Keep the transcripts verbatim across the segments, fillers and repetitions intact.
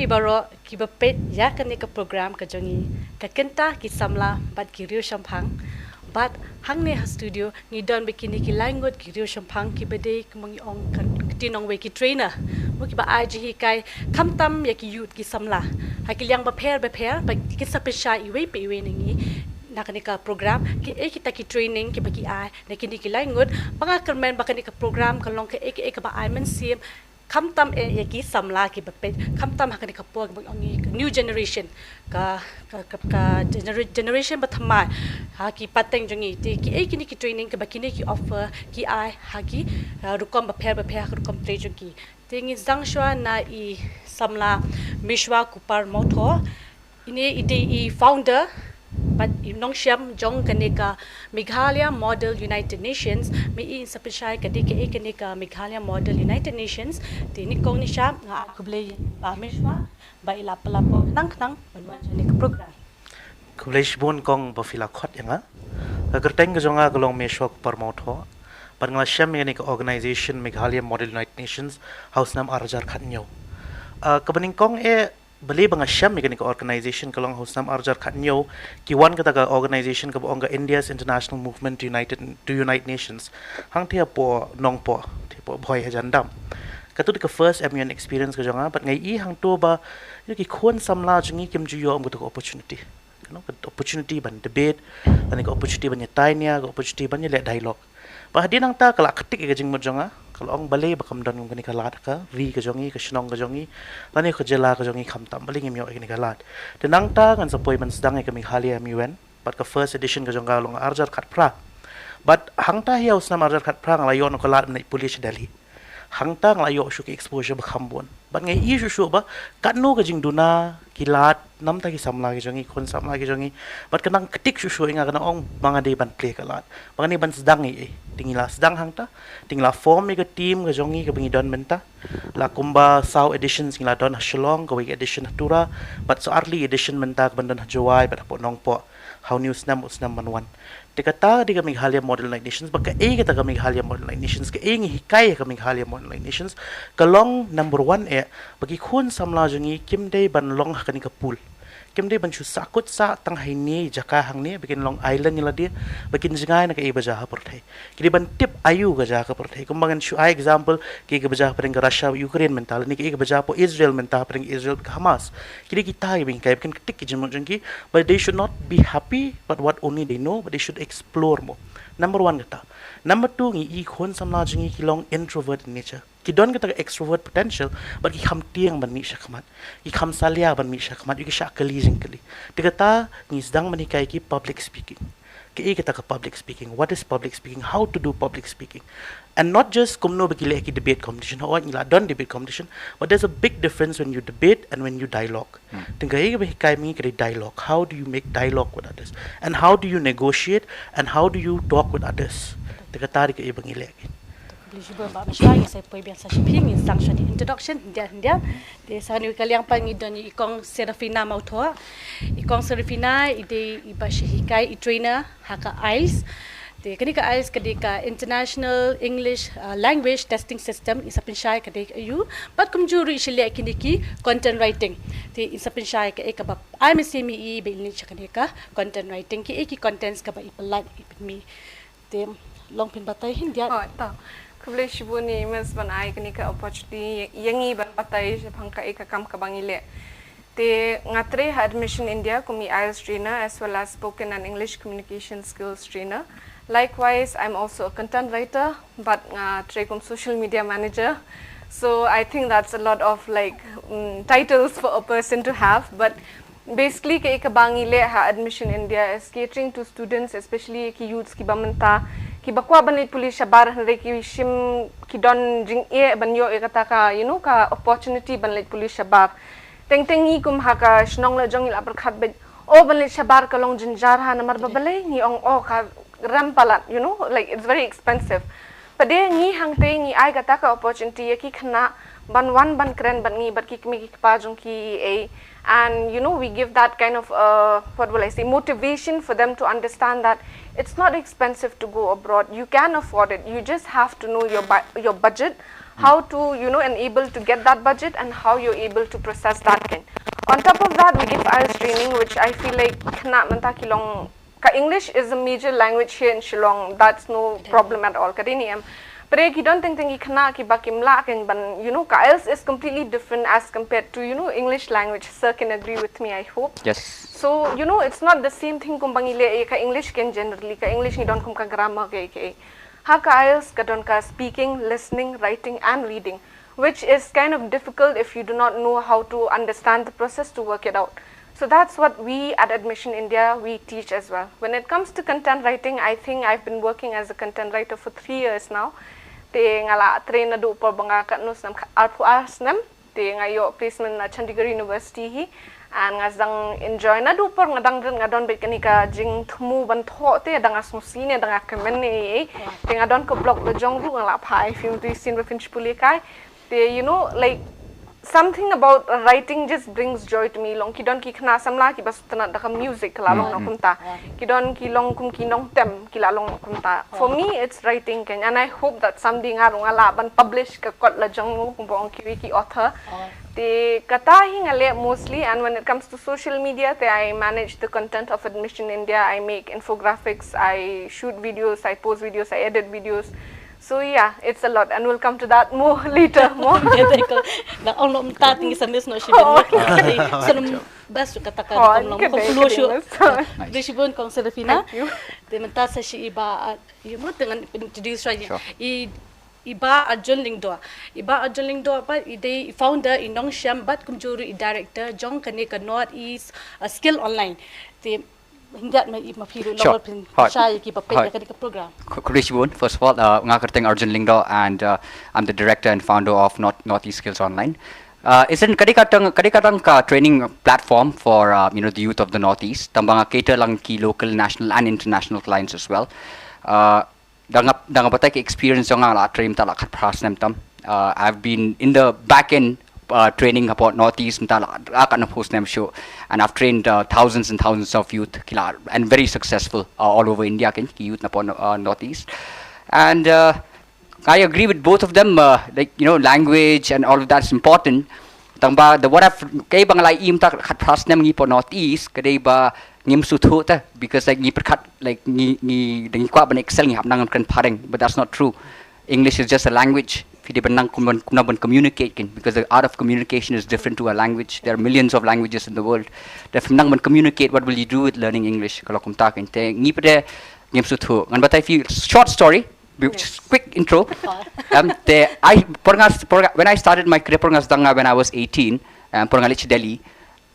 baroh kiba peit ïa kane ka program ka jong ngi, ka kynta ki samla bad ki riewshemphang. Bad hangne ha studio ngi don bad kine ki lai ngut ki riewshemphang kiba dei kumba ngi ong ka kti nongwei ki trainer. Mo kiba ai jinghikai khamtam ïa ki youth ki samla ha ki liang bapher bapher, bad kin sa pynshai iwei pa iwei na ngi na kane ka program kiei kita ki training kiba ki ai na kine ki lai ngut. Ba nga kyrmen ba kane ka program ka long kaei kaei kaba ai mynsiem khamtam eh ïa ki samla kiba peit, khamtam ha kane ka por kaba ong ngi ka new generation, ka ka ka, ka genera- generation ba thymmai ha ki pateng jong ngi. Te kiei kine ki training kiba kine ki offer ki ai ha ki, uh, rukom bapher bapher ha ka rukom trei jong ki. Te ngin sdang shuwa na i samla Meshwa Kupar Mawthoh. Ine i dei i founder bad i nongshim jong kane ka Meghalaya Model United Nations. Me i in sa pynshai ka dei kaei kane ka Meghalaya Model United Nations. Te nyngkong nyngshap nga ai khublei ïa i Bah Meshwa ba i la pynlap khnang khnang ban wan sha kane ka program. Khublei shibun kong ba phi la khot ïa nga. Ka kyrteng ka jong nga ka long Meshwa Kupar Mawthoh. Bad nga la shem ïa kane ka organization Meghalaya Model United Nations ha u snem ar hajar khathynñiew. Ah, kaba nyngkong eh, balei ba nga shem ïa kane ka organization ka long ha u snem ar hajar khathynñiew, ki wan kata ka organization kaba ong ka India's International Movement to United, to Unite Nations. Hangtei hapoh Nongpoh, te hapoh Bhoi hajan dam. Kato dei ka first M U N experience ka jong nga, bad nga i hangto ba, ïa ki khun samla jong ngi kim ju ïoh ïa kato ka opportunity. Ka long ka opportunity ban debate, lane ka opportunity ban ïatai nia, ka opportunity ban ïaleh dialogue. Ba hadien nangta ka la ktik ïa ka jingmut jong nga, ka la ong balei ba kam don kum kane ka lad ha ka ri ka jong ngi, ka shnong ka jong ngi, lane ka jylla ka jong ngi khamtam, balei ngim ïoh ïa kane ka lad. Te nangta ngan sa poi ban sdang ïa ka Meghalaya M U N, bad ka first edition ka jong ka long ar hajar khatphra. Bad hangta hi ha u snem ar hajar khatphra nga la ïoh noh ka lad ban leit pule sha Delhi. Hangta nga la ïoh shuh ka exposure ba kham bun. Bad nga i shuh shuh ba katno ka jingduna ki lad namar ki samla ki jong ngi, khun samla ki jong ngi. Bad ka nang ktik shuh shuh ïa nga, ka nang ong ba nga dei ban plie ka lad, ba nga dei ban sdang ïa i. Te ngi la sdang hangta, te ngi la form ïa ka team ka jong ngi kaba ngi don mynta. La kumba saw editions ngi la don ha Shillong, kawei ka edition ha Tura, bad sa arli edition mynta kaban don ha Jowai bad hapoh Nongpoh ha une u snem, u snem ban wan. Te kata ka dei ka Meghalaya Model United Nations, ba kaei kata ka Meghalaya Model United Nations, kaei ngi hikai ha ka Meghalaya Model United Nations, ka long number one eh, ba ki khun samla jong ngi kim dei ban long ha kane ka pool. Kim dei ban shu sahkut sah tang ha ine i jaka hangne, ba kin long island ïa lade, ba kin jngai na kaei ba jia ha pyrthei. Ki dei ban tip aïu ka jia ha pyrthei. Kumba ngan shu ai example, kaei kaba jia hapdeng ka Russia Ukraine mynta, lane kaei kaba jia hapoh Israel mynta hapdeng Israel bad ka Hamas. Ki dei kita kiba ngi hikai, ba kin ktik ki jingmut jong ki, but they should not be happy but what only they know, but they should explore more. Number one kata. Number two, ngi i khun samla jong ngi ki long introvert in nature. Ki don kata ka extrovert potential, but ki kham tieng ban mih shakhmat. Ki kham salia ban mih shakhmat, ïa ki shah kylli jingkylli. Te kata ngi sdang ban hikai ki public speaking. Kaei kata ka public speaking? What is public speaking? How to do public speaking? And not just kumno ba ki leh ki debate competition. Hooid ngi la don debate competition, but there's a big difference when you debate and when you dialogue. Hmm. Te kaei kaba hikai ma ngi ka dei dialogue. How do you make dialogue with others? And how do you negotiate? And how do you talk with others? Te kata dei kaei ba ngi leh. Khublei shibun Bah Meshwa, ngi sa poi biang sa sha phi, ngin sdang shuwa da i introduction hyndia hyndia. Te sa kane ka liang pat ngi don i Kong Serafina Mawthoh. I Kong Serafina i dei iba shu hikai, i trainer ha ka IELTS. Te kane ka IELTS ka dei ka International English, uh, Language Testing System, in sa pynshai ka dei aïu. Bad kumjuh ruh i shu leh kine ki content writing. Te in sa pynshai kaei kaba ai mynsiem ïa i ba in leit sha kane ka content writing, kiei ki contents kaba i pyllait, i pynmih. Te long phin batai hyndia. Oh, to. Khublei shibun ïa i Miss ban ai kane ka opportunity ïa ngi ban batai shaphang kaei ka kam kaba ngi leh. Te nga trei ha Admission India kum i IELTS trainer as well as spoken and English communication skills trainer. Likewise, I'm also a content writer, but nga trei kum social media manager. So I think that's a lot of, like, mm, titles for a person to have, but basically kaei kaba ngi leh ha Admission India is catering to students, especially ki youths kiba mynta kiba kwah ban leit pule shabar, hynrei ki shim, ki don jingeh ban ïoh ïa kata ka, you know, ka opportunity ban leit pule shabar. Teng teng ngi kum ha ka shnong la jong ngi la pyrkhat beit, oh, ban leit shabar ka long jynjar ha, namar ba balei? Ngi ong, oh, ka rem palat, you know, like, it's very expensive. Pat de ngi hangtei ngi ai kata ka opportunity ïa ki khynnah ban wan ban kren bad ngi, bad ki kmie ki kpa jong ki ei. And, you know, we give that kind of, uh, what will I say, motivation for them to understand that it's not expensive to go abroad. You can afford it. You just have to know your bu- your budget, how to, you know, enable to get that budget and how you're able to process that thing. On top of that, we give IELTS training, which I feel like khynnah mynta ki long, ka English is a major language here in Shillong. That's no problem at all. Ka dei ne em. But ki don teng teng ki khynnah kiba kim lah kein ban, you know, ka IELTS is completely different as compared to, you know, English language. Sir can agree with me, I hope. Yes. So, you know, it's not the same thing kumba ngi leh ïa ka English kein generally. Ka English ngi don kum ka grammar kaei kaei. Ha ka IELTS ka don ka speaking, listening, writing and reading, which is kind of difficult if you do not know how to understand the process to work it out. So that's what we at Admission India, we teach as well. When it comes to content writing, I think I've been working as a content writer for three years now. Te nga la train naduh por ba nga katno snem, arphew ar snem. Te nga ïoh placement na Chandigarh University hi. And nga dang enjoy naduh por, nga dang rit, nga don beit kane ka jingthmu ban thoh te, da nga sngewsih ne da nga kmen ne. Te nga don ka blog la jong ruh, nga la phai, phim tu sien ba phin shu pule kai. Te, you know, like, something about writing just brings joy to me. Long ki don ki khynnah samla kiba sngewtynnat da ka music, ka la long na kumta. Ki don ki long kum ki nongtem, ki la long na kumta. For me, it's writing kein, and I hope that someday nga ruh nga lah ban publish ka kot la jong u, kumba ong kiwei ki author. Te kata hi nga leh mostly, and when it comes to social media, te I manage the content of Admission India. I make infographics, I shoot videos, I post videos, I edit videos. So yeah, it's a lot, and we'll come to that more later, more. Kata ko, na ong nom ta ting sa mis no shi bin. So nom bas kata ka kom long ko flu shu. Dei shibun Kong Serafina. Te mynta sa shi i Bah, you know, te ngan introduce right. I, i Bah Arjun Lyngdoh. I Bah Arjun Lyngdoh pat i dei i founder i nongshem bad kumjuh ruh i director jong kane ka North East, uh, Skill Online. Te hynrei ma i ma phi ruh, sure, long phin shai ki ba peit ïa kane ka program. Khublei shibun. First of all, uh, nga kyrteng Arjun Lyngdoh and, uh, I'm the director and founder of North, Northeast Skills Online. Uh, is it kane ka tang, kane ka tang ka training platform for, uh, you know, the youth of the Northeast. Tang ba nga cater lang ki local, national and international clients as well. Uh, da nga, da nga batai ki experience jong nga, la training mynta la khatphra snem tam. Uh, I've been in the back end, uh, training hapoh Northeast mynta la katno phew snem shuh. And I've trained, uh, thousands and thousands of youth ki la, and very successful, uh, all over India kein ki youth napoh, uh, Northeast. And, uh, I agree with both of them, uh, like, you know, language and all of that's important. Tang ba the, what I've, kaei ba nga la ïohi mynta khatphra snem ngi hapoh Northeast, ka dei ba ngim sngewthuh te, because, like, ngi pyrkhat, like, ngi, ngi, da ngi kwah ban excel ngi hap nang ban kren phareng, but that's not true. English is just a language. Phi dei ban nang kum ban, kum nang ban communicate kein, because the art of communication is different to a language. There are millions of languages in the world. Te phim nang ban communicate, what will you do with learning English? Ka long kumta kein. Te ngi pat de ngim sngewthuh. Ngan batai phi short story. Bi-, just quick intro. Um, te I, por nga, por nga, when I started my career, por nga sdang nga when I was eighteen, um, por nga leit sha Delhi.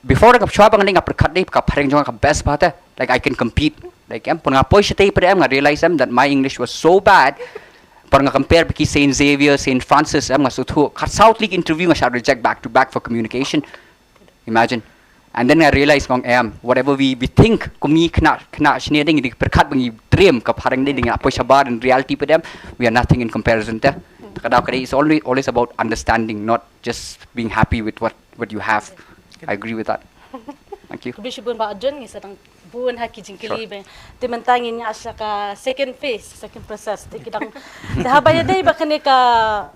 Before nga, shuwa ba nga leit, nga pyrkhat dei ka phareng jong nga ka best bha te. Like, I can compete. Like, em, por nga poi shatei pat em, nga realize em that my English was so bad. Por nga compare bad ki Saint Xavier, Saint Francis, em, nga sngewthuh. Khatsaw tylli ki interview nga shah reject back to back for communication. Imagine. And then I realized, nga ong, em, whatever we, we think, kum ngi khynnah, khynnah shane, dei ngi pyrkhat ba ngi dream ka phareng, dei ngi poi shabar, in reality pat em, we are nothing in comparison te. Ka daw ka dei, it's always, always about understanding, not just being happy with what, what you have. I agree with that. Thank you. Khublei shibun Bah Arjun, ngi sa dang bun ha ki jingkylli. Sure. Te mynta ngin ïa sha ka second phase, second process. Te ki dang, te haba ïadei bad kane ka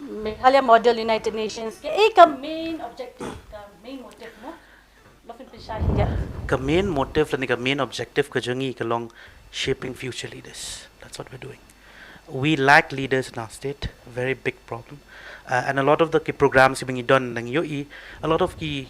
Meghalaya Model United Nations, kaei ka main objective, ka main motive mo? Ba phin pynshai hi ïa. Ka main motive lane ka main objective ka jong ngi ka long shaping future leaders. That's what we're doing. We lack leaders in our state, very big problem. Uh, and a lot of the ki programs kiba ngi don, ngi ïohi, a lot of ki,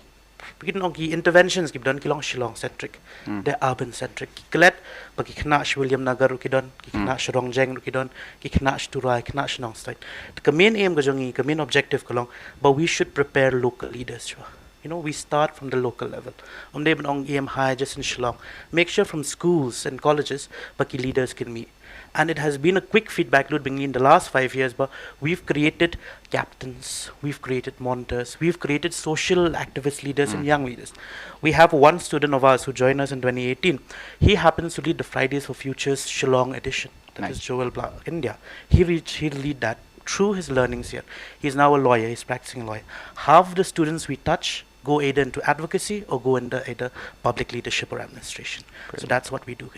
ki don ki interventions kiba don ki long Shillong centric. They're urban centric. Ki klet ba ki khynnah sha Williamnagar ruh ki don, ki khynnah sha Rongjeng ruh ki don, ki khynnah sha Tura, ki khynnah sha Nongstoin. Te ka main aim ka jong ngi, ka main objective ka long ba we should prepare local leaders shuwa. You know, we start from the local level. Ym dei ban ong aim high just in Shillong. Make sure from schools and colleges ba ki leaders kin mih. And it has been a quick feedback loop ba ngi in the last five years, but we've created captains, we've created monitors, we've created social activist leaders and young leaders. We have one student of ours who joined us in twenty eighteen. He happens to lead the Fridays for Futures Shillong edition. That is Joel Bla-, India. He reached, he lead that through his learnings here. He's now a lawyer, he's practicing lawyer. Half the students we touch go either into advocacy or go into either public leadership or administration. So that's what we do.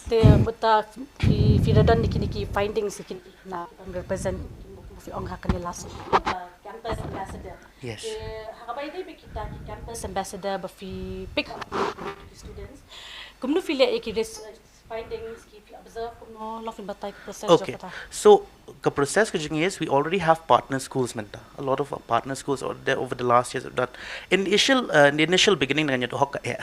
Te mynta ki, phi da don ne kine ki findings, kine ki na represent Phi ong ha kane last, uh, campus ambassador. Yes. Te ha kaba ïadei bad kita ki campus ambassador ba phi pick up ki students, kumno phi leh ïa ki research findings, ki phi observe kumno, long phin batai ka process jong Okay. Kata? So ka process ka jong ngi is we already have partner schools mynta. A lot of our partner schools are there over the last years have done. Initial, uh, in the initial beginning ngan ïathuh ka eh.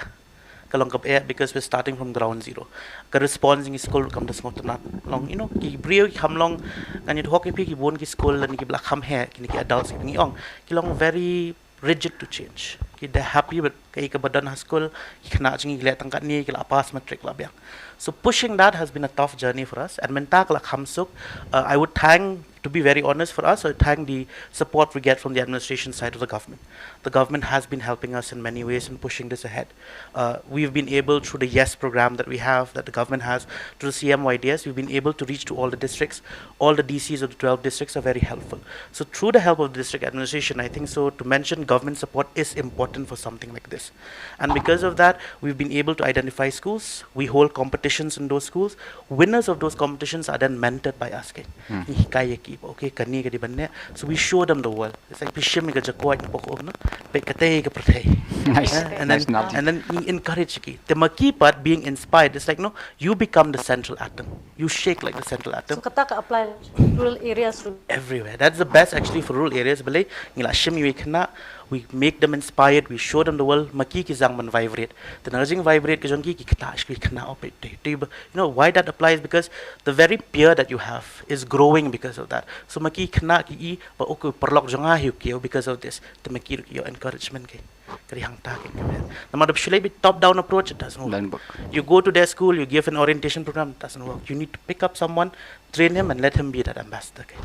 Ka long kaba eh because we're starting from ground zero. Ka response jong ki school kam da sngewtynnat. Long, you know, ki briew ki kham long, ngan ïathuh ïa phi, ki bun ki school lane kiba la kham heh, kine ki adults kiba ngi ong, ki long very rigid to change. Ki, they're happy with kaei kaba don ha school, ki khynnah jong ngi ki leh tang katne, ki la pass matric la biang. So pushing that has been a tough journey for us. And mynta ka la kham suk, uh, I would thank, to be very honest, for us, I would thank the support we get from the administration side of the government. The government has been helping us in many ways in pushing this ahead. Uh, we've been able, through the YES program that we have, that the government has, through the C M Y D S, we've been able to reach to all the districts. All the D Cs of the twelve districts are very helpful. So through the help of the district administration, I think so, to mention government support is important for something like this. And because of that, we've been able to identify schools. We hold competitions in those schools. Winners of those competitions are then mentored by us. Ke, ngi hikai ïa ki, okay, kane ka dei ban leh. So we show them the world. It's like phi shim ïa ka jakuaid na poh um, na peit katei ka pyrthei. Nice. Eh, and Nice then analogy. and then ngi encourage ki. Te ma ki pat being inspired, it's like, no, you become the central atom. You shake like the central So atom. Kata ka apply rural areas to Everywhere. That's the best actually for rural areas. Balei, ngi la shim ïa ki khynnah, we make them inspired, we show them the world, ma ki ki zang ban vibrate. Te na ka jing vibrate ka jong ki, ki khynnah, ki khynnah, oh, peit, te, te, you know, why that applies? Because the very peer that you have is growing because of that. So ma ki khynnah ki i ba, okay, paralok jong nga hi u kiew because of this. Te ma ki ruh ki ïoh encouragement ke. Ka dei hangta ke, ka dei. Namar da shu leh beit top down approach, it doesn't work. Doesn't work. You go to their school, you give an orientation program, it doesn't work. You need to pick up someone, train him and let him be that ambassador ke.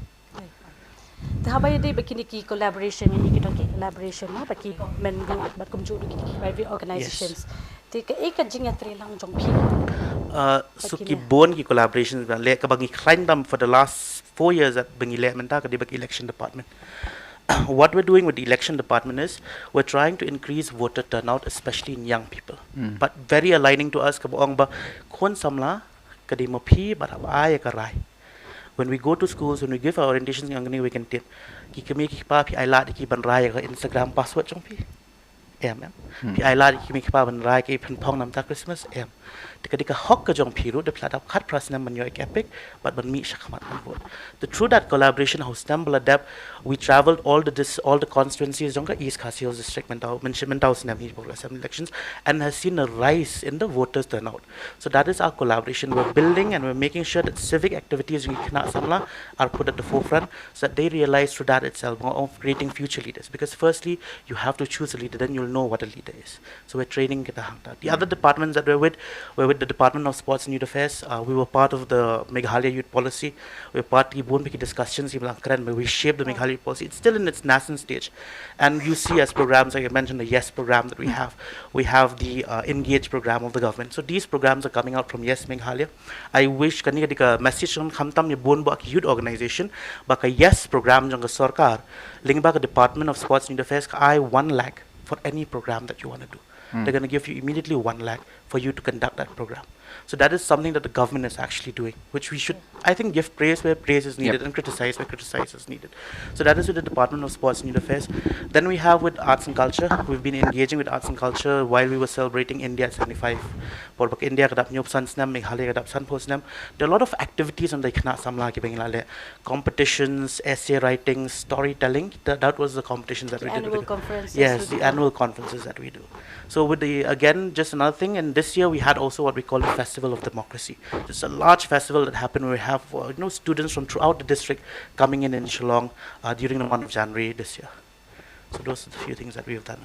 Te haba ïadei bad kine ki collaboration, ïa ki dong ki collaboration, no, bad ki government ruh, bad kumjuh ruh ki private organizations. Te kaei ka jingïatreilang jong phi? Uh, so Bad ki kine. Bun ki collaborations ba leh, kaba ngi khlaiñ tam for the last four years that ba ngi leh mynta ka dei bad election department. What we're doing with the election department is we're trying to increase voter turnout, especially in young people. But very aligning to us, kaba ong ba khun samla ka dei ma phi bad haba ai ka rai. When we go to schools, when we give our orientations, ngan ong ïa kane, ki kmie ki kpa, phi ai lad ïa ki ban rai ïa ka Instagram password jong phi? Em, em. Phi ai lad ïa ki kmie ki kpa ban rai ïa ki phin phong na bynta Christmas? Em. Te ka dei ka hok ka jong phi ruh, da phi la dap khatphra snem ban ïoh ïa ka EPIC bad ban mih shakhmat ban vote. Te through that collaboration ha u snem ba la dep, we travelled all the dis-, all the constituencies jong ka East Khasi Hills District mynta, mynta u snem hi, for assembly elections, and has seen a rise in the voters turnout. So that is our collaboration. We're building and we're making sure that civic activities jong ki khynnah samla are put at the forefront so that they realize through that itself of creating future leaders. Because firstly, you have to choose a leader, then you'll know what a leader is. So we're training kita hangta. The other departments that we're with, we're with the Department of Sports and Youth Affairs. Uh, we were part of the Meghalaya Youth Policy. We were part ki bun ki discussions ki ba la kren, we shaped the Meghalaya Youth Policy. It's still in its nascent stage. And you see as programs, like I mentioned, the YES program that we have. We have the, uh, Engage program of the government. So these programs are coming out from YES Meghalaya. I wish, kane ka dei ka message khamtam ïa bun ba ki youth organization, ba ka YES program jong ka sorkar, lyngba ka Department of Sports and Youth Affairs, ka ai one lakh for any program that you want to do. They're gonna give you immediately one lakh for you to conduct that program. So that is something that the government is actually doing, which we should, I think, give praise where praise is needed and criticize where criticize is needed. So that is with the Department of Sports and Youth Affairs. Then we have with Arts and Culture. We've been engaging with Arts and Culture while we were celebrating India at seventy-five. Por ba ka India ka dap hynñiewphew san snem, Meghalaya ka dap sanphew snem. There are a lot of activities ïa ki khynnah samla ki ba ngi la leh. Competitions, essay writing, storytelling. That, that was the competitions that we did with Annual the conferences Yes, with the the annual conferences that we do. So with the, again, just another thing, and this year we had also what we call the Festival of Democracy. It's a large festival that happened where we have, uh, you know, students from throughout the district coming in in Shillong, uh, during the month of January this year. So those are the few things that we have done.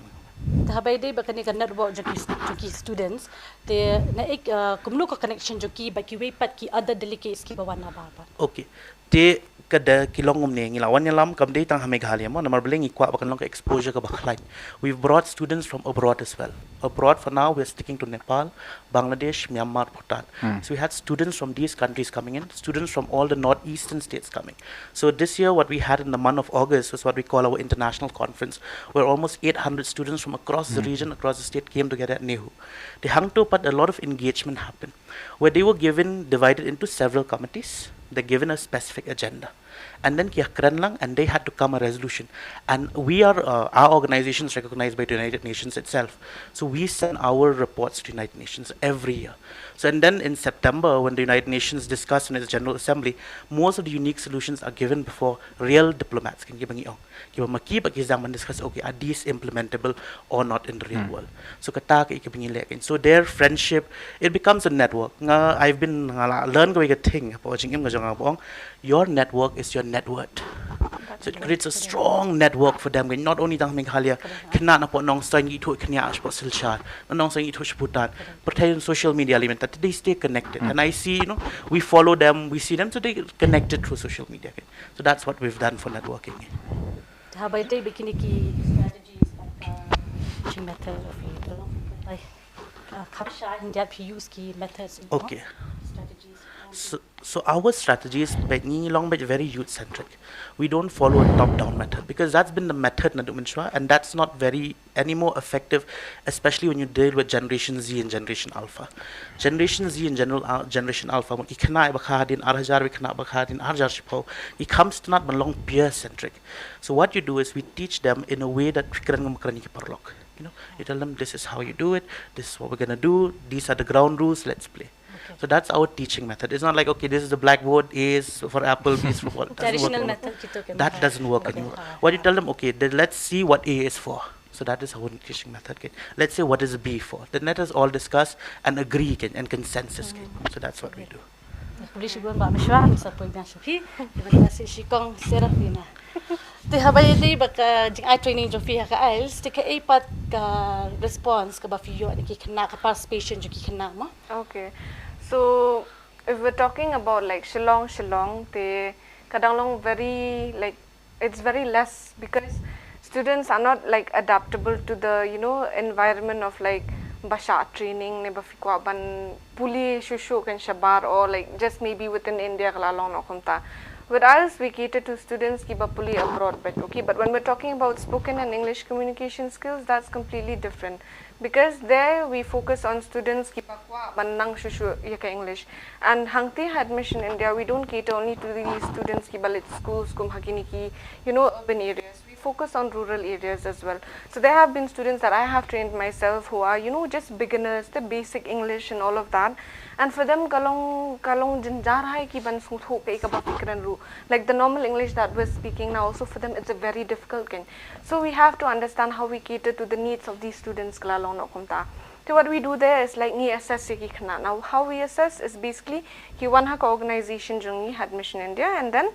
Te haba ïadei bad kane ka network jong ki, jong ki students, te na ek, uh, kumno ka connection jong ki bad kiwei pat ki other delegates ki ba wan na ba ba. Okay. Te ka da ki long kumne, ngi la wan ïalam kam dei tang ha Meghalaya mo, namar balei ngi kwah ba kan long ka exposure kaba khlaiñ. We've brought students from abroad as well. Abroad for now we're sticking to Nepal, Bangladesh, Myanmar, Bhutan. So we had students from these countries coming in, students from all the northeastern states coming. So this year what we had in the month of August was what we call our international conference, where almost eight hundred students from across the region, across the state came together at NEHU. Te hangto pat a lot of engagement happened, where they were given, divided into several committees. They're given a specific agenda. And then ki ïakren lang, and they had to come a resolution. And we are, uh, our organization is recognized by the United Nations itself. So we send our reports to United Nations every year. So, and then in September, when the United Nations discussed in its General Assembly, most of the unique solutions are given before real diplomats, kan, kiba ngi ong, kiba ma ki bad ki zang ban discuss, okay, are these implementable or not in the real world? So kata ka, kiba ngi leh, kan. So their friendship, it becomes a network. Nga, I've been, nga la learn kawei ka thing hapoh jingim ka jong nga, ba ong, your network is your net worth. So it creates a strong network for them. Not only tang Meghalaya, khynnah napoh Nongstoiñ ki ithuh khyndiat shapoh Silchar, na Nongstoiñ ki ithuh sha Bhutan. Pyrthei social media, I mean, that they stay connected. And I see, you know, we follow them, we see them, so they connected through social media. So that's what we've done for networking. Te haba ïadei bad kine ki strategies, like, uh, teaching method of, like, uh, kham shai hyndiat phi use ki methods, you know? Okay. Strategies. So, so our strategies, bad, ngi long bad very youth centric. We don't follow a top down method because that's been the method naduh mynshuwa, and that's not very any more effective, especially when you deal with Generation Z and Generation Alpha. Generation Z and General Al- Generation Alpha, ki khynnah ba kha hadien ar hajar, ki khynnah ba kha hadien ar hajar shiphew, ki kham sngewtynnat ban long peer centric. So what you do is we teach them in a way that kren ngam kren ki paralok. You know, you tell them, this is how you do it, this is what we're gonna do, these are the ground rules, let's play. So that's our teaching method. It's not like, okay, this is the blackboard, A is for apple, B is for ball. It doesn't work anymore. Traditional method gitu kan. That doesn't work anymore. What you tell them, okay, then let's see what A is for. So that is our teaching method, kan. Let's say, what is B for? Then let us all discuss and agree, kan, and consensus, kan. So that's what we do. Khublei shibun Bah Mishra, ngi sa poi biang sha phi. Te ban ïa shi kong Serafina. Te haba ïadei bad ka jingai training jong phi ha ka IELTS, te kaei pat ka response kaba phi ïoh na ki khynnah, ka participation jong ki khynnah mo? Okay. So if we're talking about, like, Shillong, Shillong, te ka dang long very, like, it's very less because students are not, like, adaptable to the, you know, environment of, like, ba shah training ne ba phi kwah ban pule shuh shuh kan shabar, or, like, just maybe within India ka la long noh kumta. With us, we cater to students kiba pule abroad, but okay, but when we're talking about spoken and English communication skills, that's completely different. Because there we focus on students kiba kwah ban nang shuh shuh ïa ka English. And hangtei ha Admission India, we don't cater only to these students kiba leit schools kum ha kine ki, you know, urban areas. We focus on rural areas as well. So there have been students that I have trained myself who are, you know, just beginners, the basic English and all of that. And for them, ka long, ka long jynjar ha ki ban sngewthuh kaei kaba phi kren ruh. Like, the normal English that we're speaking now, also for them, it's a very difficult thing. So we have to understand how we cater to the needs of these students ka la long noh kumta. So what we do there is, like, ngi assess ïa ki khynnah. Now, how we assess is basically ki wan ha ka organization jong ngi ha Admission India, and then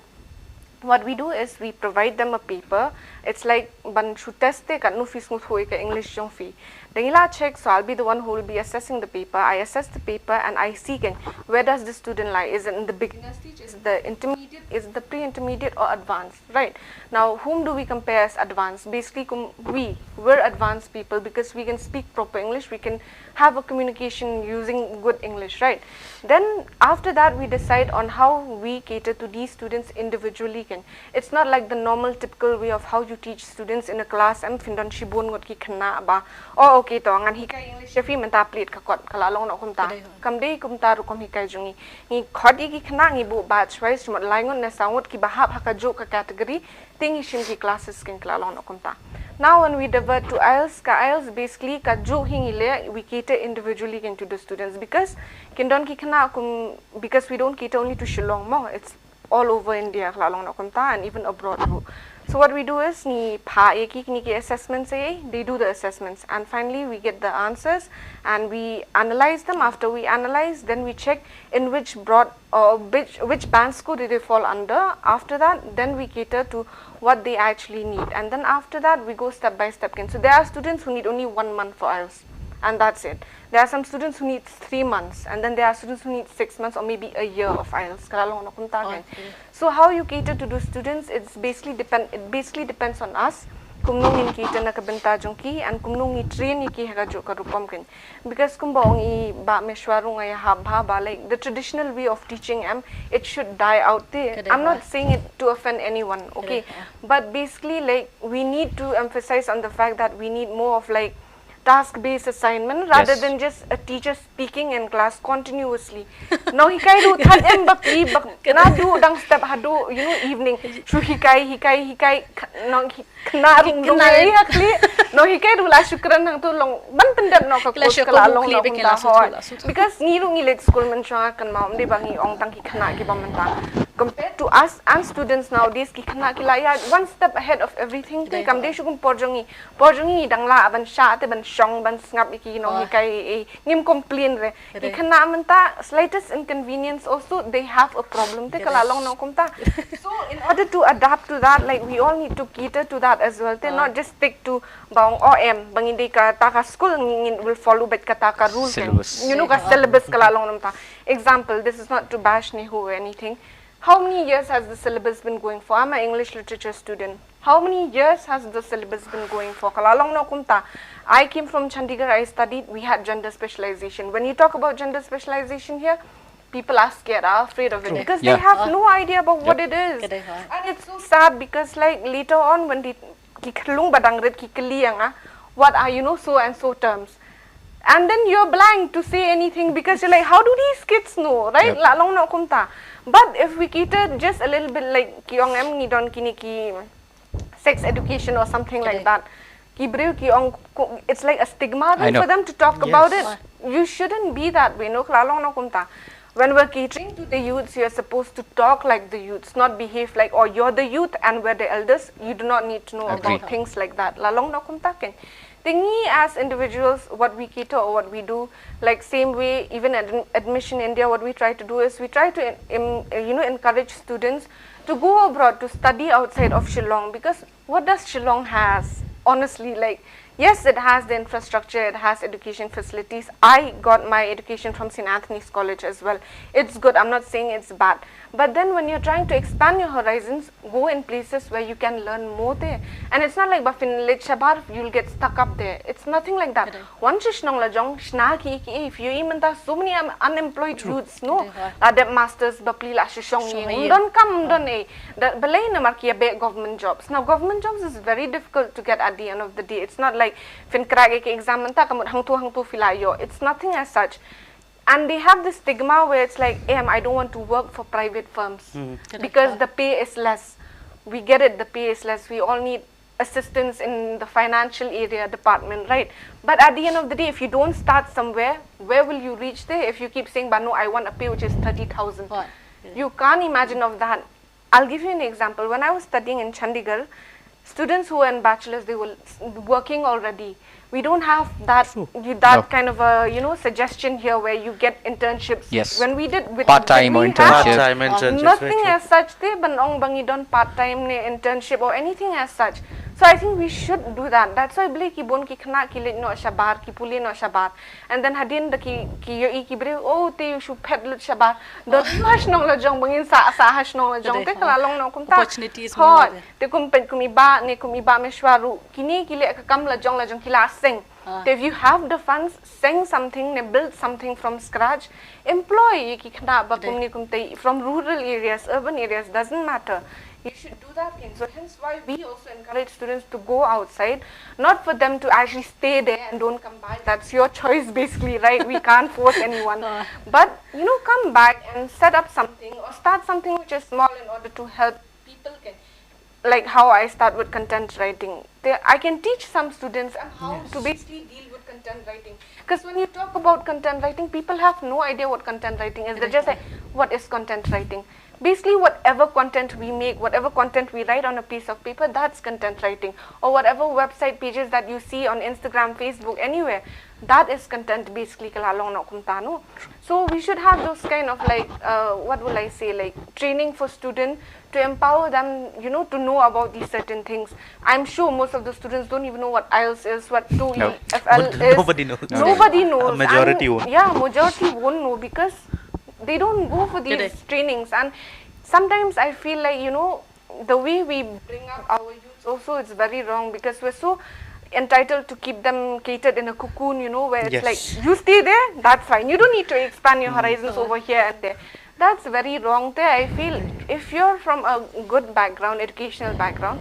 what we do is we provide them a paper. It's like ban shu test te katno phi sngewthuh ïa ka English jong phi. Then ngi la check, so I'll be the one who will be assessing the paper. I assess the paper and I see, kan, where does the student lie? Is it in the beginner stage? Is it the intermediate? Is it the pre-intermediate or advanced? Right. Now, whom do we compare as advanced? Basically, kum, we, we're advanced people because we can speak proper English, we can have a communication using good English, right? Then, after that, we decide on how we cater to these students individually, kan. It's not like the normal, typical way of how you teach students in a class, em, phin don shibun ngut ki khynnah ba, oh, okay, to ngan hikai English ïa phi mynta plie ka kot, ka la long noh kumta. Kam dei kumta rukom hikai jong ngi. Ngi khot ïa ki khynnah, ngi buh batch wise, jingmut lai ngut ne saw ngut kiba hap ha kajuh ka category, te ngi shim ki classes, kan, ka la long noh kumta. Now, when we divert to IELTS, ka IELTS basically kajuh hi ngi leh, we cater individually, kan, to the students because kin don ki khynnah kum, because we don't cater only to Shillong mo, it's all over India, ka la long noh kumta, and even abroad ruh. So what we do is, ngi phah ïa ki, ngi ki assessments ïa, they do the assessments, and finally we get the answers and we analyze them. After we analyze, then we check in which broad or which, which band school do they fall under. After that, then we cater to what they actually need, and then after that we go step by step, kan. So there are students who need only one month for IELTS, and that's it. There are some students who need three months, and then there are students who need six months or maybe a year of IELTS. Ka la long noh kumta, kan. So how you cater to those students, it's basically depend, it basically depends on us. Kumno ngin cater na ka bynta jong ki, and kumno ngi train ïa ki ha kajuh ka rukom, kan. Because kumba ong i Bah Mishra ruh, nga ïahap bha ba, like, the traditional way of teaching, em, it should die out te. I'm not saying it to offend anyone, okay? But basically, like, we need to emphasize on the fact that we need more of, like, task based assignment rather Yes. than just a teacher speaking in class continuously. Nonghikai ruh thad em bapli bak naduh dang step haduh, you know, evening. Shu hikai, hikai, hikai, kh- nong hi- khynnah ruh Khynnah. Nonghikai ruh la shu kren hangtu long ban pyndep noh ka Ki la course shu ka la kawang long khlieh noh bad ki kumta la shu hoi. la shu. Because ngi ruh ngi leit school mynshuwa, kynmaw, ym dei ba ngi ong tang ki khynnah kiba mynta. Compared to us and students nowadays, ki khynnah ki la ïaid one step ahead of everything. Te Dei kam hoi. dei shu kum por jong ngi. Por jong ngi dang lah ban shah te ban shong ban sngap ïa ki nonghikai, eh, ngim complain re. Ki Dei. khynnah mynta, slightest inconvenience also they have a problem. Te ka la Dei. long noh kumta. So in order to adapt to that, like, we all need to cater to that as well. Te Ah. not just stick to ba ong, oh, em, ba ngi dei kata ka school, ngi, ngi will follow beit kata ka rule. Syllabus. You know, ka syllabus ka la long noh kumta. Example, this is not to bash NEHU or anything. How many years has the syllabus been going for? I'm an English literature student. How many years has the syllabus been going for? Ka la long noh kumta. I came from Chandigarh, I studied, we had gender specialization. When you talk about gender specialization here, people are scared, are afraid of it because they Yeah. have no idea about what Yep. it is. Ka dei hoi. And it's so sad because, like, later on when the ki khyllung ba dang rit ki kylli ïa nga, what are, you know, so and so terms? And then you're blank to say anything because you're like, how do these kids know, right? Yep. La long noh kumta. But if we cater just a little bit, like, ki ong em ngi don kine ki sex education or something like Correct. that. Ki briew ki ong ko- it's like a stigma I then know. for them to talk Yes. about it. You shouldn't be that way, no? Ka la long noh kumta. When we're catering to the youths, you're supposed to talk like the youths, not behave like, oh, you're the youth and we're the elders. You do not need to know Agree. about things like that. La long noh kumta ken. Te ngi as individuals, what we cater or what we do, like, same way, even at Admission India, what we try to do is we try to, em- em- uh, you know, encourage students to go abroad to study outside of Shillong, because what does Shillong has? Honestly, like, yes, it has the infrastructure, it has education facilities. I got my education from Saint Anthony's College as well. It's good. I'm not saying it's bad. But then when you're trying to expand your horizons, go in places where you can learn more there. And it's not like ba phin leit shabar, you'll get stuck up there. It's nothing like that. Wan sha shnong la jong, shna ki ki, if you even, there's so many un- unemployed youths, no? Dei hoi. La dep masters, bapli la sha shong. Shong Ym ïing. don kam don eh. Da balei namar ki ïa beh government jobs. Now government jobs is very difficult to get at the end of the day. It's not like phin crack ïa ki exam mynta ka mut hangtu hangtu phi la ïoh. It's nothing as such. And they have this stigma where it's like, em, I don't want to work for private firms because the pay is less. We get it, the pay is less. We all need assistance in the financial area department, right? But at the end of the day, if you don't start somewhere, where will you reach there if you keep saying, but no, I want a pay which is thirty thousand? Hoi. You can't imagine of that. I'll give you an example. When I was studying in Chandigarh, students who were in bachelor's, they were s- working already. We don't have that True. you, that No. kind of a, you know, suggestion here where you get internships. Yes. When we did with Part-time or we had internships. Part-time internships, nothing very true. As such te ban ong ba ngi don part-time ne internship or anything as such. So I think we should do that. That's why balei ki bun ki khynnah ki leit noh shabar, ki pule noh shabar. And then hadien da ki ki ïohi ki briew, oh, te u shu phet lut shabar. Don ha shnong la jong ba ngin sah sah ha shnong la jong. Te ka la long noh kumta. Opportunities Hoi. More. Te kum peit kum i Bah ne kum i Bah Meshwa ruh, kine ki leh ka kam la jong la jong ki la seng. Ah. Te if you have the funds, seng something ne build something from scratch, employ ïa ki khynnah ba Correct. Kumne kumtei from rural areas, urban areas, doesn't matter. You should do that thing. So hence why we also encourage students to go outside, not for them to actually stay there and don't come back. That's your choice basically, right? We can't force anyone. Ah. But, you know, come back and set up something or start something which is small in order to help people can, like how I start with content writing. They, I can teach some students um, how to basically deal with content writing. Because when you talk about content writing, people have no idea what content writing is. They just say, what is content writing? Basically, whatever content we make, whatever content we write on a piece of paper, that's content writing. Or whatever website pages that you see on Instagram, Facebook, anywhere, that is content basically, ka la long noh kumta, no? So we should have those kind of, like, uh, what will I say, like, training for student to empower them, you know, to know about these certain things. I'm sure most of the students don't even know what IELTS is, what No. two E F L is. Nobody knows. Nobody knows. A majority And, won't. Yeah, majority won't know because they don't go for these Correct. Trainings. And sometimes I feel like, you know, the way we bring up our youths also, it's very wrong because we're so entitled to keep them catered in a cocoon, you know, where it's Yes. like, you stay there, that's fine. You don't need to expand your horizons over here and there. That's very wrong there. I feel if you're from a good background, educational background,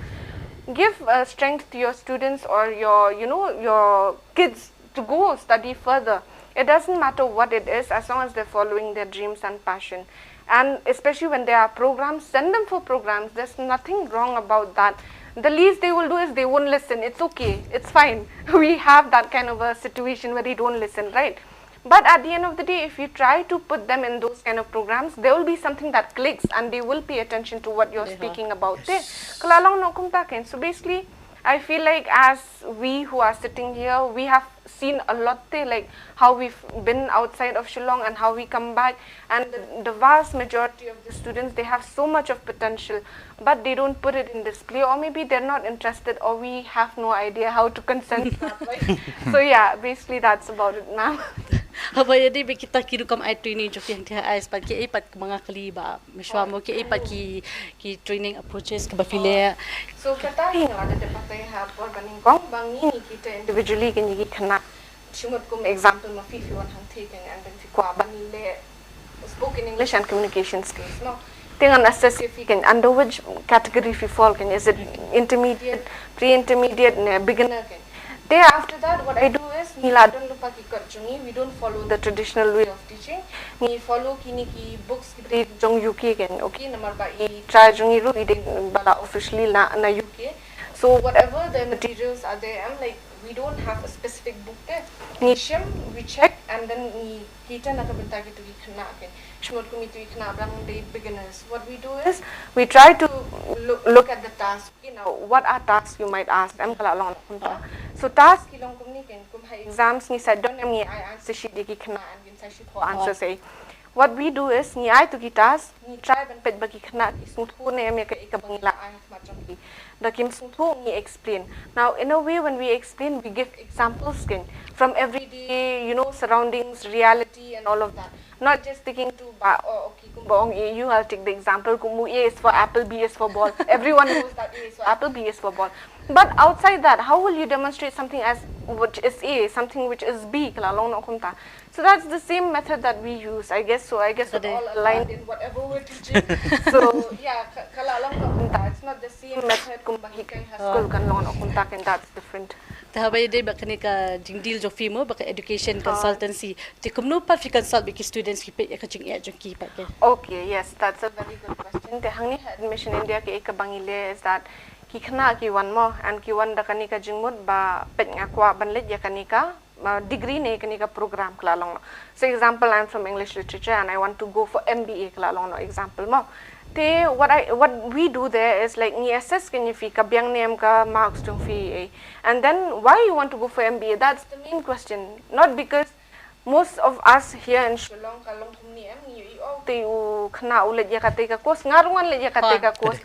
give uh, strength to your students or your, you know, your kids to go study further. It doesn't matter what it is, as long as they're following their dreams and passion. And especially when there are programs, send them for programs. There's nothing wrong about that. The least they will do is they won't listen. It's okay. It's fine. We have that kind of a situation where they don't listen, right? But at the end of the day, if you try to put them in those kind of programs, there will be something that clicks and they will pay attention to what you're speaking about. Te, ka la long noh kumta kein. So basically, I feel like as we who are sitting here, we have seen a lot te, like how we've been outside of Shillong and how we come back, and the, the vast majority of the students, they have so much of potential, but they don't put it in display, or maybe they're not interested, or we have no idea how to consent that, right? So yeah, basically that's about it, ma'am. Haba ïadei bad kita ki rukom ai training jong ki hangtei ha ais pat, kiei pat ki manga kali ba mynshuwa mo, kiei pat ki, ki training approaches kiba phi leh? So kata hi nga la dep batai ha por ba nyngkong ba ngi ngi kita individually kein ïa ki khynnah. Shimut kum example ma phi, phi wan hangtei kein, and then phi kwah ban leh spoken English and communication skills, no? Te ngan assess ïa phi kein under which category phi fall kein. Is it intermediate, pre-intermediate, ne beginner kein? Te after that, what I do is, ngi la don lypa ki kot jong ngi, we don't follow the traditional way of teaching. Ngi follow kine ki books kiba dei jong U K kein, okay? Namar ba i trai jong ngi ruh i dei ba la officially la na U K. So whatever the materials are there, I'm like, we don't have a specific book te. Ngi shim, we check, and then ngi kita na ka bynta kito ki khynnah kein. Shimut kum ito ki khynnah ba dang dei beginners. What we do is, we try to look, look at the task. Okay, now, what are tasks, you might ask? Em, ka la long kumta. So task ki long kumne kein, kum ha exams ngi sa don em, ngi ai answer sheet ïa ki khynnah and kin sa shu thoh answers ei. What we do is, ngi ai to ki task, ngi try ban peit ba ki khynnah ki sngewthuh ne em ïa kaei kaba ngi la ai ha khmat jong ki. Da kim sngewthuh, ngi explain. Now, in a way, when we explain, we give examples kein from everyday, you know, surroundings, reality, and all of that. Not just sticking to ba, oh, okay, kumba ong A U, I'll take the example, kum u A is for apple, B is for ball. Everyone knows that A is for apple, B is for ball. But outside that, how will you demonstrate something as which is A, something which is B, ka la long noh kumta. So that's the same method that we use, I guess. So I guess we're all aligned in whatever we're teaching. So yeah, ka, ka la long noh kumta. It's not the same method kumba hikai ha school, kan long noh kumta kein, that's different. Te haba ïadei bad kane ka jingdeal jong phi mo, bad ka education consultancy, te kumno pat phi consult bad ki students, phi peit ïa ka jingeh jong ki pat kein? Okay, yes, that's a very good question. Te hangne ha Admission India kaei kaba ngi leh is that ki khynnah ki wan mo, and ki wan da kane ka jingmut ba peit nga kwah ban leit ïa kane ka, uh, degree ne kane ka program, ka la long noh. So example, I'm from English Literature and I want to go for M B A, ka la long noh example mo. Te what I, what we do there is, like, ngi assess kein ïa phi ka biang ne em ka marks jong phi, eh. And then why you want to go for M B A? That's the main question. Not because most of us here in Shillong, ka long kumne em, ngi ïohi, oh, te u khynnah u leit ïa katei ka course, nga ruh ngan leit ïa katei ka course.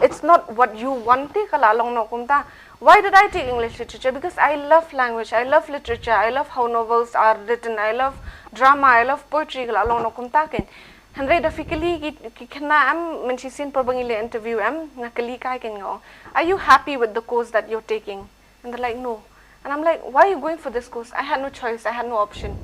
It's not what you want te, ka la long noh kumta. Why did I take English Literature? Because I love language, I love literature, I love how novels are written, I love drama, I love poetry, ka la long noh kumta kein. Hynrei da phi kylli ki, ki khynnah em, mynshisien por ba ngi leh interview em, nga kylli kai kein, nga ong, "Are you happy with the course that you're taking?" And they're like, "No." And I'm like, "Why are you going for this course?" "I had no choice, I had no option."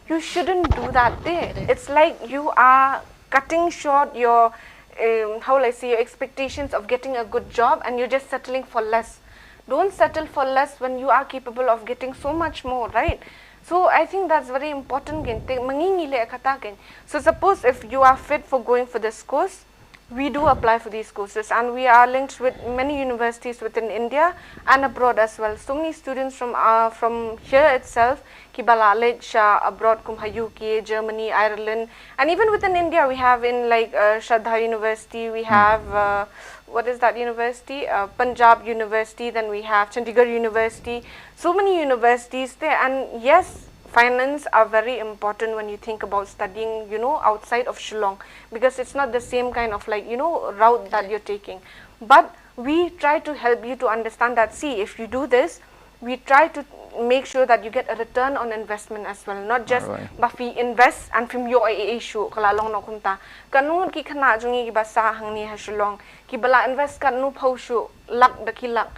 You shouldn't do that te. It's like you are cutting short your, um, how will I say, your expectations of getting a good job, and you're just settling for less. Don't settle for less when you are capable of getting so much more, right? So I think that's very important kein, te ma ngi ngi leh kata kein. So suppose if you are fit for going for this course, we do apply for these courses, and we are linked with many universities within India and abroad as well. So many students from, uh, from here itself, kiba la leit sha abroad, kum ha U K, Germany, Ireland, and even within India we have in, like, uh, Shraddha University, we have, uh, what is that university? Uh, Punjab University, then we have Chandigarh University. So many universities there, and yes, finance are very important when you think about studying, you know, outside of Shillong, because it's not the same kind of, like, you know, route that you're taking. But we try to help you to understand that, see, if you do this, we try to make sure that you get a return on investment as well, not just ba phi invest and phim ïoh ei ei shuh, ka la long noh kumta. Katno ngut ki khynnah jong ngi kiba sah hangne ha Shillong, kiba la invest katno phew shuh, lak da ki lak.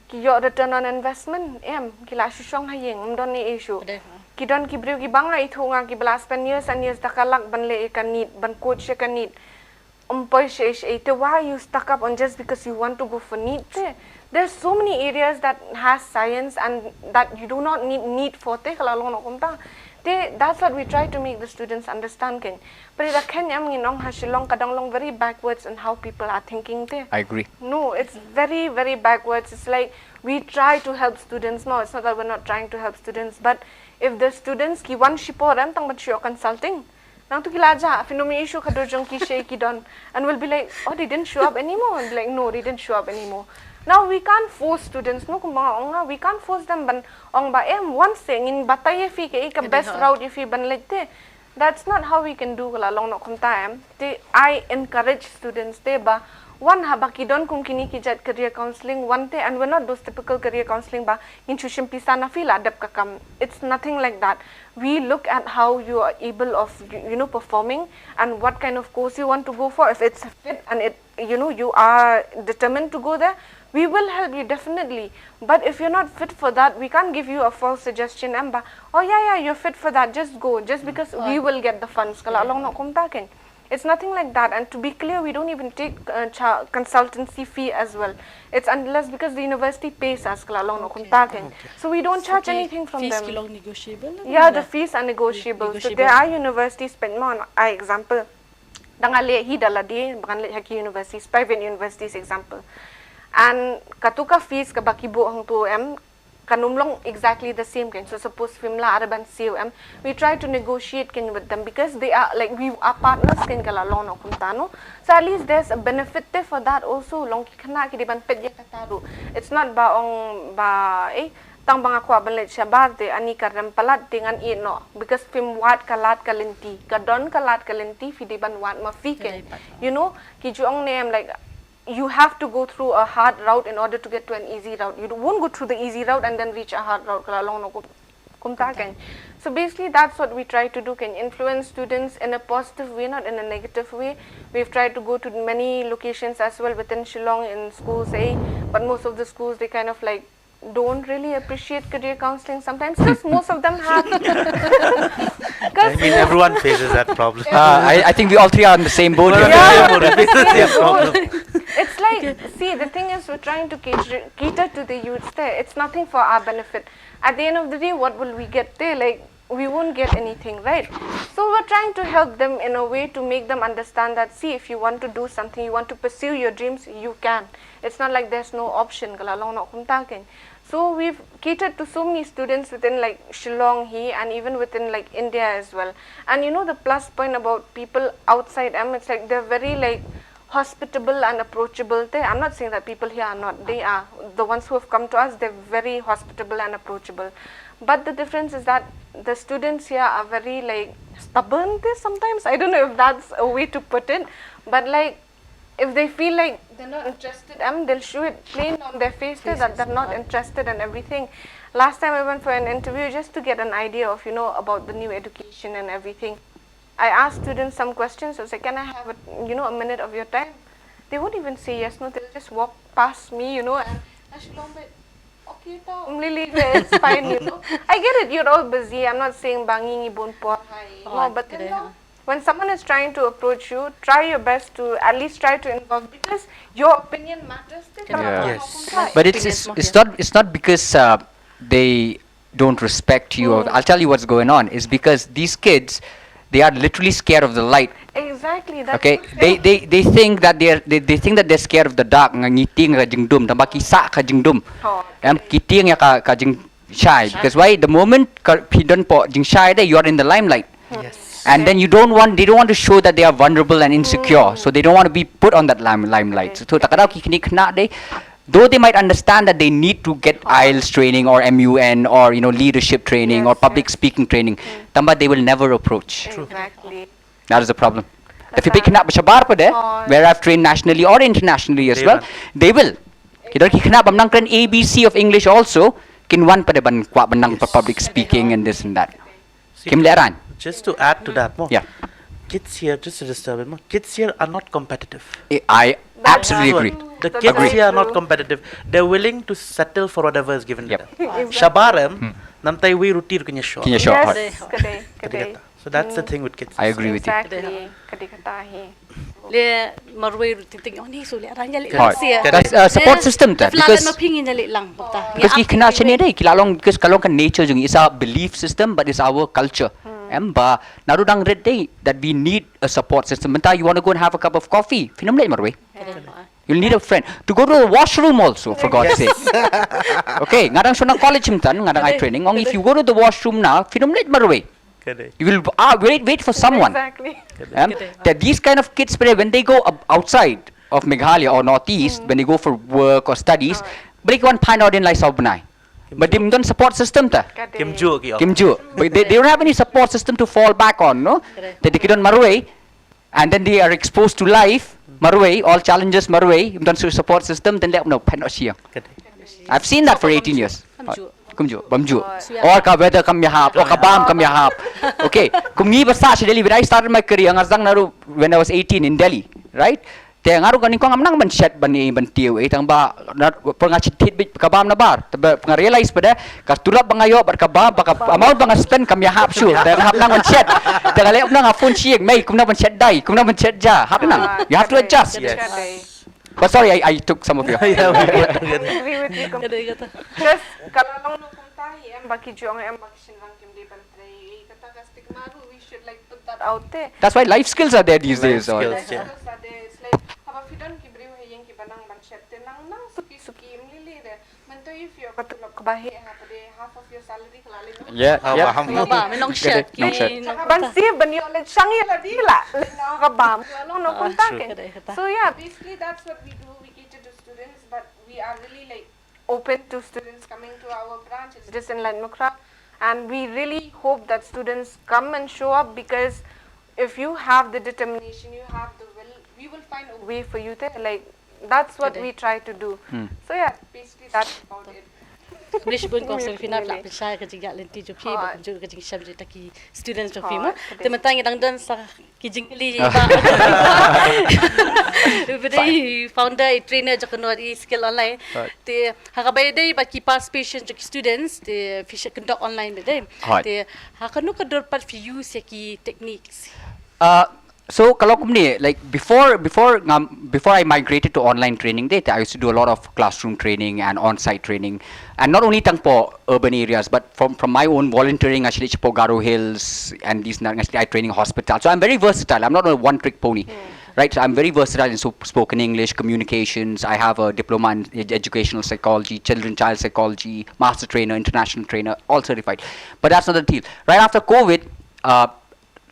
Ki ïoh return on investment em, ki la shu shong ha ïing, ym don ei ei shuh. Ki don ki briew kiba nga ithuh nga, kiba la spend years and years da ka lak ban leh ïa ka NEET, ban coach ïa ka NEET. Ym poi shaei shaei te, why you stuck up on just because you want to go for NEET te? There's so many areas that has science and that you do not need NEET for te, ka la long noh kumta. Te, that's what we try to make the students understand, keiñ. But ida keiñ em ngi ong ha Shillong ka dang long very backwards in how people are thinking te. I agree. No, it's very, very backwards. It's like we try to help students. No, it's not that we're not trying to help students. But if the students ki wan shipor em tang ban shu ïoh consulting, nangtu ki la jah, phin ym ïohi shuh ka dur jong ki, shaei ki don. And we'll be like, "Oh, they didn't show up anymore." And be like, "No, they didn't show up anymore." Now we can't force students, no, kumba nga ong nga, we can't force them ban ong ba, "Em, wan se, ngin batai ïa phi kaei ka best route ïa phi ban leit te." That's not how we can do, ka la long noh kumta, em. Te, I encourage students te ba wan, haba ki don kum kine ki jait career counselling, wan te, and we're not those typical career counselling ba ngin shu shim pisa na phi la dep ka kam. It's nothing like that. We look at how you are able of, you you know, performing and what kind of course you want to go for. If it's fit and it, you know, you are determined to go there, we will help you definitely. But if you're not fit for that, we can't give you a false suggestion, em ba, "Oh yeah, yeah, you're fit for that, just go," just because we will get the funds. Ka la long noh kumta, keiñ. It's nothing like that. And to be clear, we don't even take uh, cha- consultancy fee as well. It's unless because the university pays us, ka la long noh kumta, keiñ. So we don't charge anything from Fees them. Ki long negotiable. Yeah, the fees are negotiable. So Negotiable. There are universities, pynmon, I example. Dang ale hi da lade, ban leit ha ki universities, private universities example. And katu ka fees kaba ki buh hangtu, em, kan ym long exactly the same, keiñ. So suppose phim lah ar ban siew, em, we try to negotiate, keiñ, with them because they are, like, we are partners, keiñ, ka la long noh kumta, no. So at least there's a benefit te for that also. Long ki khynnah ki dei ban peit ïa kata ruh. It's not ba ong ba, eh, tang ba nga kwah ban leit shabar te, ani ka rem palat te ngan ïeh noh. Because phim wad ka lad ka lynti, ka don ka lad ka lynti, phi dei ban wad ma phi, keiñ. You know, ki ju ong ne em, like, you have to go through a hard route in order to get to an easy route. You won't go through the easy route and then reach a hard route, ka la long noh kum- kumta, keiñ. So basically, that's what we try to do, keiñ, influence students in a positive way, not in a negative way. We've tried to go to many locations as well within Shillong in schools, eh? But most of the schools, they kind of, like, don't really appreciate career counselling sometimes because most of them have. I mean, everyone faces that problem. Uh, I, I think we all three are on the same boat here. Yeah, Everyone we're on the faces same that boat. problem. It's like, see, the thing is, we're trying to cater, cater to the youths there. It's nothing for our benefit. At the end of the day, what will we get there? Like, we won't get anything, right? So we're trying to help them in a way to make them understand that, see, if you want to do something, you want to pursue your dreams, you can. It's not like there's no option, ka la long noh kumta, keiñ. So we've catered to so many students within, like, Shillong hi and even within, like, India as well. And you know the plus point about people outside, em, it's like they're very, like, hospitable and approachable te. I'm not saying that people here are not. They are. The ones who have come to us, they're very hospitable and approachable. But the difference is that the students here are very, like, stubborn te sometimes. I don't know if that's a way to put it. But, like, if they feel like they're not interested, em, they'll show it plain on their face te that they're not interested and everything. Last time I went for an interview just to get an idea of, you know, about the new education and everything. I asked students some questions. I was like, "Can I have a, you know, a minute of your time?" They won't even say yes, no. They'll just walk past me, you know, and I should long bit, "Okay, tau, um, Lily, it's fine, you know." I get it, you're all busy. I'm not saying ba ngi ngi bun por hai. No, but then, no, when someone is trying to approach you, try your best to at least try to involve, because your opinion matters. Yeah. Yes. But it's it's, it's not it's not because uh, they don't respect you. Or I'll tell you what's going on. It's because these kids, they are literally scared of the light. Exactly. That's Okay, the they, thing. they they think that they're they, they think that they're scared of the dark. Nga ngi tieng ka jingdum, tang ba ki sah ka jingdum. Oh, Em, ki tieng ïa ka ka jingshai. Because why? The moment ka phi don hapoh jingshai te, you are in the limelight. Yes. And then you don't want they don't want to show that they are vulnerable and insecure. So they don't want to be put on that lime, limelight. So ta ka daw ki khynnah te, though they might understand that they need to get IELTS training or M U N or, you know, leadership training or Yes, public speaking training, tang ba they will never approach. Exactly. That is the problem. Te phi peit khynnah ba shabar pat de, Oh. where I've trained nationally or internationally as They well, will. They will. Ki don ki khynnah bym nang kren A B C of English also, kin wan pat de ban kwah ban nang public speaking and this and that. See, Kim leh rang. Just to add to that, mo. Yeah. Kids here, just to disturb it, mo. Kids here are not competitive. I absolutely agree. The That's kids very here are not true. Competitive. They're willing to settle for whatever is given Yep. to them. Shabar em, namtai wi ruti ruh kin ïa shoh. Kin ïa shoh. Yes, ka dei, ka dei. So that's the thing with kids. I agree with you. Exactly. Ka dei kata hi. Le marwei ruh teng teng, oh ni, so le arang jali Hoi. sia. That's a support system ta, Fla because- no ping jali lang pata. Because ki khynnah shane dei, ki la long, because ka long ka nature jong ngi, it's our belief system, but it's our culture. Em ba, naduh dang rit dei that we need a support system. Mynta you want to go and have a cup of coffee, phin ym leit marwei. You'll need a friend to go to the washroom also, for God's sake. Okay, nga dang shong na college mynta, nga dang ai training. Ong, if you go to the washroom now, phin ym leit marwei. Correct. You will ah, wait, wait for someone. Exactly. Em? That these kind of kids, when they go up outside of Meghalaya or Northeast, when they go for work or studies, balik wan pan out in lai saw bnai. But they don't support system ta. Ka dei. Kim ju ki. Kim ju. But they, they don't have any support system to fall back on, no? That they don't marwei, and then they are exposed to life, marwei, all challenges marwei, don't support system, then they no pen or shiang. I've seen that for eighteen years. Kumju, bamju. Or ka weather kam yahap, or ka bam kam yahap. Okay, kum ngi ba sah sha Delhi, when I started my career, nga sdang naduh when I was eighteen in Delhi, right? Te nga ruh ka nyngkong ngam nang ban shet ban i ban tiew, eh, tang ba, na, por nga shet thit bit ka bam nabar, te ba nga realize ba de, ka tulop ba nga ïoh, bad ka bam, ba ka amount ba nga spend kam yahap shuh, te nga hap nang ban shet. Te nga leh nang phone sha ïing, mei, kumno ban shet dai, kumno ban shet ja, hap nang. You have to adjust. Ka dei. But sorry, I, I took some of your. Yeah, we get- we get- Agree with you. Ka dei kata. Just ka la long no kumta hi em ba ki ju ong em ba ki shynrang kim dei ban trei. Kata ka stigma ruh, we should like put that out there. That's why life skills are there these days. Or, Skills, yeah. It's like haba phi don ki briew ha ïing kiba nang ban shet te nang nang suki suki im lili de. Mynta ïa phi ïoh ka tulop kaba heh haba de half of your salary ka la leit noh. Yeah, Ah, yeah. faham. Ba, mynta nong shet. Nong shet. Ka ban sip ban ïoh leit shang ïa ladi la. Leit noh ka bam. Ka long no kumta True. ke. Ka dei kata. So yeah, basically that's what we do. We cater to students, but we are really like open to students coming to our branch. It's just in Laitumkhrah. And we really hope that students come and show up, because if you have the determination, you have the will, we will find a way for you there. Like, that's what Ka dei. We try to do. So yeah, basically that's about it. Khublei shibun kong Serafina, phi la pynshai ka jingïaid lynti jong phi, bad kumjuh ka jingshem jong kita ki students jong phi mo. Ka dei. Te mynta ngi dang don sa ki jingkylli ba. Ba dei founder, trainer jong ka North East Skill Online. Te ha kaba ïadei bad ki past patient jong ki students, te phi shah conduct online ba dei. Te ha kano ka dur pat phi use ïa ki techniques? Uh, so ka long kumne, like, before before ngam before I migrated to online training, they, I used to do a lot of classroom training and on-site training, and not only tang for urban areas, but from from my own volunteering, actually for Garo Hills and these, actually I training hospital. So I'm very versatile. I'm not a one-trick pony, right? So I'm very versatile in so, spoken English, communications. I have a diploma in ed- educational psychology, children child psychology, master trainer, international trainer, all certified. But that's not the deal. Right after COVID, uh,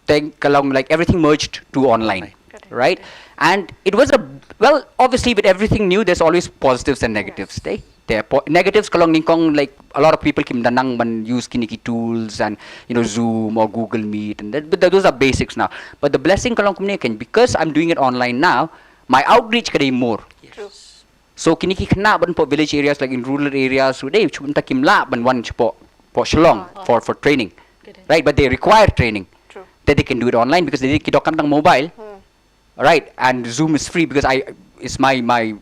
then ka long, like, everything merged to online, right? And it was a, well, obviously with everything new there's always positives and negatives, eh? There are po- negatives ka long nyngkong, like, a lot of people kim da nang ban use kine ki tools and, you know, Zoom or Google Meet, and that, but those are basics now. But the blessing ka long kumne, because I'm doing it online now, my outreach ka dei more. So kine ki khynnah ba don hapoh village areas, like in rural areas, so dei shu mynta kim lah ban wan shapoh, poh Shillong for for training, right? But they require training. True. That they can do it online because they, ki doh kam tang mobile, right? And Zoom is free because I, it's my my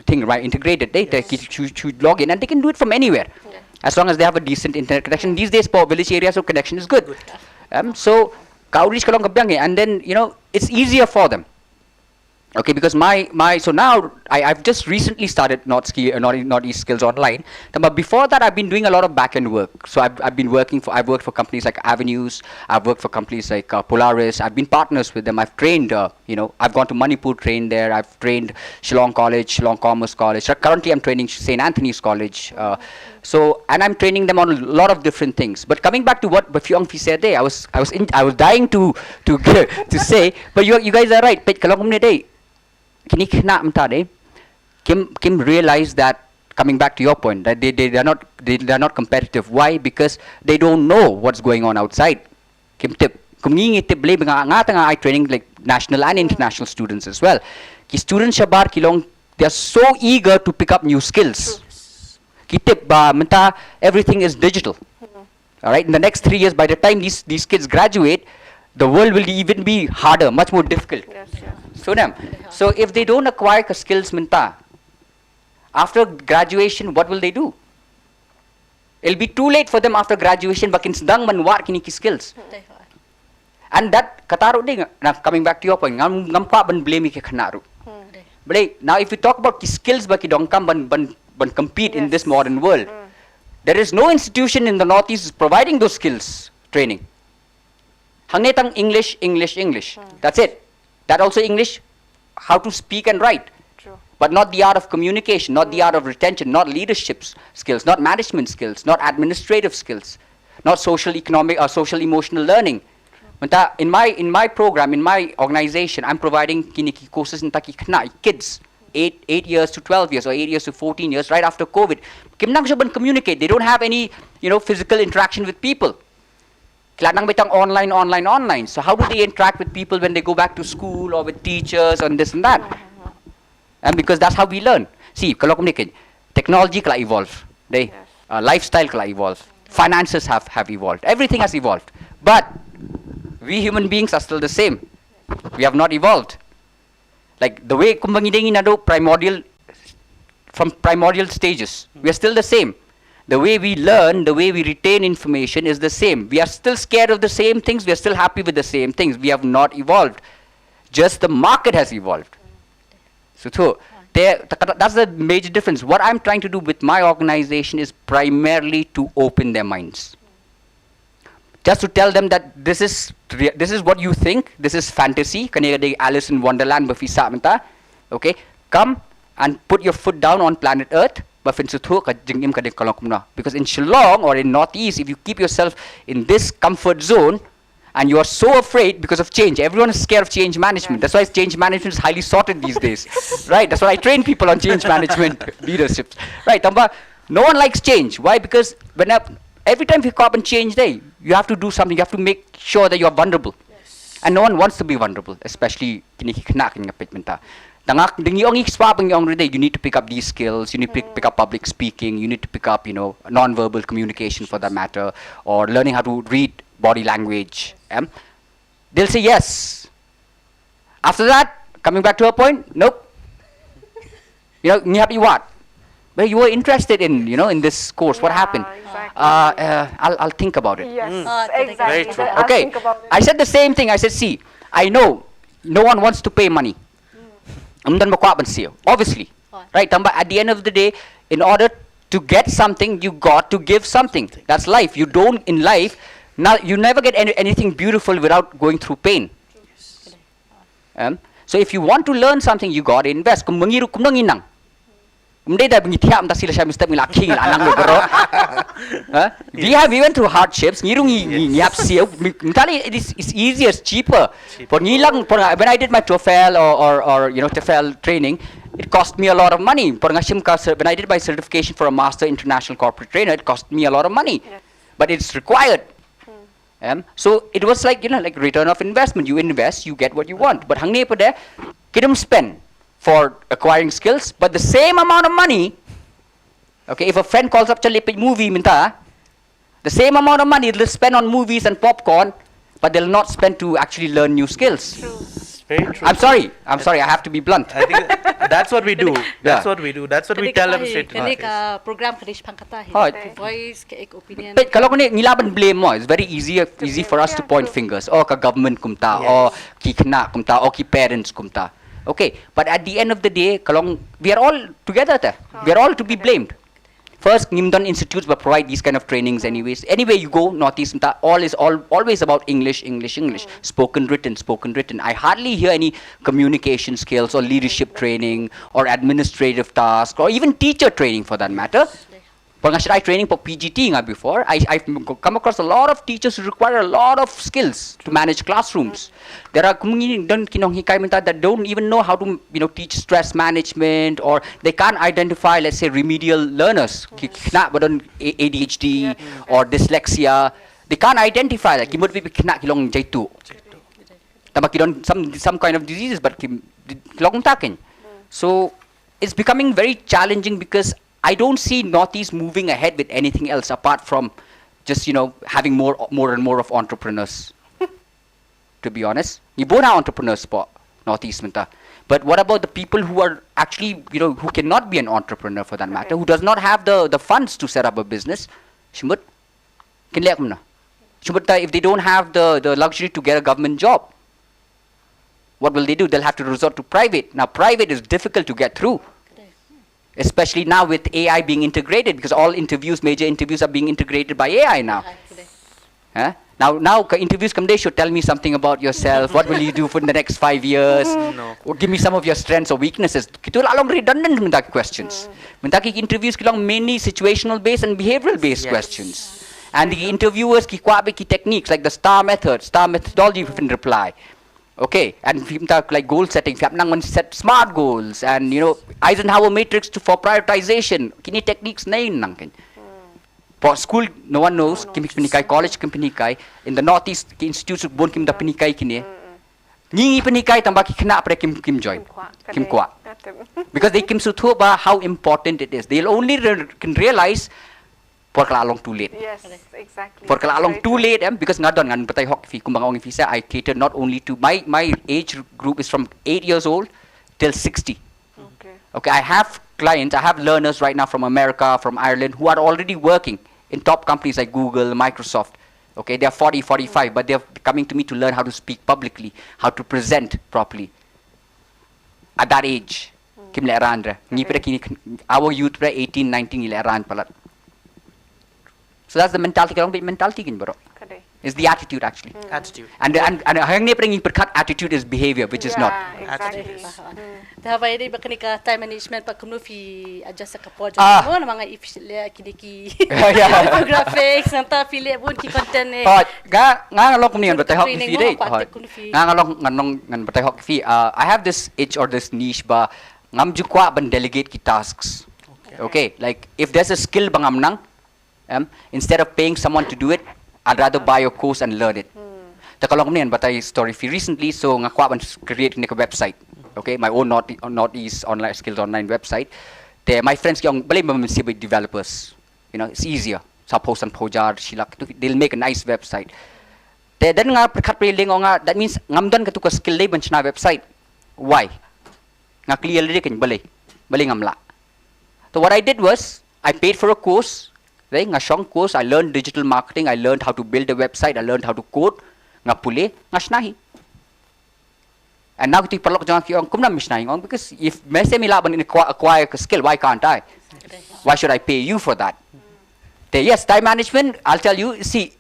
thing, right? Integrated, they they ki shu shu log in and they can do it from anywhere, as long as they have a decent internet connection. These days, poh village areas, so connection is good. Um, so ka outreach ka long ka biang, eh, and then, you know, it's easier for them. Okay, because my my so now I, I've just recently started North Ski uh, North, North East Skills Online. But before that, I've been doing a lot of back end work. So I've, I've been working for I've worked for companies like Avenues. I've worked for companies like uh, Polaris. I've been partners with them. I've trained. Uh, you know, I've gone to Manipur, trained there. I've trained Shillong College, Shillong Commerce College. Right, currently, I'm training Saint Anthony's College. Uh, so, and I'm training them on a lot of different things. But coming back to what Bafyong Fi said there, I was, I was, in, I was dying to, to, to say, but you, you guys are right. Peit ka long kumne dei, kine ki khynnah mynta dei, kim, kim realize that, coming back to your point, that they, they, they're not, they, they're not competitive. Why? Because they don't know what's going on outside. Kim tip. Kum ngi ngi tip bli nga nga tang ai training, like, national and international students as well. Ki students shabar ki long, they are so eager to pick up new skills. Ki tip ba mynta everything is digital. All right, in the next three years, by the time these these kids graduate, the world will even be harder, much more difficult. Yes, yes. So them. So if they don't acquire ka skills mynta, after graduation, what will they do? It'll be too late for them after graduation ba kin sdang ban wad kine ki skills. And that kata ruh dei, now coming back to your point, ngam ngam kwah ban blame ïa ki khynnah ruh. Balei, now if you talk about ki skills ba ki donkam ban ban ban compete in this modern world, there is no institution in the Northeast is providing those skills training. Hangne tang English, English, English. That's it. That also English, how to speak and write. True. But not the art of communication, not the art of retention, not leadership s- skills, not management skills, not administrative skills, not social economic or social emotional learning. Mynta, in my in my program, in my organization, I'm providing kine ki courses mynta ki khynnah, kids, eight eight years to twelve years or eight years to fourteen years, right after COVID. Kim nang shuh ban communicate. They don't have any, you know, physical interaction with people. Ki la nang beit tang online, online, online. So how do they interact with people when they go back to school or with teachers and this and that? And because that's how we learn. See, ka lok ni ken, technology ka la evolve. Dei, uh, lifestyle ka la evolve. Finances have have evolved. Everything has evolved. But we human beings are still the same. We have not evolved. Like the way kumba ngi dei ngi naduh primordial, from primordial stages, we are still the same. The way we learn, the way we retain information is the same. We are still scared of the same things. We are still happy with the same things. We have not evolved. Just the market has evolved. So, so there, that's the major difference. What I'm trying to do with my organization is primarily to open their minds. Just to tell them that this is rea- this is what you think, this is fantasy, kane ka dei Alice in Wonderland ba phi sah mynta. Okay, come and put your foot down on planet Earth, ba phin sngewthuh ka jingim ka dei ka long kumno. Because in Shillong or in Northeast, if you keep yourself in this comfort zone, and you are so afraid because of change. Everyone is scared of change management. That's why change management is highly sought in these days. Right? That's why I train people on change management leadership. Right? Tangba, no one likes change. Why? Because when I, every time you cop and change day, you have to do something. You have to make sure that you are vulnerable. And no one wants to be vulnerable, especially kine ki khynnah kine nga peit mynta. Tang nga dang ong, ïa ki spah ba ngi ong ruh dei, you need to pick up these skills, you need to pick, pick up public speaking, you need to pick up, you know, non-verbal communication for that matter, or learning how to read body language. Em? They'll say yes. After that, coming back to her point, nope. You know, ngi hap ïa wat. But you were interested in, you know, in this course. What happened? Exactly. Uh, uh, I'll, I'll think about it. Yes, Ah, correct. Exactly. Very true. I'll Okay, think about it. I said the same thing. I said, see, I know no one wants to pay money. Ym don ba kwah ban siew, obviously. Right. Right? Tangba at the end of the day, in order to get something, you got to give something. That's life. You don't, in life, now you never get any, anything beautiful without going through pain. Um, so if you want to learn something, you got to invest. Kum ngi ruh, kum ngi nang. Ym dei da ba ngi thiah mynta, sila sha mynstep ngi la khie, ngi la nang baroh. Huh? We have, we went through hardships. Ngi ruh ngi ngi ngi hap siew. Entirely, it is, it's easier, it's cheaper. Por ngi lang, por nga, when I did my TOEFL or, or, or, you know, TEFL training, it cost me a lot of money. Por nga shim ka cer- when I did my certification for a master international corporate trainer, it cost me a lot of money. But it's required. Em? So it was like, you know, like return of investment. You invest, you get what you want. But hangne pat de, ki dang spend for acquiring skills, but the same amount of money, okay, if a friend calls up, "Chal, leit peit movie," mynta, the same amount of money they'll spend on movies and popcorn, but they'll not spend to actually learn new skills. It's very true. I'm sorry. I'm sorry. I have to be blunt. I think that's what we do. That's Yeah. what we do. That's what we tell them straight to Kane their face. ka program ka dei shaphang kata hi. Hoi. Voice, ka ek opinion. But ka long ne, ngi lah ban blame mo. It's very easy, easy for us to point fingers. Oh, ka government kumta, Yes. oh, ki khynnah kumta, oh, ki parents kumta. Okay, but at the end of the day, ka long, we are all together there. We are all to be blamed. First, ngim don institutes ba provide these kind of trainings anyways. Anywhere you go, Northeast mynta, all is all always about English, English, English. Spoken, written, spoken, written. I hardly hear any communication skills or leadership training or administrative task or even teacher training for that matter. Por nga shai training for P G T nga before, I, I've come across a lot of teachers who require a lot of skills to manage classrooms. There are, kum ngi don ki nonghikai mynta that don't even know how to, you know, teach stress management, or they can't identify, let's say, remedial learners. Ki khynnah ba don A- A D H D or dyslexia. They can't identify that. Ki mut ba ki khynnah ki long jaituh. Tangba ki don some, some kind of diseases, but ki, ki long takin. So it's becoming very challenging because I don't see Northeast moving ahead with anything else apart from just, you know, having more, more and more of entrepreneurs. To be honest, ngi bun ha entrepreneurs hapoh Northeast mynta. But what about the people who are actually, you know, who cannot be an entrepreneur for that matter, who does not have the, the funds to set up a business? Shi mut, kin leh kumno? Shu mynta, if they don't have the, the luxury to get a government job, what will they do? They'll have to resort to private. Now, private is difficult to get through, especially now with A I being integrated, because all interviews, major interviews are being integrated by A I now. Huh? Now, now ka interviews kam dei shu tell me something about yourself. What will you do for the next five years? No. Or give me some of your strengths or weaknesses. Kitu la long redundant mynta ki questions. Mynta ki interviews ki long mainly situational based and behavioral based Yes. questions. And the interviewers ki kwah beit ki techniques like the STAR method, STAR methodology of reply. Okay, and phi mynta like goal setting, phi hap nang ban set smart goals and, you know, Eisenhower matrix to, for prioritization. Kine techniques nei nang kan. Por school, no one knows, kim pynhikai, college kim pynhikai, in the Northeast ki institutes bun kim da pynhikai kine. Ngi ngi pynhikai tang ba ki khynnah pre kim, kim join. Kim kwah, Kim ka kwah. dei. Ka tip. Because they kim sngewthuh ba how important it is. They'll only re- can realize por ka la long too late. Yes, exactly. Por ka la long Very too true. late, em, because nga don, ngan batai hok ïa phi, kumba nga ong ïa phi, sa, I cater not only to my, my age group is from eight years old till sixty. Okay. Okay, I have clients, I have learners right now from America, from Ireland, who are already working in top companies like Google, Microsoft. Okay, they are forty, forty-five, but they're coming to me to learn how to speak publicly, how to present properly. At that age, kim lehrain re. Ngi pre kine, our youth pre eighteen, nineteen ngi lehrain palat. So that's the mentality, ka long beit mentality kan baroh. Ka dei. It's the attitude actually. Attitude. And and and hangne pre ngi pyrkhat attitude is behavior, which is not. Yeah, exactly. Attitude. Mm. Te haba ïadei bad kane ka time management pat kumno phi adjust ïa ka por jong Ah. phi mo, namar nga i phi leh kine ki Yeah. infographics, nangta phi leh bun ki content ne. Oh, nga nga long kumne ngan batai hok ïa Training phi mo, dei. pat Oh. tip kumno phi. Nga nga long ngan long ngan batai hok ïa phi. Uh, I have this itch or this niche ba ngam ju kwah ban delegate ki tasks. Okay, like if there's a skill ba ngam nang, um, instead of paying someone to do it, I'd rather buy a course and learn it. Te ka long kumne, ngan batai story ïa phi recently, so nga kwah ban create ne ka website. Okay, my own North, Northeast online skills online website. Te my friends ki ong balei ba men siew beit developers. You know, it's easier. Sa phew san phew hajar shilak tu, they'll make a nice website. Te then nga pyrkhat pyrshah lyngngoh nga, that means ngam don katu ka skill dei ban shna website. Why? Nga kylli ïa lade kan balei. Balei ngam lah. So what I did was I paid for a course. Right? Nga shong course, I learned digital marketing, I learned how to build a website, I learned how to code. Nga pule, nga shna hi. And now kito ki paralok jong nga ki ong kumno me shna hi, nga ong because if me shem i lah ban acqui- acquire ka skill, why can't I? Why should I pay you for that? Te yes, time management, I'll tell you, see,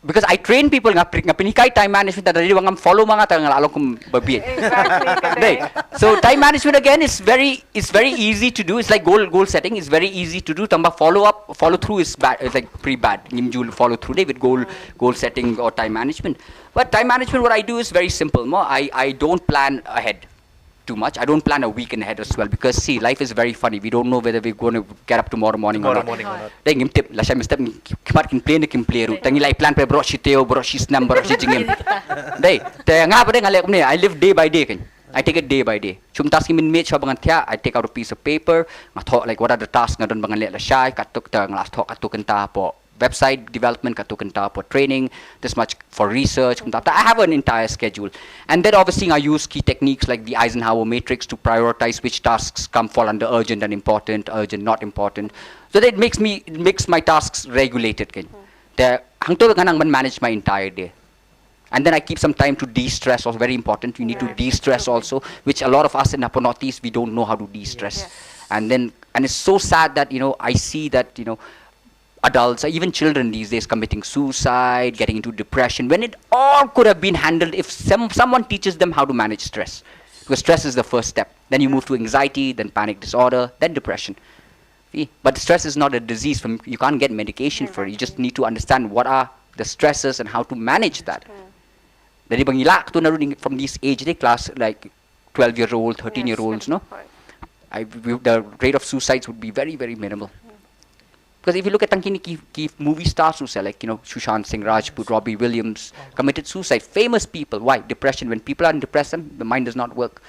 because I train people, nga pri- nga pynhikai time management, tang da dei ba ngam follow ma nga, tang nga la long kum babieit. Exactly, ka Dei. dei. So time management again is very, it's very easy to do. It's like goal goal setting. It's very easy to do. Tang ba follow up, follow through is bad. It's like pretty bad. Ngim ju follow through dei with goal goal setting or time management. But time management, what I do is very simple. Mo, I I don't plan ahead too much. I don't plan a week in ahead as well because see, life is very funny. We don't know whether we're going to get up tomorrow morning or Tomorrow not. Morning or not. Dei, ngim tip lashai mynstep, khmat kin plan, kin plan ruh. Tang ngi la plan pynban baroh shi taïew, baroh shi snem, baroh shi jingim. Dei, te nga pat dei nga leh kumne, I live day by day kan. I take it day by day. Shu mynta sngi mynmiet shuwa ba ngan thiah, I take out a piece of paper, nga thoh like what are the tasks nga don ba ngan leh lashai, katto katne nga la thoh, katto katne hapoh website development, katto katne hapoh training, this much for research, kumta. I have an entire schedule. And then obviously I use key techniques like the Eisenhower matrix to prioritize which tasks come fall under urgent and important, urgent, not important. So that makes me, it makes my tasks regulated kan. Te hangto nga nang ban manage my entire day. And then I keep some time to de-stress, also very important. You need to de-stress also, which a lot of us in Upper Northeast, we don't know how to de-stress. Yes. And then, and it's so sad that, you know, I see that, you know, adults, or even children these days, committing suicide, getting into depression, when it all could have been handled if some, someone teaches them how to manage stress. Because stress is the first step. Then you move to anxiety, then panic disorder, then depression. See? But stress is not a disease. From, you can't get medication for it. You just need to understand what are the stresses and how to manage that. Dari bang ilak tu naru from this age, the class like twelve year old, thirteen year olds, no? I, we, the rate of suicides would be very, very minimal. Because if you look at tang kine ki, ki movie stars who say, like, you know, Sushant Singh Rajput, Robbie Williams committed suicide. Famous people. Why? Depression. When people are in depression, the mind does not work.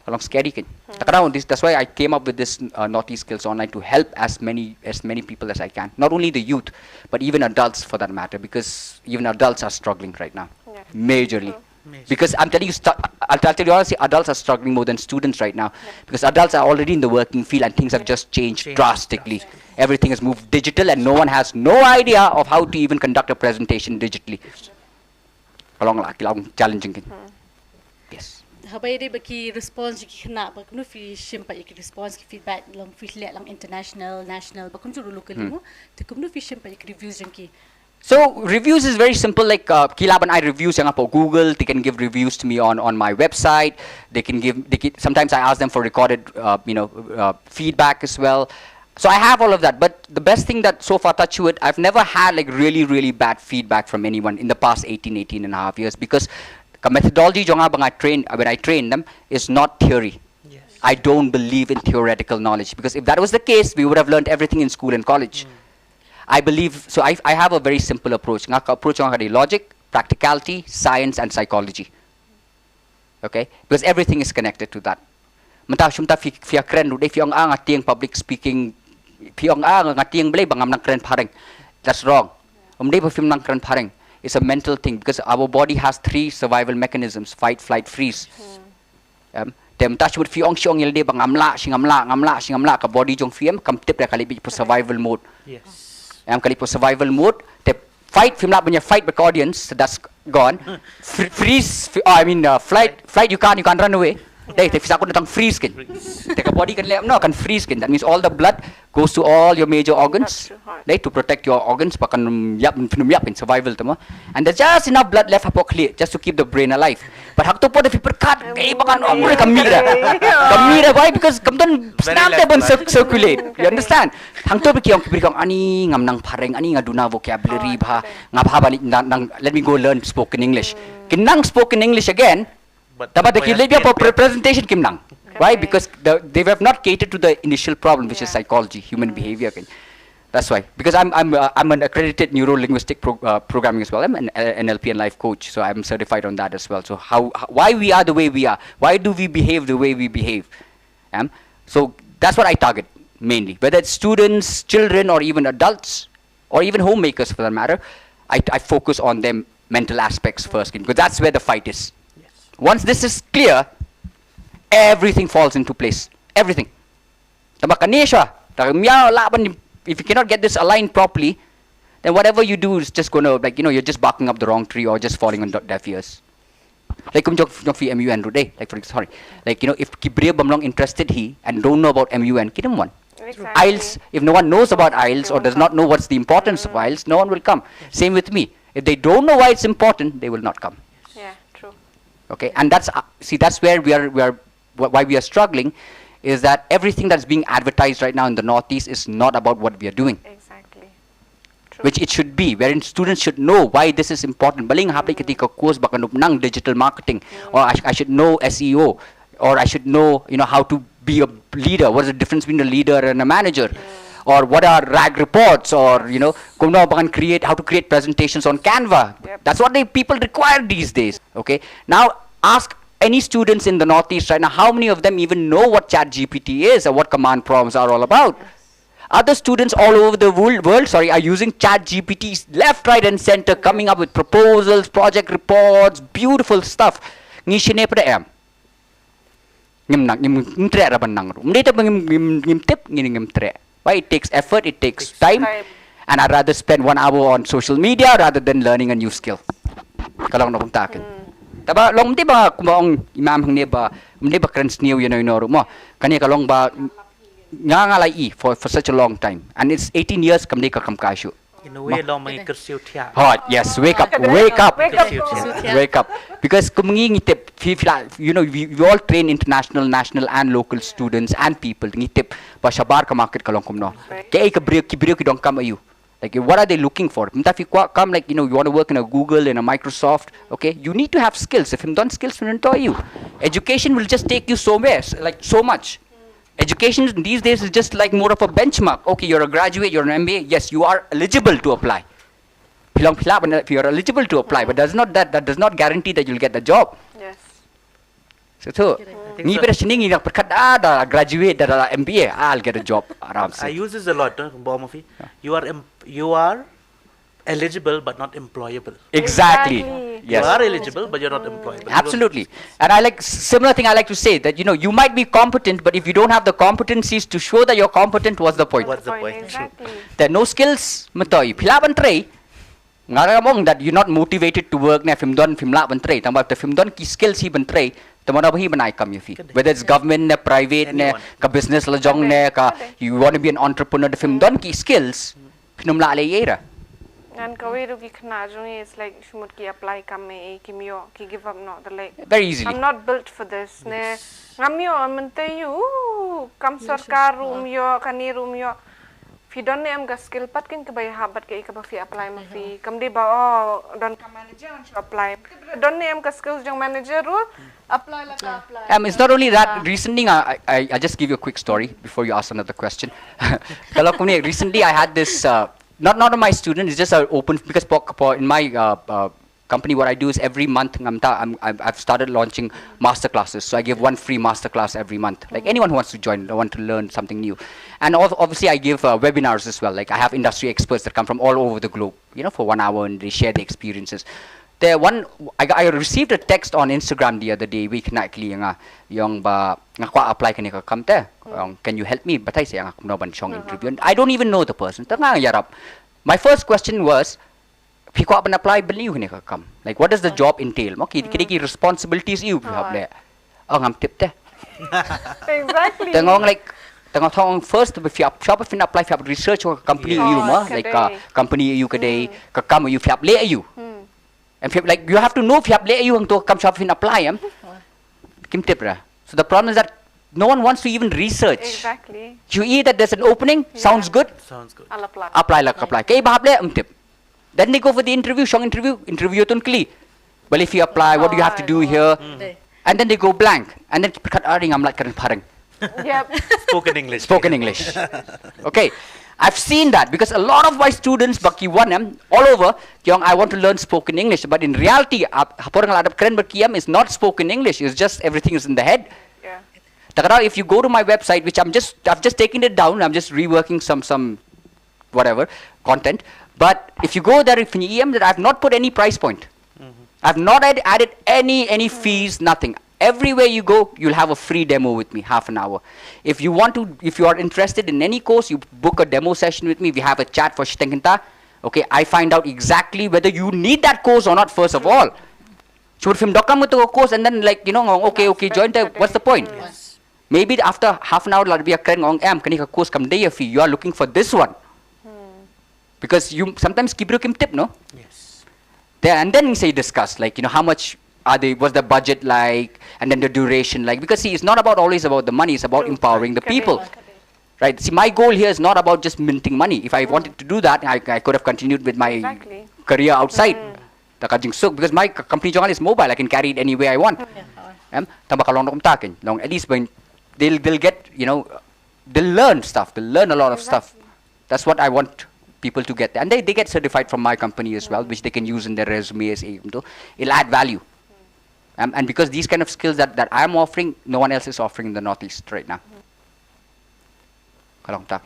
Along scary kan. Takana, this, that's why I came up with this uh, Northeast Skills Online to help as many as many people as I can. Not only the youth, but even adults for that matter, because even adults are struggling right now, Yeah. majorly. Major. Because I'm telling you, stu- I'll, I'll tell you honestly, adults are struggling more than students right now because adults are already in the working field and things have just changed Changed drastically. Everything has moved digital and no one has no idea of how to even conduct a presentation digitally. Ka long la, ki long challenging. Yes. Haba ïadei bad ki response ki khynnah, ba kumno phi shim pat ïa ki response, ki feedback, long phi leh lang international, national, ba kumjuh ruh locally mo. Te kumno phi shim pat ïa ki reviews jong ki? So reviews is very simple. Like, uh, ki lah ban ai reviews ïa nga hapoh Google. They can give reviews to me on on my website. They can give. They can, sometimes I ask them for recorded, uh, you know, uh, feedback as well. So I have all of that. But the best thing that so far, touch wood, I've never had like really really bad feedback from anyone in the past eighteen, eighteen and a half years, because ka methodology jong nga ba nga train, when I train them, is not theory. I don't believe in theoretical knowledge, because if that was the case, we would have learned everything in school and college. I believe, so I, I have a very simple approach. Nga, ka approach nga ka dei logic, practicality, science and psychology. Okay? Because everything is connected to that. Mynta, shu mynta phi, phi ïakren ruh dei, phi ong ah nga tieng public speaking, phi ong ah nga tieng balei ba ngam nang kren phareng. That's wrong. Ym dei ba phim nang kren phareng. It's a mental thing, because our body has three survival mechanisms: fight, flight, freeze. Em, te mynta shu phi ong, shu ong ïa lade ba ngam lah, shi ngam lah, ngam lah, shi ngam lah, ka body jong phi em kam tip re, ka leit beit hapoh survival mode. Em, ka leit hapoh survival mode. Te fight, phim lah ban ïa fight bad ka audience, so that's gone. Fr- freeze, f- oh, I mean, uh, flight, flight, you can't, you can't run away. Dei, te phi sa kut tang freeze kein. Te ka body kan leh, no, kan freeze kein. That means all the blood goes to all your major organs. Dei, to protect your organs, ba kan ym ïap, ym ïap kein, survival te mo. And there's just enough blood left hapoh khlieh just to keep the brain alive. But hangto pat da phi pyrkhat, kaei ba kan ong re, ka mih re. Ka mih re, why? Because kam don snam te ban cir- circulate. You understand? Hangto ba ki ong, ki briew ki ong, ani ngam nang phareng, ani nga duna vocabulary bha, nga bha ban nang, nang, let me go learn spoken English. Ki nang spoken English again. Tangba da ki leit beit hapoh pre- presentation kim nang. Why? Because the, they have not catered to the initial problem, which is psychology, human behavior. That's why. Because I'm, I'm, uh, I'm an accredited neuro-linguistic pro- uh, programming as well. I'm an uh, N L P and life coach, so I'm certified on that as well. So how, how, why we are the way we are? Why do we behave the way we behave? Um, so that's what I target mainly. Whether it's students, children, or even adults, or even homemakers for that matter, I, I focus on them mental aspects first, because that's where the fight is. Once this is clear, everything falls into place. Everything. Tangba kane shuwa, tangba ym lah ban, if you cannot get this aligned properly, then whatever you do is just gonna, like, you know, you're just barking up the wrong tree or just falling on deaf ears. Like, kum jong, jong phi M U N ruh dei, like, for, sorry. Like, you know, if ki briew bym long interested hi and don't know about M U N, kin ym wan. Exactly. IELTS, if no one knows about IELTS or does not know what's the importance of IELTS, no one will come. Same with me. If they don't know why it's important, they will not come. Yeah, true. Okay, and that's, uh, see, that's where we are, we are wh- why we are struggling, is that everything that's being advertised right now in the Northeast is not about what we are doing. Exactly. True. Which it should be, wherein students should know why this is important. Balei nga hap leit kata ka course ba kan nang digital marketing, or I, I should know S E O, or I should know, you know, how to be a leader. What is the difference between a leader and a manager? Or what are RAG reports, or, you know, kumno ba kan create, how to create presentations on Canva. Yep. That's what the people require these days. Okay. Now ask any students in the Northeast right now, how many of them even know what ChatGPT is or what command prompts are all about? Other students all over the world, world, sorry, are using ChatGPT left, right, and center, coming up with proposals, project reports, beautiful stuff. Ngi shane pat em. Ngim nang, ngim, ngim treh ruh ban nang ruh. Ym dei te ba ngim, ngim, ngim tip, ngim, ngim treh. Why? It takes effort, it takes time, and I'd rather spend one hour on social media rather than learning a new skill. Ka long na kumta kein. Tangba long ym dei ba kumba ong i mam hangne ba, ym dei ba kren sniew ïa no ïa no ruh mo. Kane ka long ba nga nga la i for, for such a long time. And it's eighteen years kam dei ka kam ka shuh. In a way, long ma ngi kyrsiew thiah. Hot, yes, wake up, wake up, wake up, wake up. Because kum ngi ngi tip, phi, phi la, you know, we, we all train international, national and local students and people. Ngi tip ba shabar ka market ka long kumno. Kaei ka briew, ki briew ki donkam aïu. Like, what are they looking for? Mynta phi kwah kam, like, you know, you want to work in a Google, in a Microsoft, okay, you need to have skills. If you don't skills, you don't you. Education will just take you somewhere, s- like, so much. Education these days is just like more of a benchmark. Okay, you're a graduate, you're an M B A. Yes, you are eligible to apply. Phi long phi lah ban, you're eligible to apply, but does not that, that does not guarantee that you'll get the job. Yes. So, so ngi pat shane ngi nang pyrkhat, ah, da graduate, da, da M B A, I'll get a job aram se. I use this a lot, no? Kumba ong ma phi. You are em- you are eligible but not employable. Exactly. Exactly. Yes. You are eligible, but you're not employable. You don't- Absolutely. And I like similar thing I like to say that you know you might be competent, but if you don't have the competencies to show that you're competent, what's the point? What's the point? Exactly. Te no skills, mentoi phi lah ban trei. Nga ruh nga ong that you're not motivated to work ne phim don phim lah ban trei. Tangba te phim don ki skills hi ban trei. Te mano ba hi ban ai kam ïa phi. Whether it's government ne private ne Anyone. ka business la jong ne ka you want to be an entrepreneur, te phim don ki skills. Phin ym lah leh ïa ira. Ngan kawei ruh ki khynnah jong ngi, it's like shu mut ki apply kam eh, kim ïoh, ki give up noh, they're like, Very easily. I'm not built for this ne. Ngam ïoh mynta ïoh kam sorkar ruh ym ïoh, kane ruh ym ïoh. Phi don ne em ka skill, pat keiñ kaba ïahap bad kaei kaba phi apply ma phi. Kam dei ba, oh, don ka manager ngan shu apply. Don ne em ka skills jong manager ruh, apply la ka apply. Um, it's not only that. Recently, I, I, I just give you a quick story before you ask another question. Ka long kumne, recently, I had this, uh, not not of my student, it's just an open, because for, for in my uh, uh, company, what I do is every month, ngam ta, I'm, I've I've started launching masterclasses. So I give one free masterclass every month. Like anyone who wants to join, want to learn something new. And al- obviously, I give uh, webinars as well. Like I have industry experts that come from all over the globe, you know, for one hour and they share their experiences. There, one, I, got- I received a text on Instagram the other day, week nightly, nga, ïa ong ba, nga kwah apply kane ka kam te, ong, can you help me? Batai sa ïa nga kumno ban shong interview. And I don't even know the person. Te nga ïarap. My first question was, phi kwah ban apply balei kane ka kam? Like, what does the job entail? Mo, ki, ki, ki responsibilities ïa u phi hap leh. Oh, ngam tip te. Exactly. Te nga ong like, te nga ong first, phi hap, shwa ba phin apply, phi hap research ka company ïa u mo, like ka company ïa u ka dei, ka kam ïa u phi hap leh ïa u. And phi hap, like, you have to know phi hap leh ïa u hangto ka kam shwa ba phin apply em. Kim tip ra. So the problem is that no one wants to even research. Exactly. You hear that there's an opening, sounds good, Sounds good. I'll apply. Apply la ka apply. Kaei ba hap leh, ym tip. Then they go for the interview, shong interview, interview tun kli. Well, if you apply, what do you have to do here? And then they go blank. And then ki pyrkhat, "Ari, ngam lah kren phareng." Yep. Spoken English. Spoken English. Okay. I've seen that because a lot of my students, ba ki wan em, all over, ki ong, "I want to learn spoken English." But in reality, ap- ha por nga la dep kren bad ki em, is not spoken English. It's just everything is in the head. Yeah. Ta ka daw, if you go to my website, which I'm just, I've just taken it down, I'm just reworking some, some whatever content. But if you go there, if you E M that I've not put any price point, I've not add, added any any fees, nothing. Everywhere you go, you'll have a free demo with me, half an hour. If you want to, if you are interested in any course, you book a demo session with me. We have a chat for shiteng kynta. Okay, I find out exactly whether you need that course or not first of all. Shu phim donkam ïa ka course and then, like, you know, okay, okay, join the, what's the point? Maybe after half an hour la bi kren, ong, "Em, kane ka course kam dei ïa phi, you are looking for this one." Because you sometimes ki briew kim tip, no? Yes. There and then say discuss, like, you know, how much are they, what's the budget like, and then the duration like, because see, it's not about always about the money, it's about empowering the people. Right? See, my goal here is not about just minting money. If I wanted to do that, I, I could have continued with my Exactly. career outside. Ta ka jingsuk, because my c- company jong nga is mobile, I can carry it anywhere I want. Em, tangba ka long kumta kein, long at least when they'll they'll get, you know, they'll learn stuff, they'll learn a lot of stuff. That's what I want people to get, and they, they get certified from my company as well, which they can use in their resumes. Eh, it'll add value. Um, and because these kind of skills that, that I'm offering, no one else is offering in the Northeast right now. Ka long tak.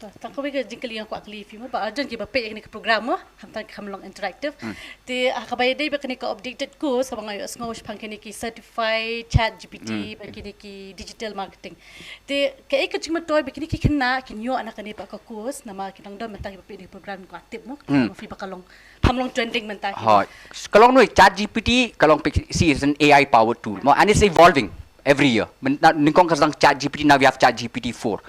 Tang kawei ka jingkylli nga kwah kylli ïa phi mo, ba arjan kiba peit ïa kane ka program mo, hamtang kam long interactive. Te ha kaba ïadei bad kane ka updated course, kaba nga ïohsngew shaphang kine ki certified chat G P T bad kine ki digital marketing. Te kaei ka jingmyntoi ba kine ki khynnah kin ïoh na kane ka course, namar ki nongdon mynta kiba peit ïa kane ka program, kwah tip mo, ma phi ba ka long, kam long trending mynta ki. Hooid. Ka long, no, chat G P T, ka long, see, is an A I powered tool mo, and it's evolving every year. Myn- na- Nyngkong ka sdang chat G P T, now we have chat G P T four.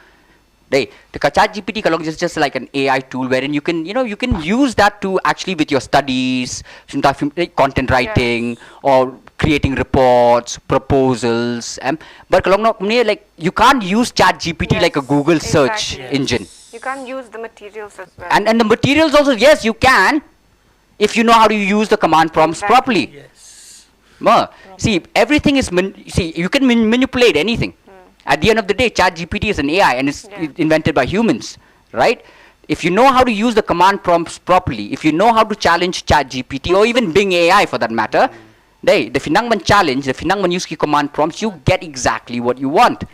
Dei, te ka chat G P T ka long just, just like an A I tool wherein you can, you know, you can use that to actually with your studies, sometimes, eh, content writing or creating reports, proposals. Em, but ka long, no, kumne, like, you can't use chat G P T like a Google search engine. You can't use the materials as well. And and the materials also, yes, you can, if you know how to use the command prompts properly. Yes. Ma, see, everything is man- see, you can man- manipulate anything. At the end of the day, chat G P T is an A I and it's Yeah. invented by humans, right? If you know how to use the command prompts properly, if you know how to challenge chat G P T or even Bing A I for that matter, they, if you nang man challenge, if you nang man use ki command prompts, you get exactly what you want.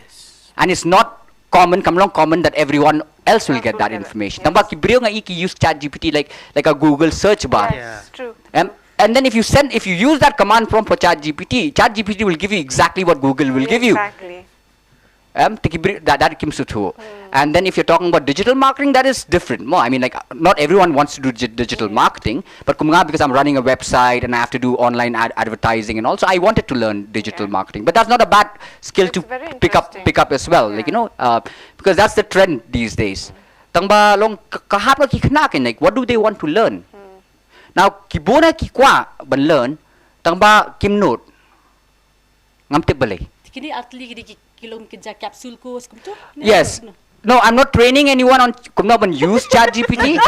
And it's not common, kam long common that everyone else will get that information. Tangba ki briew nga i ki use ChatGPT like like a Google search bar. Yes, true. Um, and then if you send, if you use that command prompt for ChatGPT, ChatGPT will give you exactly what Google will give you. Exactly. Um, te ki briew, that, that kim suthu. And then if you're talking about digital marketing, that is different. More, I mean, like, not everyone wants to do digi- digital marketing, but kumnga, because I'm running a website and I have to do online ad- advertising and also I wanted to learn digital marketing. But that's not a bad skill to It's very pick up interesting. pick up as well. Like, you Yeah. know, uh, because that's the trend these days. Tangba long ka- ka hap ki khynnah kin, like, what do they want to learn? Now, ki bun ki kwah ban learn, tangba kim nud. Ngam tip balei. Kini artli kini ki kilom ki ja capsule course kumtu. Yes. No, I'm not training anyone on kumno ban use ChatGPT.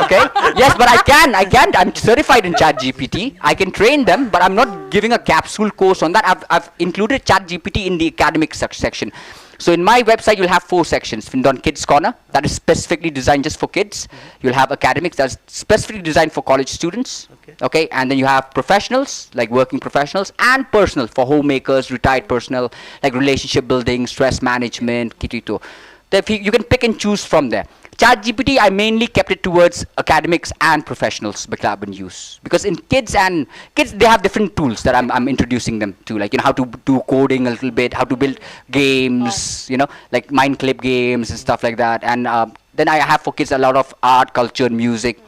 Okay. Yes, but I can. I can. I'm certified in ChatGPT. I can train them, but I'm not giving a capsule course on that. I've, I've included ChatGPT in the academic sec- section. So in my website, you'll have four sections. Findon Kids Corner, that is specifically designed just for kids. You'll have academics, that's specifically designed for college students. Okay. Okay, and then you have professionals, like working professionals, and personal for homemakers, retired personnel, like relationship building, stress management, kito. If you, you can pick and choose from there. ChatGPT, I mainly kept it towards academics and professionals, ba ki lah ban use. Because in kids and kids, they have different tools that I'm, I'm introducing them to, like, you know, how to do coding a little bit, how to build games, you know, like mind clip games and stuff like that. And uh, then I have for kids a lot of art, culture, and music.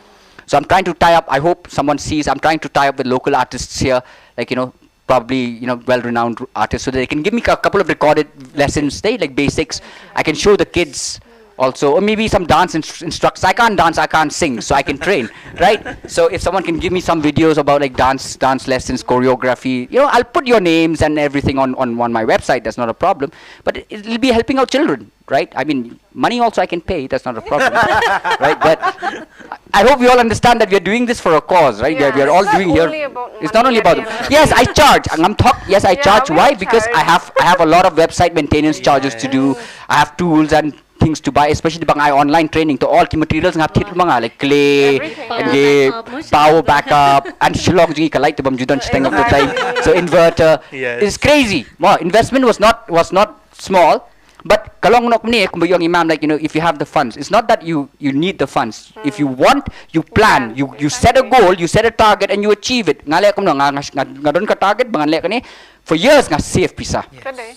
So I'm trying to tie up, I hope someone sees, I'm trying to tie up with local artists here, like, you know, probably, you know, well-renowned artists, so they can give me a couple of recorded lessons, they like basics. I can show the kids also, or maybe some dance inst- instructors. I can't dance, I can't sing, so I can train, right? So if someone can give me some videos about, like, dance, dance lessons, choreography, you know, I'll put your names and everything on on, on my website. That's not a problem. But it, it'll be helping out children, right? I mean, money also I can pay. That's not a problem, right? But I hope we all understand that we are doing this for a cause, right? We are, we are Yeah, all it's not doing here. only about It's not money only at about. the end of the Yes, day. I charge. Ngam thok. Yes, I Yeah, charge. we Why? have Because I charge. have I have a lot of website maintenance charges to do. I have tools and things to buy, especially bang I online training. To all ki materials nga thit manga, like clay, Everything. and the power backup, and Shillong jing ka light bam judan chiteng of the time. So inverter. Yes. It's crazy. Mo, investment was not was not small. But kalong nok ni kumba yong imam, like, you know, if you have the funds, it's not that you you need the funds. If you want, you plan, you you set a goal, you set a target, and you achieve it. Nga leh kumno nga nga nga don ka target bang leh kani for years nga save pisa. Ka dei.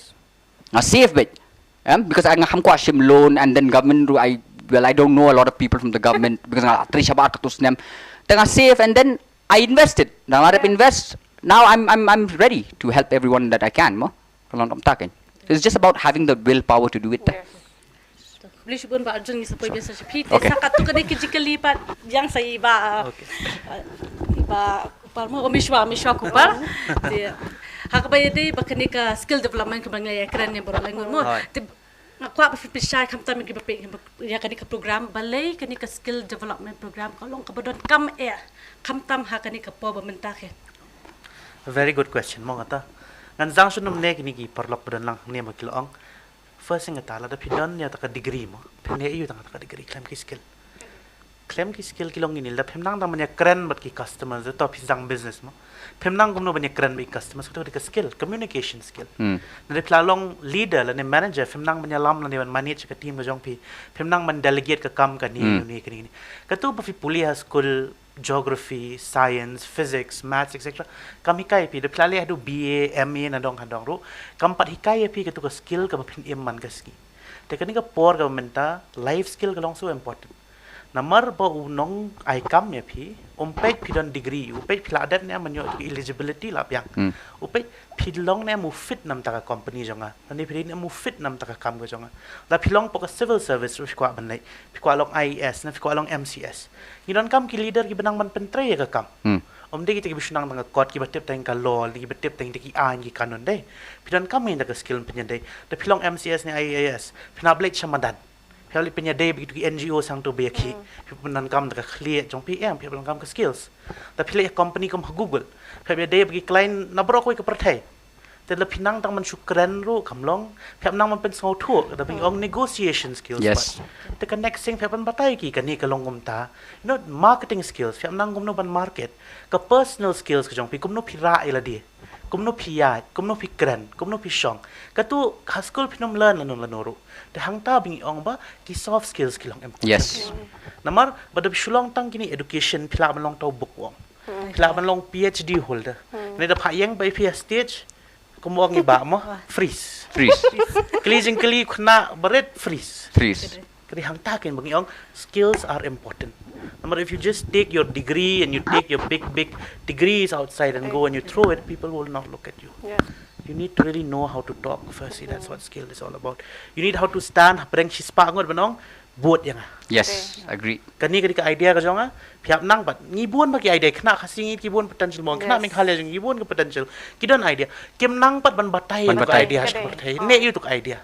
Nga save bit. Em, because I nga ham kwah shim loan and then government ru I well, I don't know a lot of people from the government because nga tri shabar ka tu snem. Then nga save and then I invested. Now I invest. Now I'm I'm I'm ready to help everyone that I can mo. Kalong kam takin. It's just about having the willpower to do it. Yes. Bli shibun ba Arjun ngi sa poi biasa shapi. Okay. Sa katu kane ki jingkylli pat yang sa iba. Okay. Iba Kupar mo, Omishwa, Omishwa Kupar. Te ha kaba ïadei ba kane ka skill development kaba nga ïa kren ne baroh lai ngur mo. Right. Te nga kwah ba phi pynshai khamtam ïa kane ka program, balei kane ka skill development program ka long kaba donkam eh khamtam ha kane ka por ba mynta kane. A very good question mo ngata. Ngan zang shuh num ne kini ki paralok ba don lang ne ma ki la ong. First thing ngata lada phi don ïa ta ka degree mo. Phin ïa ïu tang ta ka degree khlem ki skill. Khlem ki skill ki long ini lada phim nang tang ban ïa kren bad ki customers to phi zang business mo. Phim nang kumno ban ïa kren bad ki customers to ka skill, communication skill. Nada phi la long leader lane manager phim nang ban ïa lam lane ban manage ka team ka jong phi. Phim nang ban delegate ka kam kani kani kani. Katu ba phi pule ha school geography, science, physics, maths, et cetera. Kam hikai phi, da phi la leh haduh B A, M A nadong hadong ruh. Kam pat hikai phi katu ka skill kaba phin im man ka sngi. Te kani ka por kaba mynta, life skill ka long so important. Namar ba u nong ai kam ïa phi, um peit phi don degree, u peit phi la dep ne em ban ïoh eligibility la biang. U peit phi long ne em u fit nam ta ka company jong nga. Lane phi ne em u fit nam ta ka kam ka jong nga. La phi long pok ka civil service ruh phi kwah ban leh. Phi kwah long I A S, ne phi kwah long M C S. Ngi donkam ki leader kiba nang ban pyntrei ïa ka kam. Ym dei kita kiba shu nang tang ka kot, kiba tip tang ka law, kiba tip tang ki aiñ ki kanun dei. Phi donkam ïa ka skill pynïadei. Da phi long M C S ne I A S, phi nang leit sha madan. Phi hap leit pynïadei bad ki N G O sangtu ba ïa ki. Phi pyndonkam da ka khlieh jong phi em, phi pyndonkam ka skills. Da phi leit company kum ha Google, phi hap ïadei bad ki client na baroh kawei ka pyrthei. Te la phi nang tang ban shu kren ruh kam long, phi hap nang ban pynsngewthuh, da phi ong negotiation skills. Yes. Te ka next thing phi hap ban batai ki kane ka long kumta. You know, marketing skills, phi hap nang kumno ban market. Ka personal skills ka jong phi, kumno phi rah ïa lade. Kumno phi ïaid, kumno phi kren, kumno phi shong. Katu ha skul phin ym learn lano lano ruh. Te hangta ba ngi ong ba ki soft skills ki long important. Yes. Namar ba da phi shu long tang kine education phi lah ban long tau bookworm. Phi lah ban long PhD holder. Kine da pha ïeng ba phi ha stage kumba ong i bah mo freeze. Freeze. Kylli jingkylli khynnah barit freeze. Freeze. Kane hangta kein ba ngi ong skills are important. Namar if you just take your degree and you take your big big degrees outside and go and you throw it, people will not look at you. Yeah. You need to really know how to talk firstly. That's what skill is all about. You need how to stand hapdeng shispah ngut ban ong bud ïa nga. Yes, agreed. Kane ka dei ka idea ka jong nga. Phi hap nang pat ngi bun ba ki idea, khynnah Khasi ngi ki bun potential mo, khynnah Yes. Meghalaya jong ngi ki bun ka potential. Ki don idea. Kim nang pat ban batai Ban ïa ka batai. idea ha Ka dei. shipyrthei. Ne ïa ka idea.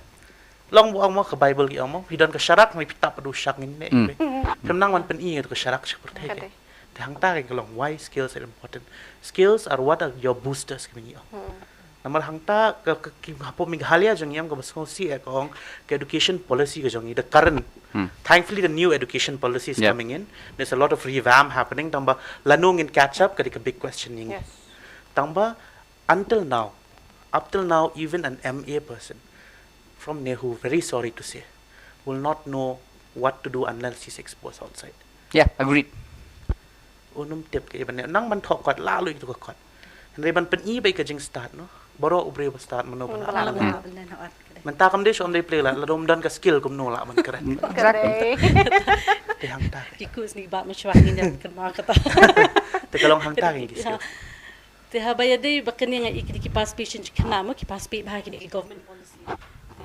Long ba ong mo ka Bible ki ong mo, phi don ka sharak, ne phi tap da u shak ngin ne. Mm. Kim nang ban pyni ïa ka sharak shipyrthei Ka ke. dei. Te hangta ka long why skills are important. Skills are what are your boosters ki ngi ong. Namar hangta ka, ka ki hapoh Meghalaya jong ngi ïa ka ba sngewsih ïa ka ong ka education policy ka jong ngi, the current. Hmm. Thankfully the new education policy is Yeah. coming in. There's a lot of revamp happening. Tang ba lano ngin catch up ka dei ka big question ïa ngi. Yes. Tang ba until now, up till now, even an MA person from NEHU, very sorry to say, will not know what to do unless he's exposed outside. Yeah, agreed. Un ym tip ka ban nang ban thoh kot la lui tu ka kot. Hynrei ban pyni ba ka jingstad no. Baroh u briew ba stad mano ba Ba la la la. ba la ba la hot. Mynta kam dei shom dei play la la dom don ka skill kumno la ban kren. Ka dei. Te hangta. Ki kus ni ba ma shwa ni ne kan ma kata. Te ka long hangta ki skill. Te haba ïadei ba kane nga i ki pass patient ki khynnah mo ki pass peit bha kine ki government policy.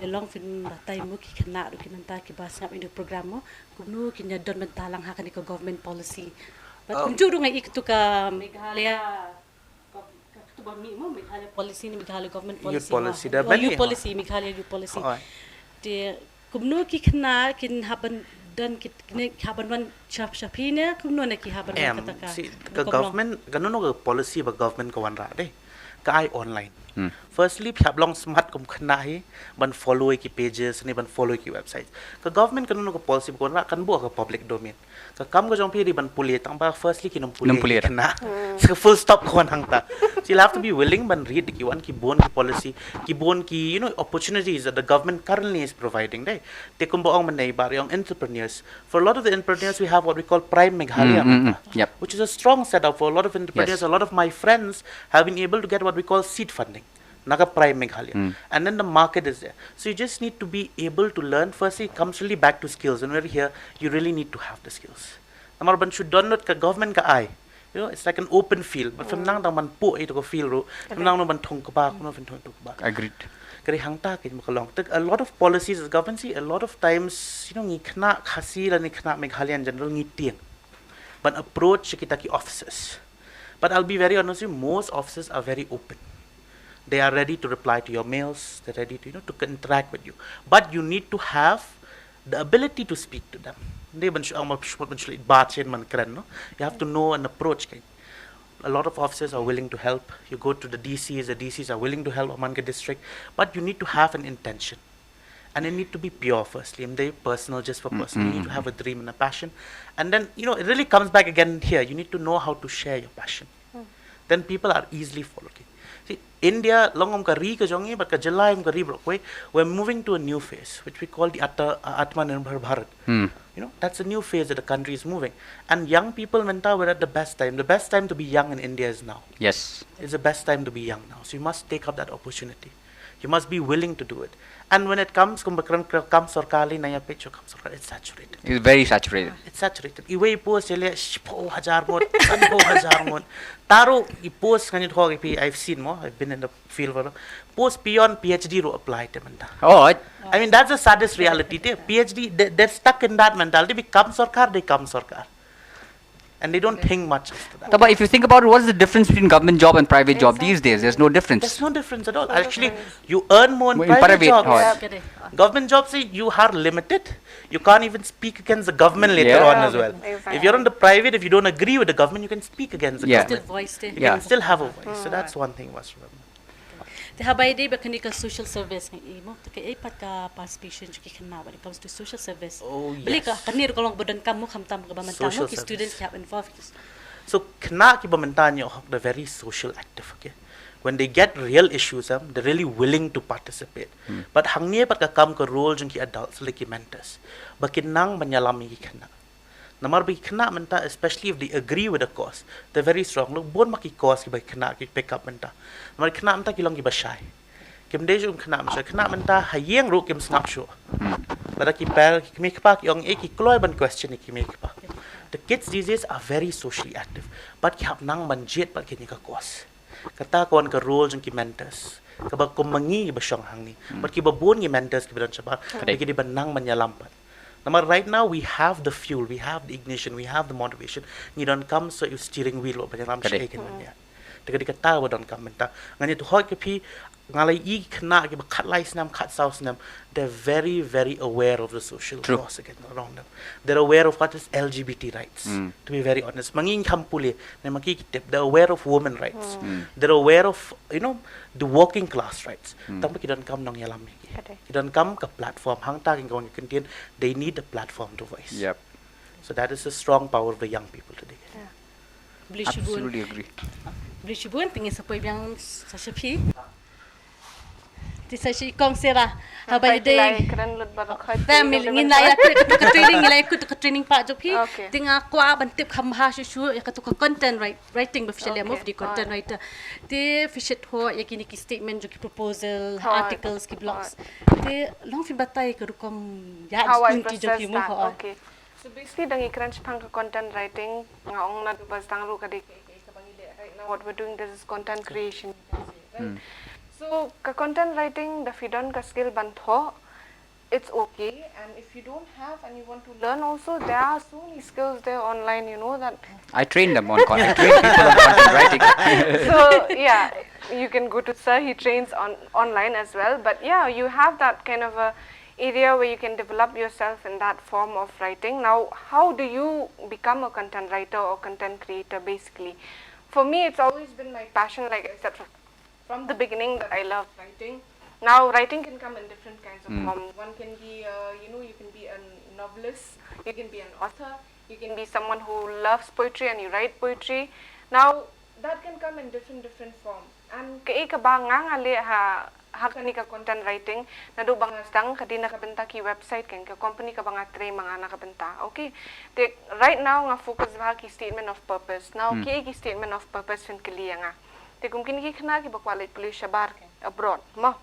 Te long phin batai mo ki khynnah ruh ki mynta ki ba sngap ïa u program mo kumno kin ïa don bynta lang ha kane ka government policy. But kumjuh ruh nga i katu ka Meghalaya ka, ka katu ba mih mo Meghalaya policy ne Meghalaya government Youth policy. policy, da many. Youth policy, Meghalaya youth policy. Oi. Te kumno ki khynnah kin hap ban don ki ne hap ban wan shap shap hi ne kumno ne ki hap ban wan Em, kata ka. si, Kumno ka kumno. Government, ka nono ka policy ba government ka wanrah dei. Ka ai online. Hmm. Firstly, phi hap long smart kum khynnah hi, ban follow ïa ki pages, ne ban follow ïa ki websites. Ka government ka nono ka policy ba ka wanrah kan buh ka public domain. Ka kam ka jong phi dei ban pule, tang ba firstly ki nym pule. Nym pule Ki da. khynnah. So full stop ka wan hangta. So you'll have to be willing ban read ki wan ki bun ki policy, ki bun ki, you know, opportunities that the government currently is providing, dei. Te kumba ong mynne ba ri ong entrepreneurs. For a lot of the entrepreneurs, we have what we call Prime Meghalaya, Mm, mm, mynta, mm. Yep. Which is a strong setup for a lot of entrepreneurs. Yes. A lot of my friends have been able to get what we call seed funding. Na ka Prime Meghalaya. Mm. And then the market is there. So you just need to be able to learn. Firstly, it comes really back to skills. When we're here, you really need to have the skills. Namar ban shu don lut ka government ka ai. You know, it's like an open field. But from nang dang ban pu itu ka field ru. From nang ban thung kaba, from nang ban thung kaba. Agreed. Kari hangta ki makalong. A lot of policies as government, see, a lot of times, you know, ngi khynnah Khasi la ngi khynnah Meghalaya in general ngi tieng. Ban approach kita ki offices. But I'll be very honest with you, most offices are very open. They are ready to reply to your mails. They're ready to, you know, to interact with you. But you need to have the ability to speak to them. They ban shu, ban shu, ban shu, ba chen man kren, no? You have to know and approach, kan. A lot of officers are willing to help. You go to the D Cs, the D Cs are willing to help among the district, but you need to have an intention. And it need to be pure firstly. And they personal, just for personal. You need to have a dream and a passion. And then, you know, it really comes back again here. You need to know how to share your passion. Then people are easily followed. See, India, long um ka ri ka jong i, but ka jylla um ka ri bro, kwe, we're moving to a new phase, which we call the Atta, uh, Atmanirbhar Bharat. Hmm. You know, that's a new phase that the country is moving. And young people, mynta, we're at the best time. The best time to be young in India is now. Yes. It's the best time to be young now. So you must take up that opportunity. You must be willing to do it. And when it comes, kum bakran kam sorkar li naya pecho kam sorkar, it's saturated. It's very saturated. It's saturated. Iwei post ele shiphew hajar ngut, sanphew hajar ngut. Taro i post ngani thok ipi, I've seen mo, I've been in the field for post beyond PhD ru apply te mynta. Oh, I- I mean, that's the saddest reality. Te PhD, they, they're stuck in that mentality. Bi kam sorkar, they kam sorkar. And they don't think much after that. Taba, if you think about it, what is the difference between government job and private job Exactly. these days? There's no difference. There's no difference at all. Actually, you earn more in In private private, jobs. oh, yeah. Ka dei. Government jobs, see, you are limited. You can't even speak against the government later Yeah. on as well. Exactly. If you're in the private, if you don't agree with the government, you can speak against the Yeah. Still government. voice te. You Yeah. can still have a voice. So that's one thing was remember. Te haba ïadei ba kane ka social service nga i mo te ka ei pat ka participation jong ki khynnah when it comes to social service. Oh, Beli ka yes. kane ruh ka long ba donkam mo khamtam ka ba mynta mo Social ki service. students ki hap involve. So khynnah ki ba mynta ñiewhok, they're very social active, okay? When they get real issues, um, they're really willing to participate. But hangne pat ka kam ka role jong ki adults, like ki mentors, ba kin nang ban ïalam ïa ki khynnah. Namar ba ki khynnah mynta, especially if they agree with the cause, they're very strong. Look, bun ma ki cause kiba ki khynnah ki pick up mynta. Namar ki khynnah mynta ki long kiba shy. Kim dei shuh ki khynnah mynta, khynnah mynta ha ïing ruh kim sngap shuh. Lada ki parents, ki kmie ki kpa ki ong eh, ki kloi ban question ïa ki kmie ki kpa. The kids these days are very socially active, but ki hap nang ban jied pat kine ki cause. Kata ka wan ka role jong ki mentors, kaba kum ma ngi ba shong hangne, but kiba bun ki mentors kiba don shabar, ba ki dei ban nang ban ïalam pat. Namar right now we have the fuel, we have the ignition, we have the motivation. Ngi donkam sa ïa u steering wheel ba ban ïalam sha ki khynnah. Te ka dei kata ba donkam mynta. Ngan ïathuh ïa phi, nga la ïohi ki khynnah kiba khatlai snem, khatsaw snem, they're very, very aware of the social cause again around them. They're aware of what is L G B T rights, to be very honest. Ma ngi ngim pule, ne ma ki ki tip, they're aware of women rights. They're aware of, you know, the working class rights. Tang ba ki donkam nongïalam ïa ki. Ki donkam ka platform, hangta ki ong ki ktien, they need a platform to voice. So that is the strong power of the young people today. Blei shibun. Absolutely agree. Blei shibun, te ngin sa poi biang sa sha phi. Te sa sha i Kong Sarah. Haba ïadei, ngin la ïa kut ka training, ngin la ïa kut ka training pat jong phi. Te nga kwah ban tip kham bha shuh shuh ïa katu ka content writing ba phi sa leh mo, phi dei content writer. Te phi shet ho ïa kine ki statement jong ki proposal, articles, ki blogs. Te long phi batai ka rukom ïa jingkyrkhu jong phi mo. So basically, da ngi kren shaphang ka content writing, nga ong naduh ba sdang ruh ka dei ka, ka, kaba ngi leh right now, what we're doing, this is content creation, you can say, right? So ka content writing, da phi don ka skill ban thoh, it's okay. And if you don't have and you want to learn also, there are so many skills there online, you know that. I train them on con- I train people on content writing. So yeah, you can go to Sir, he trains on online as well. But yeah, you have that kind of a area where you can develop yourself in that form of writing. Now, how do you become a content writer or content creator, basically? For me, it's always been my passion, like I said, from, from the beginning that I love writing. Now, writing can come in different kinds of form. One can be, uh, you know, you can be a novelist, you can be an author, you can be someone who loves poetry and you write poetry. Now, that can come in different, different form. And kaei kaba nga nga leh ha, ha kane ka content writing, naduh ba nga sdang, ka dei na ka bynta ki website, kane ka company kaba nga trei ma nga na ka bynta. Okay. Te right now nga focus bha ki statement of purpose. Now, kiei ki statement of purpose phin kylli ïa nga? Te kum kine ki khynnah kiba kwah leit pule shabar, kane abroad mo.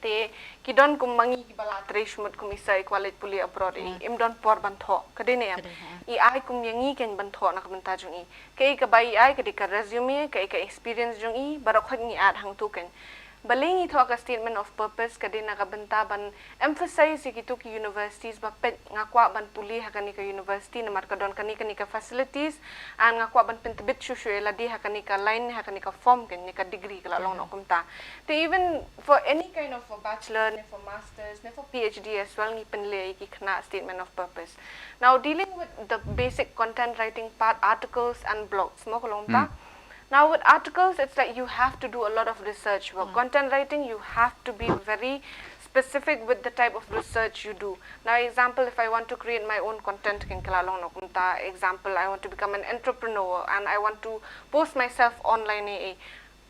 Te ki don kum ma ngi kiba la trei shmut kum i Sir, i kwah leit pule abroad, i im don por ban thoh. Ka dei ne em? I ai kum ïa ngi kane ban thoh na ka bynta jong i. Kaei kaba i ai, ka dei ka resume, kaei ka experience jong i, baroh khoit ngi add hangto kane. Balei ngi thoh ka statement of purpose, ka dei na ka bynta ban emphasize ïa kito ki universities ba peit nga kwah ban pule ha kane ka university namar ka don kane kane ka facilities, and nga kwah ban pyntbit shuh shuh ïa lade ha kane ka line, ha kane ka form, kane ka degree, ka la long noh kumta. Te even for any kind of a bachelor, ne for masters, ne for PhD as well, ngi pynleh ïa ki khynnah statement of purpose. Now, dealing with the basic content writing part, articles and blogs, mo, ka long kumta. Now, with articles, it's like you have to do a lot of research work. Content writing, you have to be very specific with the type of research you do. Now, example, if I want to create my own content, kane ka la long noh kumta. Example, I want to become an entrepreneur and I want to post myself online, eh, eh.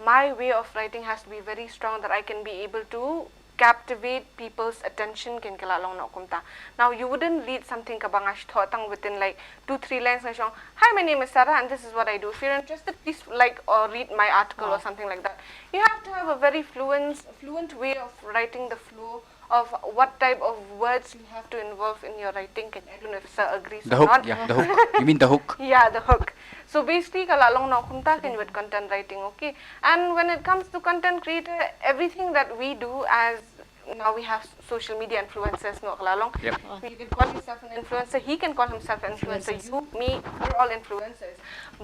My way of writing has to be very strong that I can be able to captivate people's attention, kane ka la long noh kumta. Now, you wouldn't read something kaba nga shu thoh tang within, like, two, three lines, nga shu ong, "Hi, my name is Sarah and this is what I do. If you're interested, please like or read my article," or something like that. You have to have a very fluent, fluent way of writing the flow of what type of words you have to involve in your writing. Kane, I don't know if Sir agrees or not. The hook, yeah, the hook. You mean the hook? Yeah, the hook. So basically, ka la long noh kumta kane with content writing, okay? And when it comes to content creator, everything that we do as, now we have social media influencers, mo, ka la long. Yep. You can call yourself an influencer, he can call himself an influencer, you, me, we're all influencers.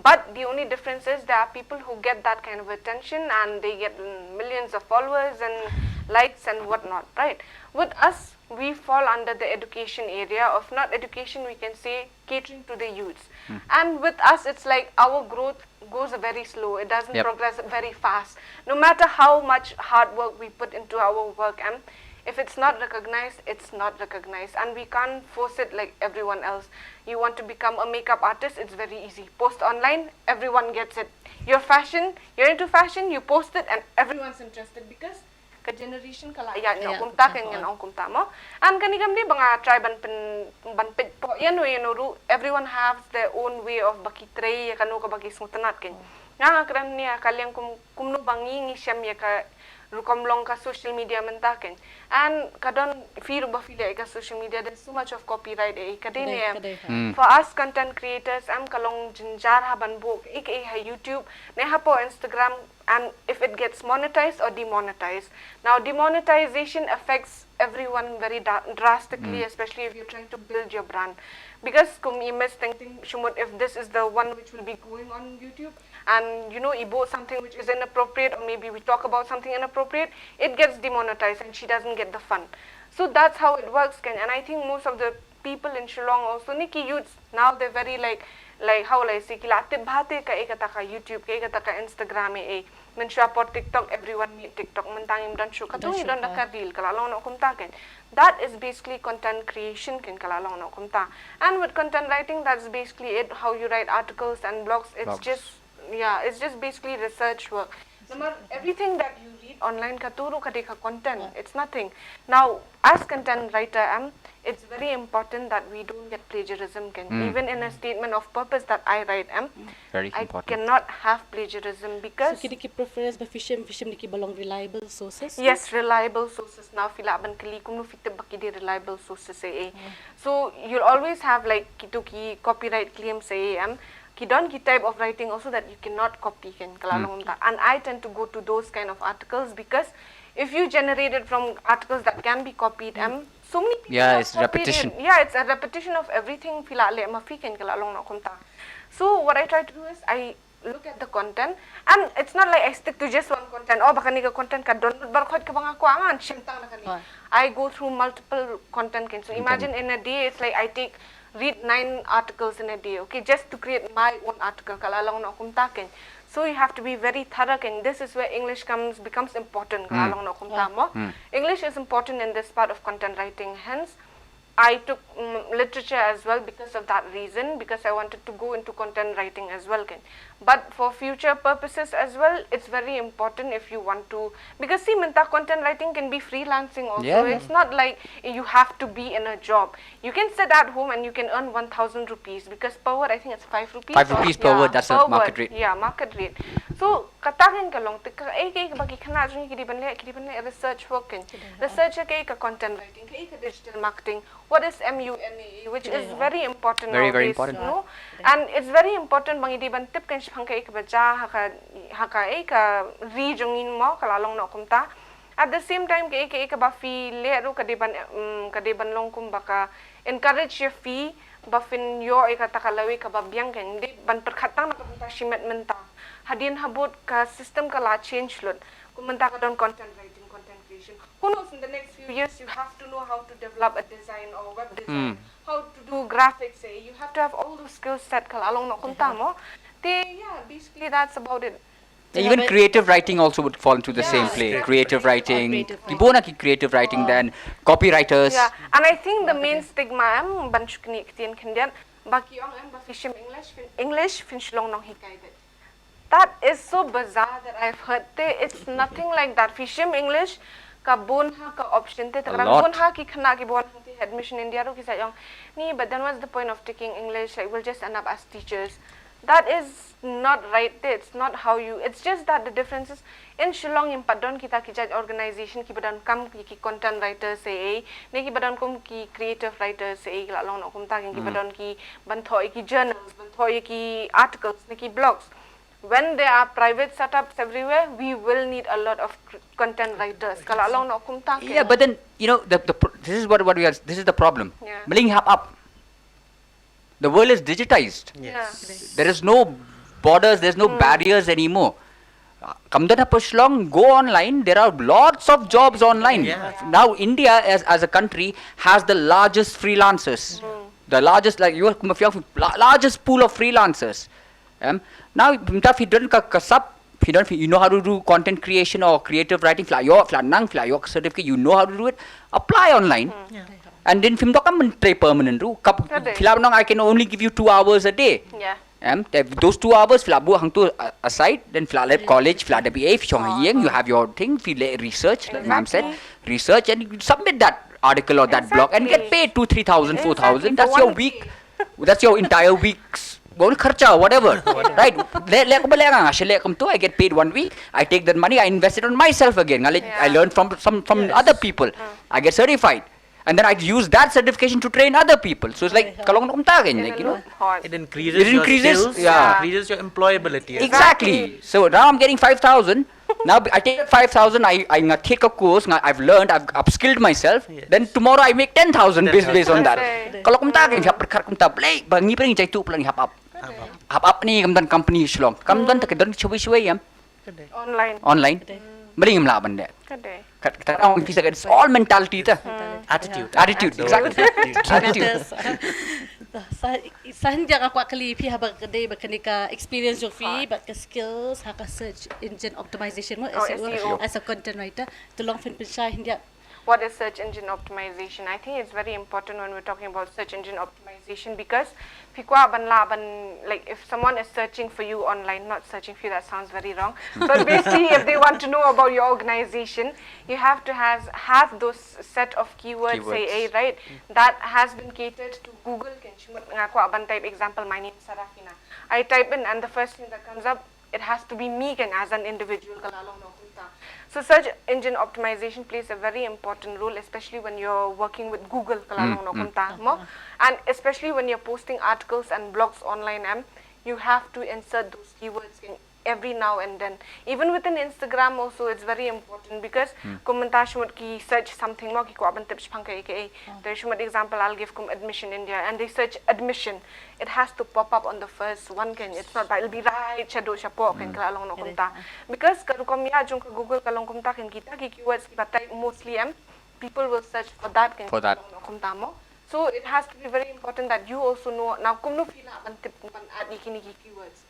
But the only difference is there are people who get that kind of attention and they get, mm, millions of followers and likes and whatnot, right? With us, we fall under the education area of, not education, we can say catering to the youths. And with us, it's like our growth goes very slow. It doesn't progress very fast. No matter how much hard work we put into our work, and If it's not recognized, it's not recognized, and we can't force it like everyone else. You want to become a makeup artist, it's very easy. Post online, everyone gets it. Your fashion, you're into fashion, you post it, and everyone's interested because ka generation ka la ïaid noh kumta, kan ong kumta mo. And kane kam dei ba nga try ban pyn, ban pynpaw ïa no ïa no ruh, everyone has their own way of ba ki trei ïa kano kaba ki sngewtynnat, kan. Nga nga kren ïa ka liang kum, kumno ba ngi ngi shem ïa ka rukom long ka social media mynta, kan. And ka don, phi ruh ba phi leh ïa ka social media, there's so much of copyright, eh, ka dei ne em. For us content creators, em, ka long jynjar ha ban buh kaei kaei ha YouTube ne hapoh Instagram, and if it gets monetized or demonetized. Now, demonetization affects everyone very da-, drastically, especially if you're trying to build your brand. Because kum i Miss Tengting Shumut, if this is the one which will be going on YouTube, and, you know, i buh something which is inappropriate, or maybe we talk about something inappropriate, it gets demonetized and she doesn't get the fund. So that's how it works, kan. And I think most of the people in Shillong also, ne ki youths, now they're very, like, like, how will I say, ki la tip bha te kaei kata ka YouTube, kaei kata ka Instagram, eh, eh. Mynshuwa por TikTok, everyone made TikTok. Mynta ngim don shuh, katto ngi don da ka reel, ka la long noh kumta, kan. That is basically content creation, kan, ka la long noh kumta. And with content writing, that's basically it, how you write articles and blogs. It's just, yeah, it's just basically research work. Namar everything that you read online, katto ruh ka dei ka content. It's nothing. Now, as content writer, em, it's very important that we don't get plagiarism, kan. Even in a statement of purpose that I write, em, I cannot have plagiarism. So because ki dei ki preference ba phi shem, phi shem dei kiba long reliable sources? Yes, reliable sources. Now phi lah ban kylli kumno phi tip ba ki dei reliable sources, eh, eh. So you'll always have, like, kito ki copyright claims, eh, em. Ki don ki type of writing also that you cannot copy, kan, ka la long kumta. And I tend to go to those kind of articles because if you generate it from articles that can be copied, em, so many people have copied it. Yeah, it's repetition. Yeah, it's a repetition of everything phi la leh ma phi, kan, ka la long noh kumta. So what I try to do is I look at the content, and it's not like I stick to just one content. Oh, ba kane ka content ka don lut baroh khoit kaba nga kwah, ngan shem tang na kane. I go through multiple content, kan. So imagine in a day, it's like I take, read nine articles in a day, okay, just to create my own article, ka la long noh kumta, kan. So you have to be very thorough, kan. This is where English comes, becomes important, ka la long noh kumta mo. English is important in this part of content writing, hence I took, mm, literature as well because of that reason, because I wanted to go into content writing as well, kan. But for future purposes as well, it's very important if you want to, because see, mynta content writing can be freelancing also. Yeah, yeah. It's not like you have to be in a job. You can sit at home and you can earn one thousand rupees, because per word, I think it's five rupees. Five rupees per word, that's the market rate. Yeah, market rate. So kata kan ka long, te kaei kaei ba ki khynnah jong ngi ki dei ban leh, ki dei ban leh research work, kan. Research ïa kaei ka content writing, kaei ka digital marketing, what is M U N A, which is very important nowadays, you know? And it's very important ba ngi dei ban tip, kan, shaphang kaei kaba jia ha ka, ha kaei ka ri jong ngi mo, ka la long noh kumta. At the same time, kaei kaei kaba phi leh ruh ka dei ban, mm, ka dei ban long kumba ka encourage ïa phi ba phin ïoh ïa kata ka lawei kaba biang, kan. Dei ban pyrkhat tang na ka bynta shimet mynta. Hadien habud ka system ka la change lut. Kum mynta ka don content writing, content creation. Who knows, in the next few years you have to know how to develop a design or web design, how to do graphics, eh? You have to have all those skill set, ka la long noh kumta mo. Te, yeah, basically that's about it. Yeah, even creative writing also would fall into the same play. Creative writing. Ki bun na ki creative writing, then copywriters. Yeah, and I think the main stigma, em, ban shu knieh ktien khyndiat, ba ki ong, em, ba phi shim English, phin, English, phin shu long nonghikai beit. That is so bizarre that I've heard. Te, it's nothing like that. Phi shim English, ka bun ha ka option te, te ka dang bun ha ki khynnah kiba wan hangtei ha Admission India ruh ki sa ong, ni, but then what's the point of taking English? Like, we'll just end up as teachers. That is not right. It's not how you, it's just that the difference is, in Shillong ngim pat don kita ki jait organization kiba donkam ki, ki content writers, eh, eh, ne kiba don kum ki creative writers, eh, eh, ki la long noh kumta, ki, kiba don ki ban thoh ïa ki journals, ban thoh ïa ki articles, ne ki blogs. When there are private setups everywhere, we will need a lot of cr-, content writers. Ka la long noh kumta, kan. Yeah, but then, you know, the, the pr-, this is what, what we are, this is the problem. Yeah. Maling hap up. The world is digitized. Yes. There is no borders, there's no barriers anymore. Uh, kam don hapoh Shillong, go online, there are lots of jobs online. Yeah. Now India as, as a country has the largest freelancers. The largest, like, you have la-, largest pool of freelancers. Em, now mynta phi don ka, ka sap, If you don't, you know how to do content creation or creative writing, phi la ïoh, phi la nang, phi la ïoh certificate, you know how to do it, apply online. And then phim doh kam ban trei permanent ruh. Kap, phi la nang, I can only give you two hours a day. Yeah. Em, te those two hours phi la buh hangto, uh, aside, then phi la leit college, phi la da B A, phi shong ha ïing, you have your thing, phi leh research, like ma'am said, research, and you submit that article or that blog and get paid two, three thousand, four thousand. That's your week. That's your entire week's, well, kharcha, whatever. Right? Leh, leh kumba leh nga, nga shu leh kumto, I get paid one week, I take that money, I invest it on myself again. Nga leh, I learn from some, from other people. I get certified. And then I use that certification to train other people. So it's like, ka long kumta again, like, you know. It increases, It increases, your skills, yeah. Increases your employability. Exactly. So now I'm getting five thousand. Now I take that five thousand, I, I nga thied ka course, nga, I've learned, I've upskilled myself. Then tomorrow I make ten thousand based, based on that. Ka long kumta again, phi hap pyrkhat kumta, Blei, ba ngi pyrshang jaitu plan hap up. Hap up ni kam don company Shillong. Kam don ta ka don shwei shwei em. Online. Online. Bring him lah benda. Ka dei. Kat, kat, it's all mentality ta. Attitude. Attitude, exactly. Attitude. Sa hynda nga kwah kylli phi haba ka dei ba kane ka experience jong phi bad ka skills ha ka search engine optimization mo, Oh, S E O, S E O. As a content writer, to long phin pynshai hynda. What is search engine optimization? I think it's very important when we're talking about search engine optimization because phi kwah ban lah ban, like, if someone is searching for you online, not searching for you, that sounds very wrong. But basically, if they want to know about your organization, you have to has have those set of keywords, say, Keywords. eh, right? That has been catered to Google. Kan shimut nga kwah ban type example, my name is Sarafina. I type in and the first thing that comes up, it has to be me kan as an individual ka la long noh kumta. So search engine optimization plays a very important role, especially when you're working with Google ka la long noh kumta mo, and especially when you're posting articles and blogs online, em, you have to insert those keywords in every now and then. Even within Instagram also, it's very important because kum mynta shimut ki search something mo, ki kwah ban tip shaphang kaei kaei. Te shimut example I'll give, kum Admission India, and they search admission, it has to pop up on the first one kan. It's not that it'll be right shaduh shapoh kan, ka la long noh kumta. Because ka rukom ïa jong ka Google ka long kumta kan, kita ki keywords kiba type mostly, em, people will search for that kan, For that. Ka long noh kumta mo. So it has to be very important that you also know. Now kumno phi lah ban tip, ban add ïa kine ki keywords?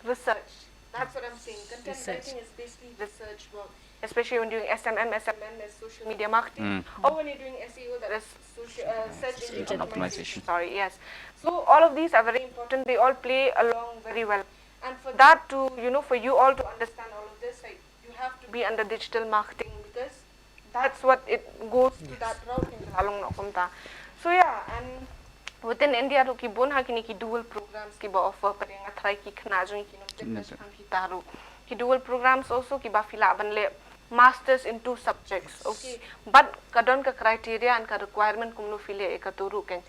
Research. That's what I'm saying. Content writing is basically research work, especially when doing S M M. S M M is social media marketing, or when you're doing S E O, that is social, uh, search engine Engine optimization. optimization. Sorry, yes. So all of these are very important. They all play along very well. And for that to, you know, for you all to understand all of this, like, you have to be under digital marketing because that's what it goes to, that route kan, ka la long noh kumta. So yeah, and within India ruh ki bun ha kine ki dual programs kiba offer, pat nga tharai ki khynnah jong ngi ki nongtip, ki tharai ki dual programs also kiba phi lah ban leh masters in two subjects. Okay, but ka don ka criteria and ka requirement kumno phi leh ïa kato ruh kan.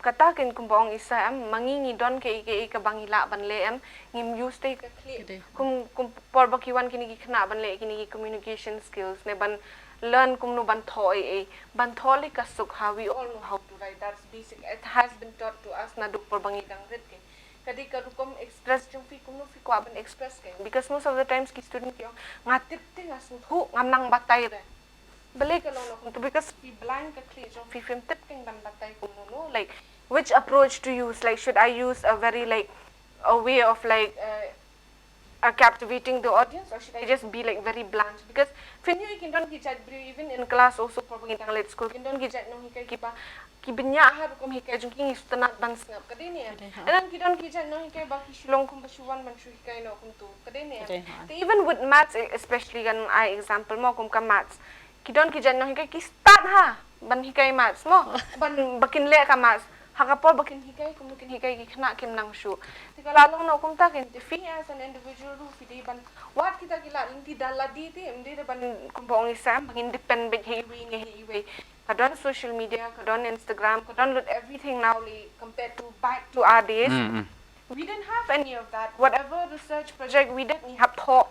Kata kan kumba ong i Sa, em, ma ngi ngi don kaei kaei kaba ngi lah ban leh, em, ngim use te ka khlieh. Kum, kum por ba ki wan kine ki khynnah ban leh kine ki communication skills ne ban learn kumno ban thoh ei ei, ban thoh leh ka suk ha, we all know how to write, that's basic, it has been taught to us naduh por ba ngi dang rit kan. Ka dei ka rukom express jong phi, kumno phi kwah ban express kan, because most of the times ki student ki ong nga tip te nga sngewthuh, ngam nang batai re. Balei ka long noh kumto, because phi blind ka khlieh jong phi, phim tip kan ban batai kumno, no? Like, which approach to use? Like, should I use a very, like, a way of, like, uh, uh, captivating the audience, or should I just be, like, very blunt? Because phin ïohi kin don ki jait briew, even in class also, por ba ngi dang leit skul, kin don ki jait nonghikai kiba ki bniah ha rukom hikai jong ki, ngi sngewtynnat ban sngap, ka dei ne? And then ki don ki jait nonghikai ba ki shu long kumba shu wan ban shu hikai noh kumto, ka dei ne? Te even with maths, e-, especially kan ai example mo, kum ka maths, ki don ki jait nonghikai ki start ha ban hikai maths mo, ban, ba kin leh ka maths. Ha ka por ba kin hikai, kumno kin hikai ki khynnah, kim nang shuh. Te ka la long noh kumta kan, te phi as an individual ruh phi dei ban wad kita ki lad lynti da lade, te ym dei da ban, kumba ong i Sa, ban independent beit ha iwei ne ha iwei. Ka don social media, ka don Instagram, ka don lut everything now, like, compared to back to our days. We didn't have any of that. Whatever research project we did, ngi hap thoh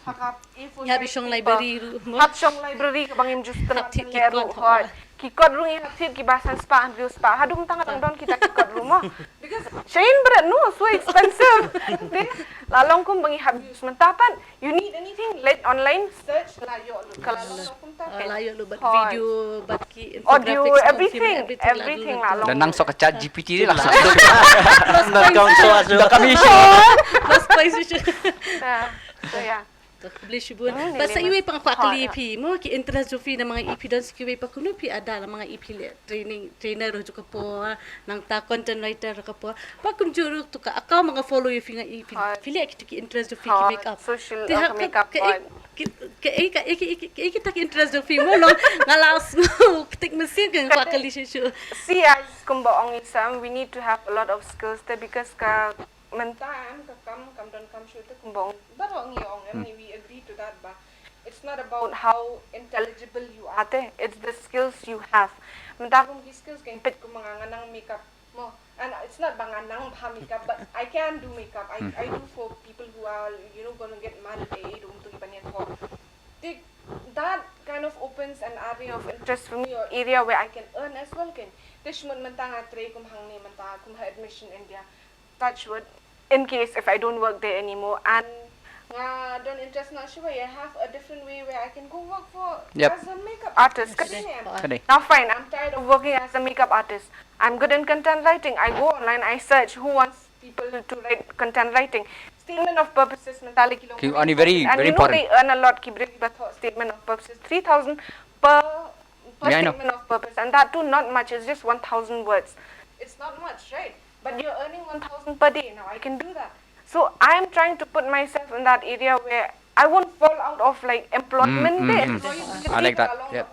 ha ka A four size paper. Ngi hap shong library ruh mo. Hap shong library kaba ngim ju sngewtynnat ban leh ruh, hooid. Ki kot ruh ngi hap thied kiba san spah hynriew spah. Haduh mynta nga dang don kita ki kot ruh mo. Because sha ïing bret, no, so expensive. Te la long kumba ngi hap use. Mynta pat you need anything, leit online, search, la ïoh lut. Ka la long kumta. La ïoh lut, bad video, bad ki audio, infographics, everything, everything la long. Dah nang sok ka Chat G P T ni lah. Dah kong so asu. Dah kami issue. Lost place issue. So yeah. Khublei shibun. Ba sa iwei pa nga kwah kylli ïa phi mo, ki interest jong phi na ma nga ïa phi don sa kiwei pa kumno phi ada na ma nga ïa phi leh training, trainer ruh jong ka por, nangta content writer ruh ka por. Ba kumjuh ruh tu ka account ma nga follow ïa phi nga ïa phi. Phi leh kitu ki interest jong phi ki makeup. Social makeup. Kaei kaei kita ki interest jong phi mo long nga la sngew ktik mynsiem ka nga kwah kylli shuh shuh. See, as kumba ong i Sam, we need to have a lot of skills te because ka mynta em ka kam kam don kam shuh te kumba ong baroh ngi ong em ngi we agree to that ba it's not about how intelligible you are te, it's the skills you have. Mynta kum ki skills ka peit kum nga nga nang makeup mo, and it's not ba nga nang bha makeup but I can do makeup. I I do for people who are you know gonna get married eh dum tu ki panian ko. That kind of opens an area of interest for me or area where I can earn as well ken. Te shmut mynta nga trei kum hangne mynta kum ha Admission India. Touch wood, in case if I don't work there anymore and nga don interest na shuwa, I have a different way where I can go work for as a makeup artist. Ka dei ne em? Now fine, I'm tired of working as a makeup artist. I'm good in content writing. I go online, I search who wants people to write content writing. Statement of purposes mynta leh ki long very important. And you know they earn a lot ki briew ba thoh statement of purposes, three thousand per per statement of purpose, and that too not much, it's just one thousand words. It's not much, right? But you're earning one thousand per day. Now I can do that. So I'm trying to put myself in that area where I won't fall out of like employment. I like that. Yeah.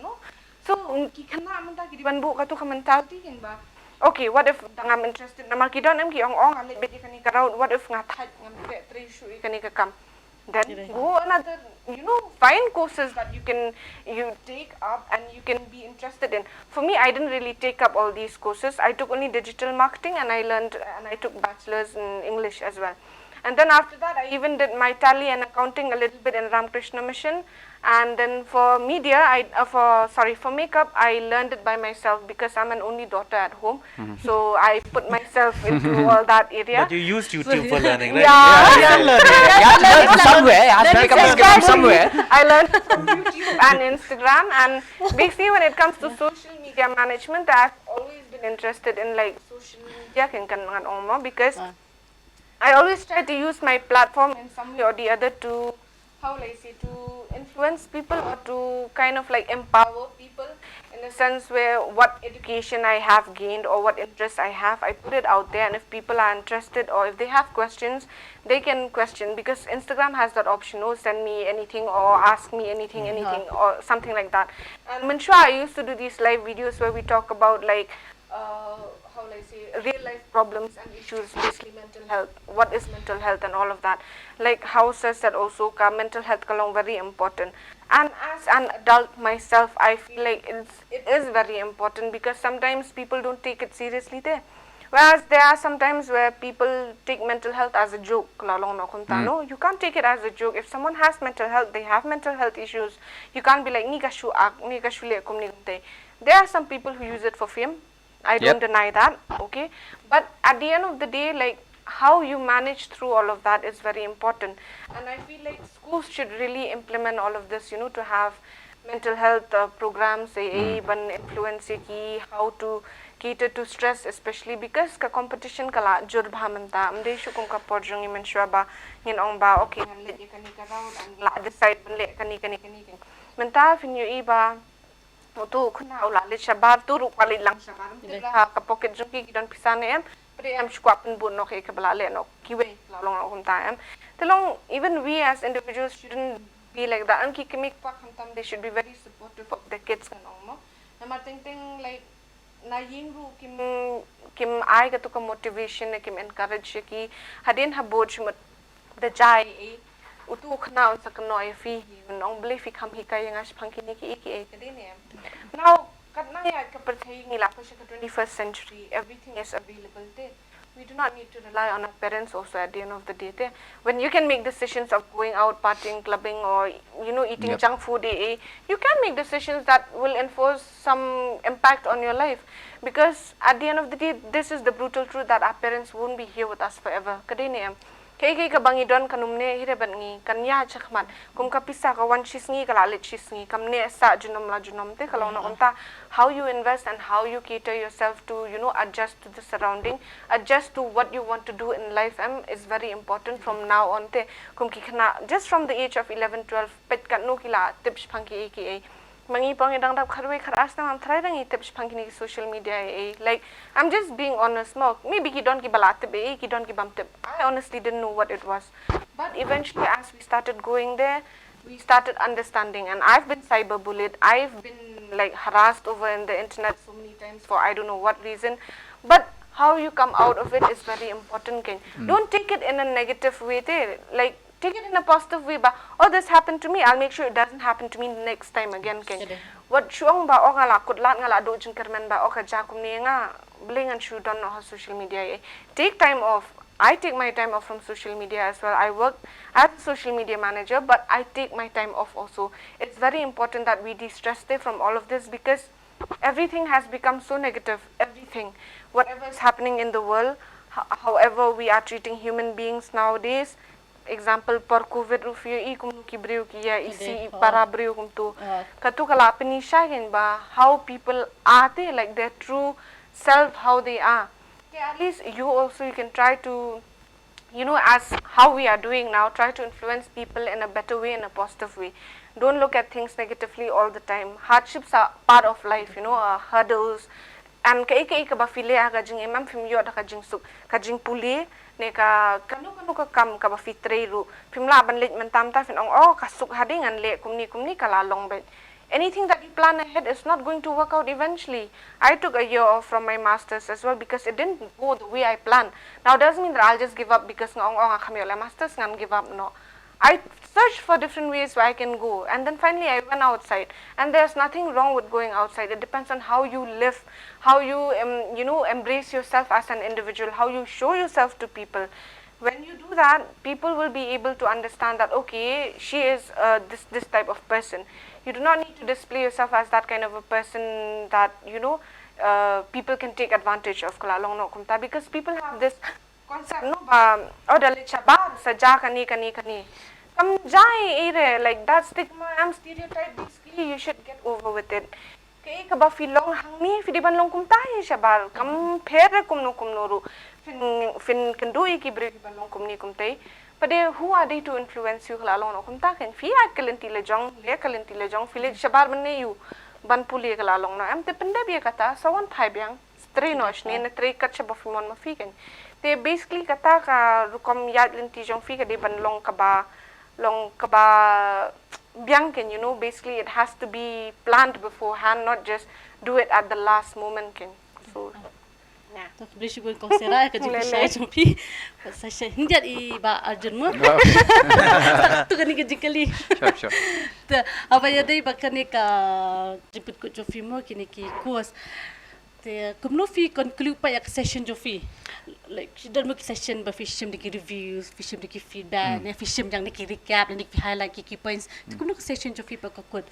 No? So ki khynnah mynta ki dei ban buh katu ka mentality kin ba, okay, what if tang ngam interested, namar ki don em ki ong ong nga leit beit ïa kane ka route, what if nga thait, ngam treh trei shuh ïa kane ka kam. Then go another, you know, find courses that you can you take up and you can be interested in. For me, I didn't really take up all these courses. I took only digital marketing and I learned and I took bachelor's in English as well. And then after that, I even did my tally and accounting a little bit in Ramakrishna Mission. And then for media, I uh, for sorry for makeup, I learned it by myself because I'm an only daughter at home. So I put myself into all that area. But you used YouTube for learning, right? Yeah, You have to learn from somewhere. You have to pick up a skill from somewhere. I learned it from YouTube and Instagram, and basically when it comes to social media management, I've always been interested in like social media kin kan ngan ong mo because I always try to use my platform in some way or the other to, how will I say, to influence people or to kind of like empower people in a sense where what education I have gained or what interest I have, I put it out there, and if people are interested or if they have questions, they can question because Instagram has that option, oh, send me anything or ask me anything, anything or something like that. And Mynshuwa, I used to do these live videos where we talk about like uh, how will I say, real life problems and issues, basically mental health. What is mental health and all of that? Like how Sir said also, ka mental health ka long very important. And as an adult myself, I feel like it's it is very important because sometimes people don't take it seriously there. Whereas there are sometimes where people take mental health as a joke, la long no kumta. No, you can't take it as a joke. If someone has mental health, they have mental health issues. You can't be like, ni ka shu ak, ni ka shu le kum ni kumte. There are some people who use it for fame. I don't deny that, okay? But at the end of the day, like, how you manage through all of that is very important. And I feel like schools should really implement all of this, you know, to have mental health uh, programs, eh, eh, ban influence ki, how to cater to stress, especially because ka competition ka la jur bha mynta. Ym dei shu kum ka por jong ngi Mynshuwa ba ngin ong ba, okay, ngan leit ïa kane ka route, and la decide ban leh kane, kane, kane, kane. Mynta phin ïohi ba utu u khynnah u la leit shabar, tu ruh kwah leit lang shabar. Ym tip la ha ka pocket jong ki ki don pisa ne em. Pyrshah em, shu kwah pynbun noh ïa kaba la leh noh kiwei, la long noh kumta em. Te long, even we as individuals shouldn't be like that. Em ki kmie kpa khamtam, they should be very supportive of their kids, kan ong mo. Namar teng teng, like, na ïing ruh kim, kim ai katu ka motivation ne kim encourage ïa ki. Hadien habud shimut da jai, eh, utu u khynnah un sa kynnoh ïa phi hi, un ong, balei phi kham hikai ïa nga shaphang kine kiei kiei, ka dei ne em? Now, katno ïa ka pyrthei ngi la poi sha ka twenty-first century, everything is available te. We do not need to rely on our parents also at the end of the day te. When you can make decisions of going out, partying, clubbing, or, you know, eating junk food, eh, eh, you can make decisions that will enforce some impact on your life. Because at the end of the day, this is the brutal truth that our parents won't be here with us forever. Ka dei ne em? Kaei kaei kaba ngi don kan ym neh hi re bad ngi, kan ïaid shakhmat. Kum ka pisa ka wan shisngi ka la leit shisngi, kam neh sah junom la junom te, ka long na kumta. How you invest and how you cater yourself to, you know, adjust to the surrounding, adjust to what you want to do in life, em, is very important from now on te. Kum ki khynnah, just from the age of eleven, twelve, peit katno ki la tip shaphang kiei kiei. Ma ngi pat ngi dang dap khatwei khatar snem, ngam tharai dang ngi tip shaphang kine ki social media ei ei. Like, I'm just being honest mo. Maybe ki don kiba la tip ei ei, ki don ki bym tip. I honestly didn't know what it was. But eventually, as we started going there, we started understanding. And I've been cyberbullied. I've been, like, harassed over in the internet so many times for I don't know what reason. But how you come out of it is very important, keiñ. Don't take it in a negative way te. Like, take it in a positive way ba, "Oh, this happened to me, I'll make sure it doesn't happen to me next time again," keiñ. Wat shu ong ba, "Oh, nga la kut lad, nga la duh jingkyrmen ba, oh, ka jia kumne, nga, balei ngan shu don noh ha social media ei." Take time off. I take my time off from social media as well. I work as a social media manager, but I take my time off also. It's very important that we de-stress te from all of this because everything has become so negative. Everything, whatever is happening in the world, ho- however we are treating human beings nowadays, example, por covid ruh phi ïohi kumno ki briew ki ïa isih para briew kumto. Katu ka la pyni sha keiñ ba how people are te, like, their true self, how they are. Te at least you also, you can try to, you know, as how we are doing now, try to influence people in a better way, in a positive way. Don't look at things negatively all the time. Hardships are part of life, you know, uh, hurdles, and kaei kaei kaba phi leh ha ka jingim, em, phim ïoh da ka jingsuk. Ka jingpule ne ka kano kano ka kam kaba phi trei ruh, phim lah ban leit mynta mynta phin ong, "Oh, ka suk ha dei ngan leh kumne kumne, ka la long beit." Anything that you plan ahead is not going to work out eventually. I took a year off from my masters as well because it didn't go the way I planned. Now, doesn't mean that I'll just give up because nga ong, "Oh, nga kham ïoh leh masters, ngan give up." No. I searched for different ways where I can go, and then finally I went outside. And there's nothing wrong with going outside. It depends on how you live, how you, um, you know, embrace yourself as an individual, how you show yourself to people. When you do that, people will be able to understand that, okay, she is, uh, this, this type of person. You do not need to display yourself as that kind of a person that, you know, uh, people can take advantage of, ka la long noh kumta, because people have this concept, no, ba, oh, da leit shabar sa jia kane, kane, kane. Kam jia ei ei re, like, that stigma, em, stereotype, basically, you should get over with it. Kaei kaba phi long hangne, phi dei ban long kumta hi shabar. Kam pher re kumno kumno ruh. Phin, phin kynduh ïa ki briew kiban long kumne kumtei. But they, who are they to influence you, ka la long noh kumta keiñ. Phi ïaid ka lynti la jong, leh ka lynti la jong, phi leit shabar ban ne ïoh, ban pule, ka la long noh. Em, te pyndep ïa kata, sa wan phai biang. Trei noh shane, ne trei kat shaba phi mon ma phi keiñ. Te basically kata ka rukom ïaid lynti jong phi ka dei ban long kaba, long kaba biang keiñ, you know, basically it has to be planned beforehand, not just do it at the last moment keiñ. So, yeah. To, khublei shibun Kong Sarah ka jingpynsngew jong phi. Sa shisha hynrei i Bah Arjun mo. Tu kane ka jingkylli. Sure, sure. Te haba ïadei bad kane ka jingpynkut jong phi mo, kine ki course. Te kumno phi conclude pat ïa ka session jong phi? Like, phi don mo ki session ba phi shim da ki reviews, phi shim da ki feedback, ne phi shim jong da ki recap, ne phi highlight ki key points. Te kumno ka session jong phi pat ka kut?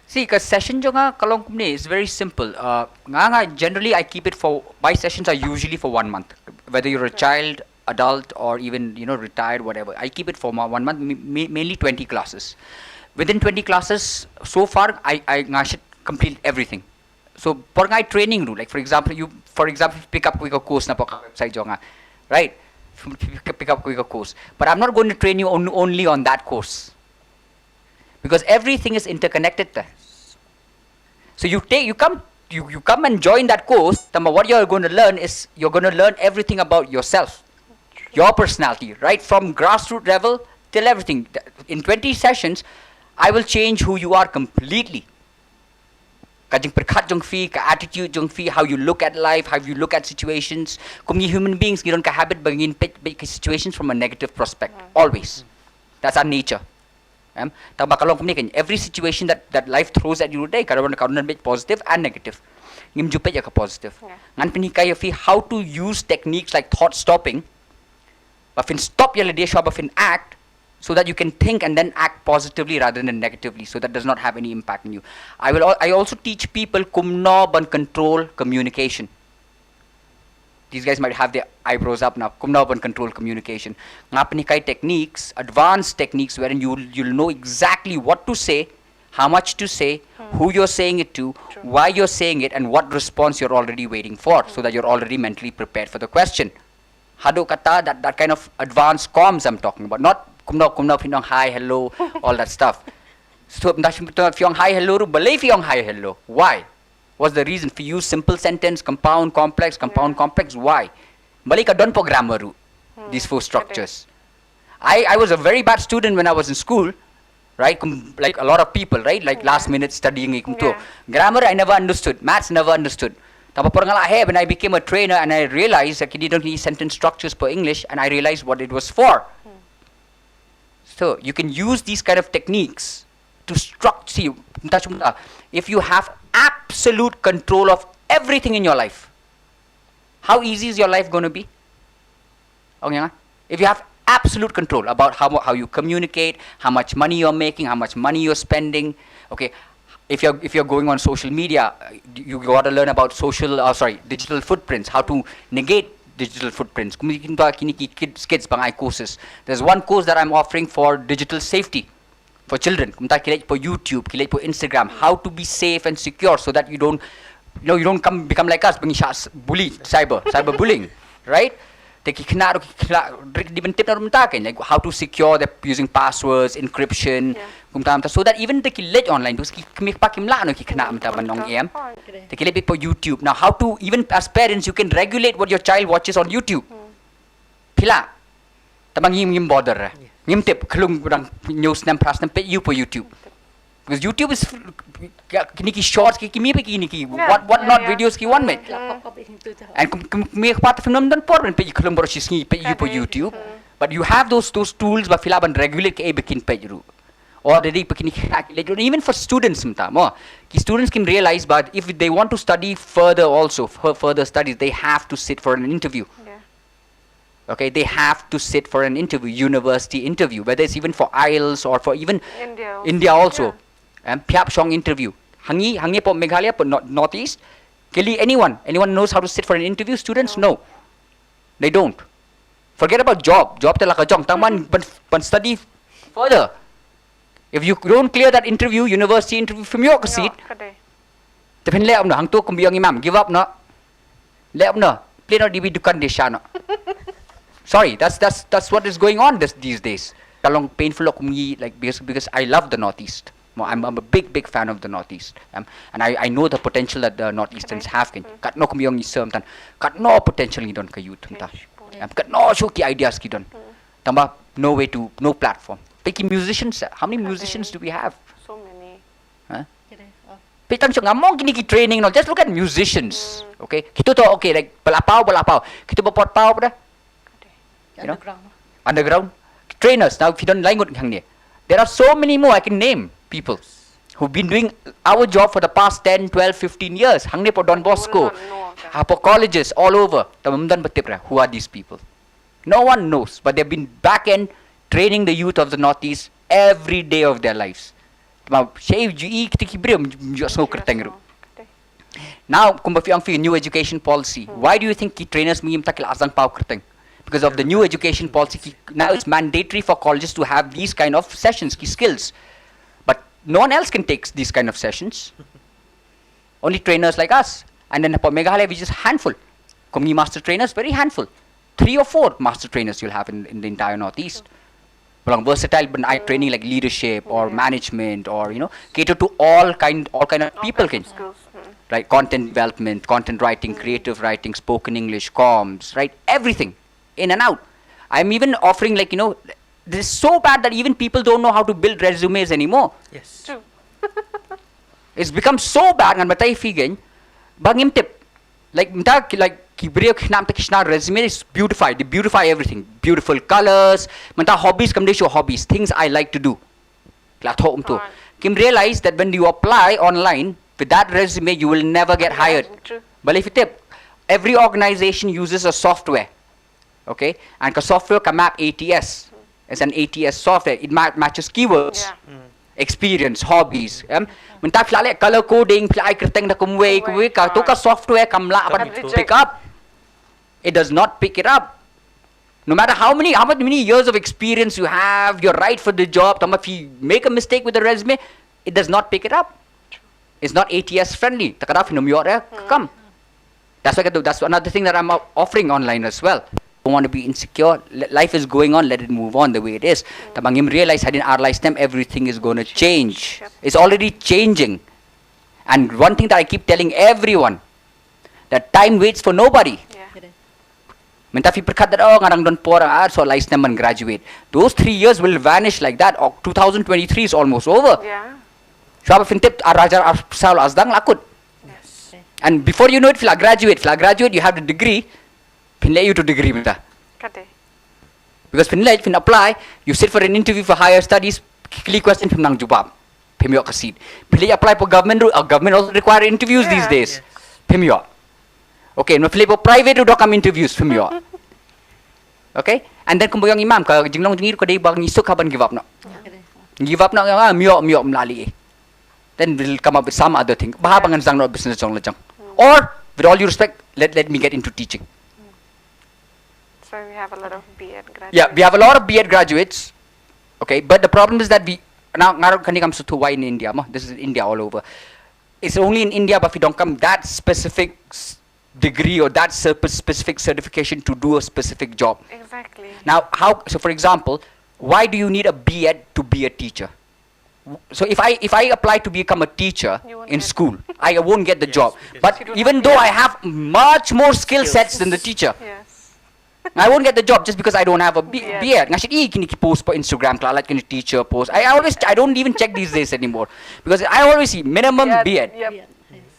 See, ka session jong nga ka long kumne, it's very simple. Uh, nga, nga, generally I keep it for, my sessions are usually for one month. Whether you're a child, adult, or even, you know, retired, whatever, I keep it for ma- one month, ma- ma- mainly twenty classes. Within twenty classes, so far I, I, nga shait complete everything. So por nga training ruh, like, for example, you, for example, pick up quick course na por ka website jong nga, right? Pick up quick course, but I'm not going to train you on, only on that course, because everything is interconnected there. So you take, you come, you, you come and join that course. Tangba what you're going to learn is you're going to learn everything about yourself, your personality, right from grassroots level till everything. In twenty sessions, I will change who you are completely. Ka jingpyrkhat jong phi, ka attitude jong phi, how you look at life, how you look at situations. Kum ngi human beings, ngi don ka habit ba ngin peit, peit ki situations from a negative prospect. Always. That's our nature. Em, tangba ka long kumne keiñ, every situation that, that life throws at you today, ka don, ka don beit positive and negative. Ngim ju peit ïa ka positive. Ngan pynhikai ïa phi how to use techniques like thought stopping. Ba phin stop ïa lade shuwa ba phin act, so that you can think and then act positively rather than negatively, so that does not have any impact on you. I will al- I also teach people kumno ban control communication. These guys might have their eyebrows up now. Kumno ban control communication. Nga pynhikai techniques, advanced techniques, wherein you'll, you'll know exactly what to say, how much to say, who you're saying it to, why you're saying it, and what response you're already waiting for, so that you're already mentally prepared for the question. Haduh kata, that, that kind of advanced comms I'm talking about. Not kumno, kumno, phi ong hi, hello, all that stuff. So, phi ong hi, hello, balei phi ong hi, hello. Why? What's the reason? Phi use simple sentence, compound, complex, compound, complex. Why? Balei ka don po grammar ruh. These four structures. I, I was a very bad student when I was in school, right? Kum- Like a lot of people, right? Like last minute studying kum tu. Grammar, I never understood. Maths, never understood. Tang ba por nga la heh, when I became a trainer and I realized that ki don ki sentence structures for English, and I realized what it was for. So you can use these kind of techniques to structure. See, if you have absolute control of everything in your life, how easy is your life going to be? Okay, if you have absolute control about how, how you communicate, how much money you're making, how much money you're spending, okay, if you're, if you're going on social media, uh, you got to learn about social, uh, sorry, digital footprints, how to negate digital footprints. Kumta kine ki kids, kids ba nga ai courses. There's one course that I'm offering for digital safety for children. Kumta ki leit po YouTube, ki leit po Instagram, how to be safe and secure so that you don't, you know, you don't come, become like us, ba ngi shah bully, cyber, cyber bullying, right? Te ki khynnah ruh ki khynnah rit di ban tip na ruh mynta kein, like how to secure the using passwords, encryption, kumta mynta, so that even te ki leit online, because ki kmie kpa kim lah noh ki khynnah mynta ban ong em. Te ki leit po YouTube. Now, how to, even as parents, you can regulate what your child watches on YouTube. Phi lah. Tang ba ngim, ngim bother. Ngim tip, khlung dang hynñiew snem phra snem peit ïa u po YouTube. Because YouTube is, kine ki shorts ki, ki mih peit kine ki, what, what not videos ki wan mih. And kum, kum, kmie kpa te phim don por ban peit, khlung baroh shi sngi peit ïa u po YouTube. But you have those, those tools ba phi lah ban regulate kaei ba kin peit ruh. Or dei peit kine ki, even for students mynta mo. Ki students kin realize, but if they want to study further also, for further studies, they have to sit for an interview. Okay, they have to sit for an interview, university interview, whether it's even for IELTS or for even India also. Em, phi hap shong interview. Hangne, hangne po Meghalaya, po North, Northeast. Kylli anyone, anyone knows how to sit for an interview? Students, no. They don't. Forget about job. Job te la ka jong. Tang ban, ban, ban study further. If you don't clear that interview, university interview, phim ïoh ka seat. Te phin leh kumno, hangto kum ba ong i mam, give up noh. Leh kumno, plie noh, dei bi dukan dei sha noh. Sorry, that's, that's, that's what is going on this, these days. Ka long painful kum ngi, like, because, because I love the Northeast. Mo, I'm, I'm a big, big fan of the Northeast. Um, and I, I know the potential that the Northeasterns have kein. Katno kum ba ong i sir, tang katno potential ngi don ka youth mynta. Um, katno shuh ki ideas ki don. Tang ba no way to, no platform. Peit ki musicians, how many musicians do we have? So many. Huh? Peit tang shuh, ngam ong kine ki training noh. Just look at musicians. Okay? Kito to, okay, like, ba la paw, ba la paw. Kito ba poi paw ba da. You know? Underground. Underground. Trainers, now if you don't like it, hangne, there are so many more I can name, people who've been doing our job for the past ten, twelve, fifteen years. Hangne po Don Bosco, hapo colleges all over. Tang ba ym don ba tip re, who are these people? No one knows, but they've been back end training the youth of the Northeast every day of their lives. Tang ba shisha ju i kito ki briew ju sngew kyrteng ruh. Now, kumba phi ong phi new education policy. Why do you think ki trainers mynta ki la sdang paw kyrteng? Because of the new education policy, ki, now it's mandatory for colleges to have these kind of sessions, ki skills. But no one else can take these kind of sessions. Only trainers like us. And then hapo Meghalaya, we just handful. Kum ngi master trainers, very handful. Three or four master trainers you'll have in, in the entire Northeast. Ba long versatile, ban ai training like leadership or management or, you know, cater to all kind, all kind of people kein. Right, content development, content writing, creative writing, spoken English, comms, right, everything, in and out. I'm even offering, like, you know, this is so bad that even people don't know how to build resumes anymore. Yes. True. It's become so bad, ngan batai phi kein, ba ngim tip. Like, mynta ki, like, ki briew ki khynnah mynta ki shna resume, is beautify, they beautify everything. Beautiful colors. Mynta hobbies, kam dei shuh hobbies, things I like to do. La thoh kumto. Kim realize that when you apply online with that resume, you will never get hired. True. Balei phi tip? Every organization uses a software. Okay? And ka software ka map ATS. It's an ATS software. It ma-, matches keywords. Yeah. Experience, hobbies. Em? Mynta phi la leh color coding, phi la ai kyrteng da kumwei, kumwei, kato ka software kam lah ban pick up. It does not pick it up. No matter how many, how much many years of experience you have, you're right for the job, tangba if you make a mistake with the resume, it does not pick it up. It's not A T S friendly. Te ka daw phin ym ïoh re ka kam. That's why, that's another thing that I'm offering online as well. Don't want to be insecure. L- life is going on. Let it move on the way it is. Tangba ngim realize hadien ar lai snem, everything is going to change. Yep. It's already changing. And one thing that I keep telling everyone, that time waits for nobody. Yeah. Mynta phi pyrkhat da, oh, nga dang don por ar, so lai snem ban graduate. Those three years will vanish like that. Oh, two thousand twenty-three is almost over. Yeah. Shuwa ba phin tip ar hajar arphew saw la sdang la kut. Yes. And before you know it, phi la graduate, phi la graduate, you have the degree. Phin leh aïu tu degree mynta? Ka dei. Because phin leit, phin apply, you sit for an interview for higher studies, kylli question phim nang jubab. Phim ïoh ka seat. Phin leit apply for government ruh, uh, government also require interviews these days. Phim ïoh. Okay, na phin leit for private ruh donkam interviews, phim ïoh. Okay? And then kumba ong i Mam, ka jinglong jong ngi ruh ka dei ba ngi suk ha ban give up noh. Give up noh, ong, ah, ym ïoh, ym ïoh, ym lah lei. Then we'll come up with some other thing. Bha ba ngan sdang noh business jong lajong. Or, with all due respect, let, let me get into teaching. So we have a lot of B Ed graduates. Yeah, we have a lot of B Ed graduates. Okay, but the problem is that we, now, nga ruh kane kam sngewthuh why in India mo. This is India all over. It's only in India ba phi donkam that specific s- degree or that cer- specific certification to do a specific job. Exactly. Now, how? So, for example, why do you need a B Ed to be a teacher? So if I, if I apply to become a teacher in school, I won't get the job. But even though I have much more skill sets than the teacher, yes. I won't get the job just because I don't have a B- B Ed. Nga shait ïohi kine ki post pa Instagram, kala kine teacher post. I always, I don't even check these days anymore because I always see minimum B Ed. Yep.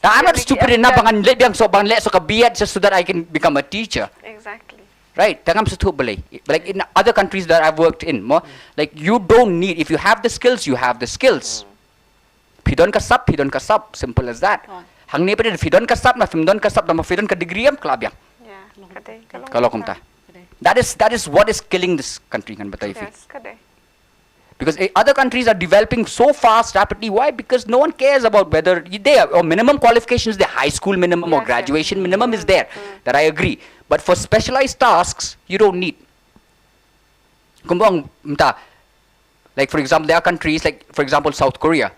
Now, I'm not stupid enough ba ngan leh biang soh, ban leh soh ka B Ed just so that I can become a teacher. Exactly. Right? Te ngam sngewthuh balei. Like in other countries that I've worked in, mo, like, you don't need, if you have the skills, you have the skills. Phi don ka sap, phi don ka sap, simple as that. Hangne pat phi don ka sap, ma phim don ka sap, ma phi don ka degree, em, khlad biang. Yeah. Ka dei, ka long kumta. That is, that is what is killing this country, ngan batai phi. Yes, ka dei. Because, eh, other countries are developing so fast, rapidly. Why? Because no one cares about whether y- they are, or minimum qualifications, the high school minimum or graduation minimum is there. That I agree. But for specialized tasks, you don't need. Kumba ong mynta, like, for example, there are countries like, for example, South Korea.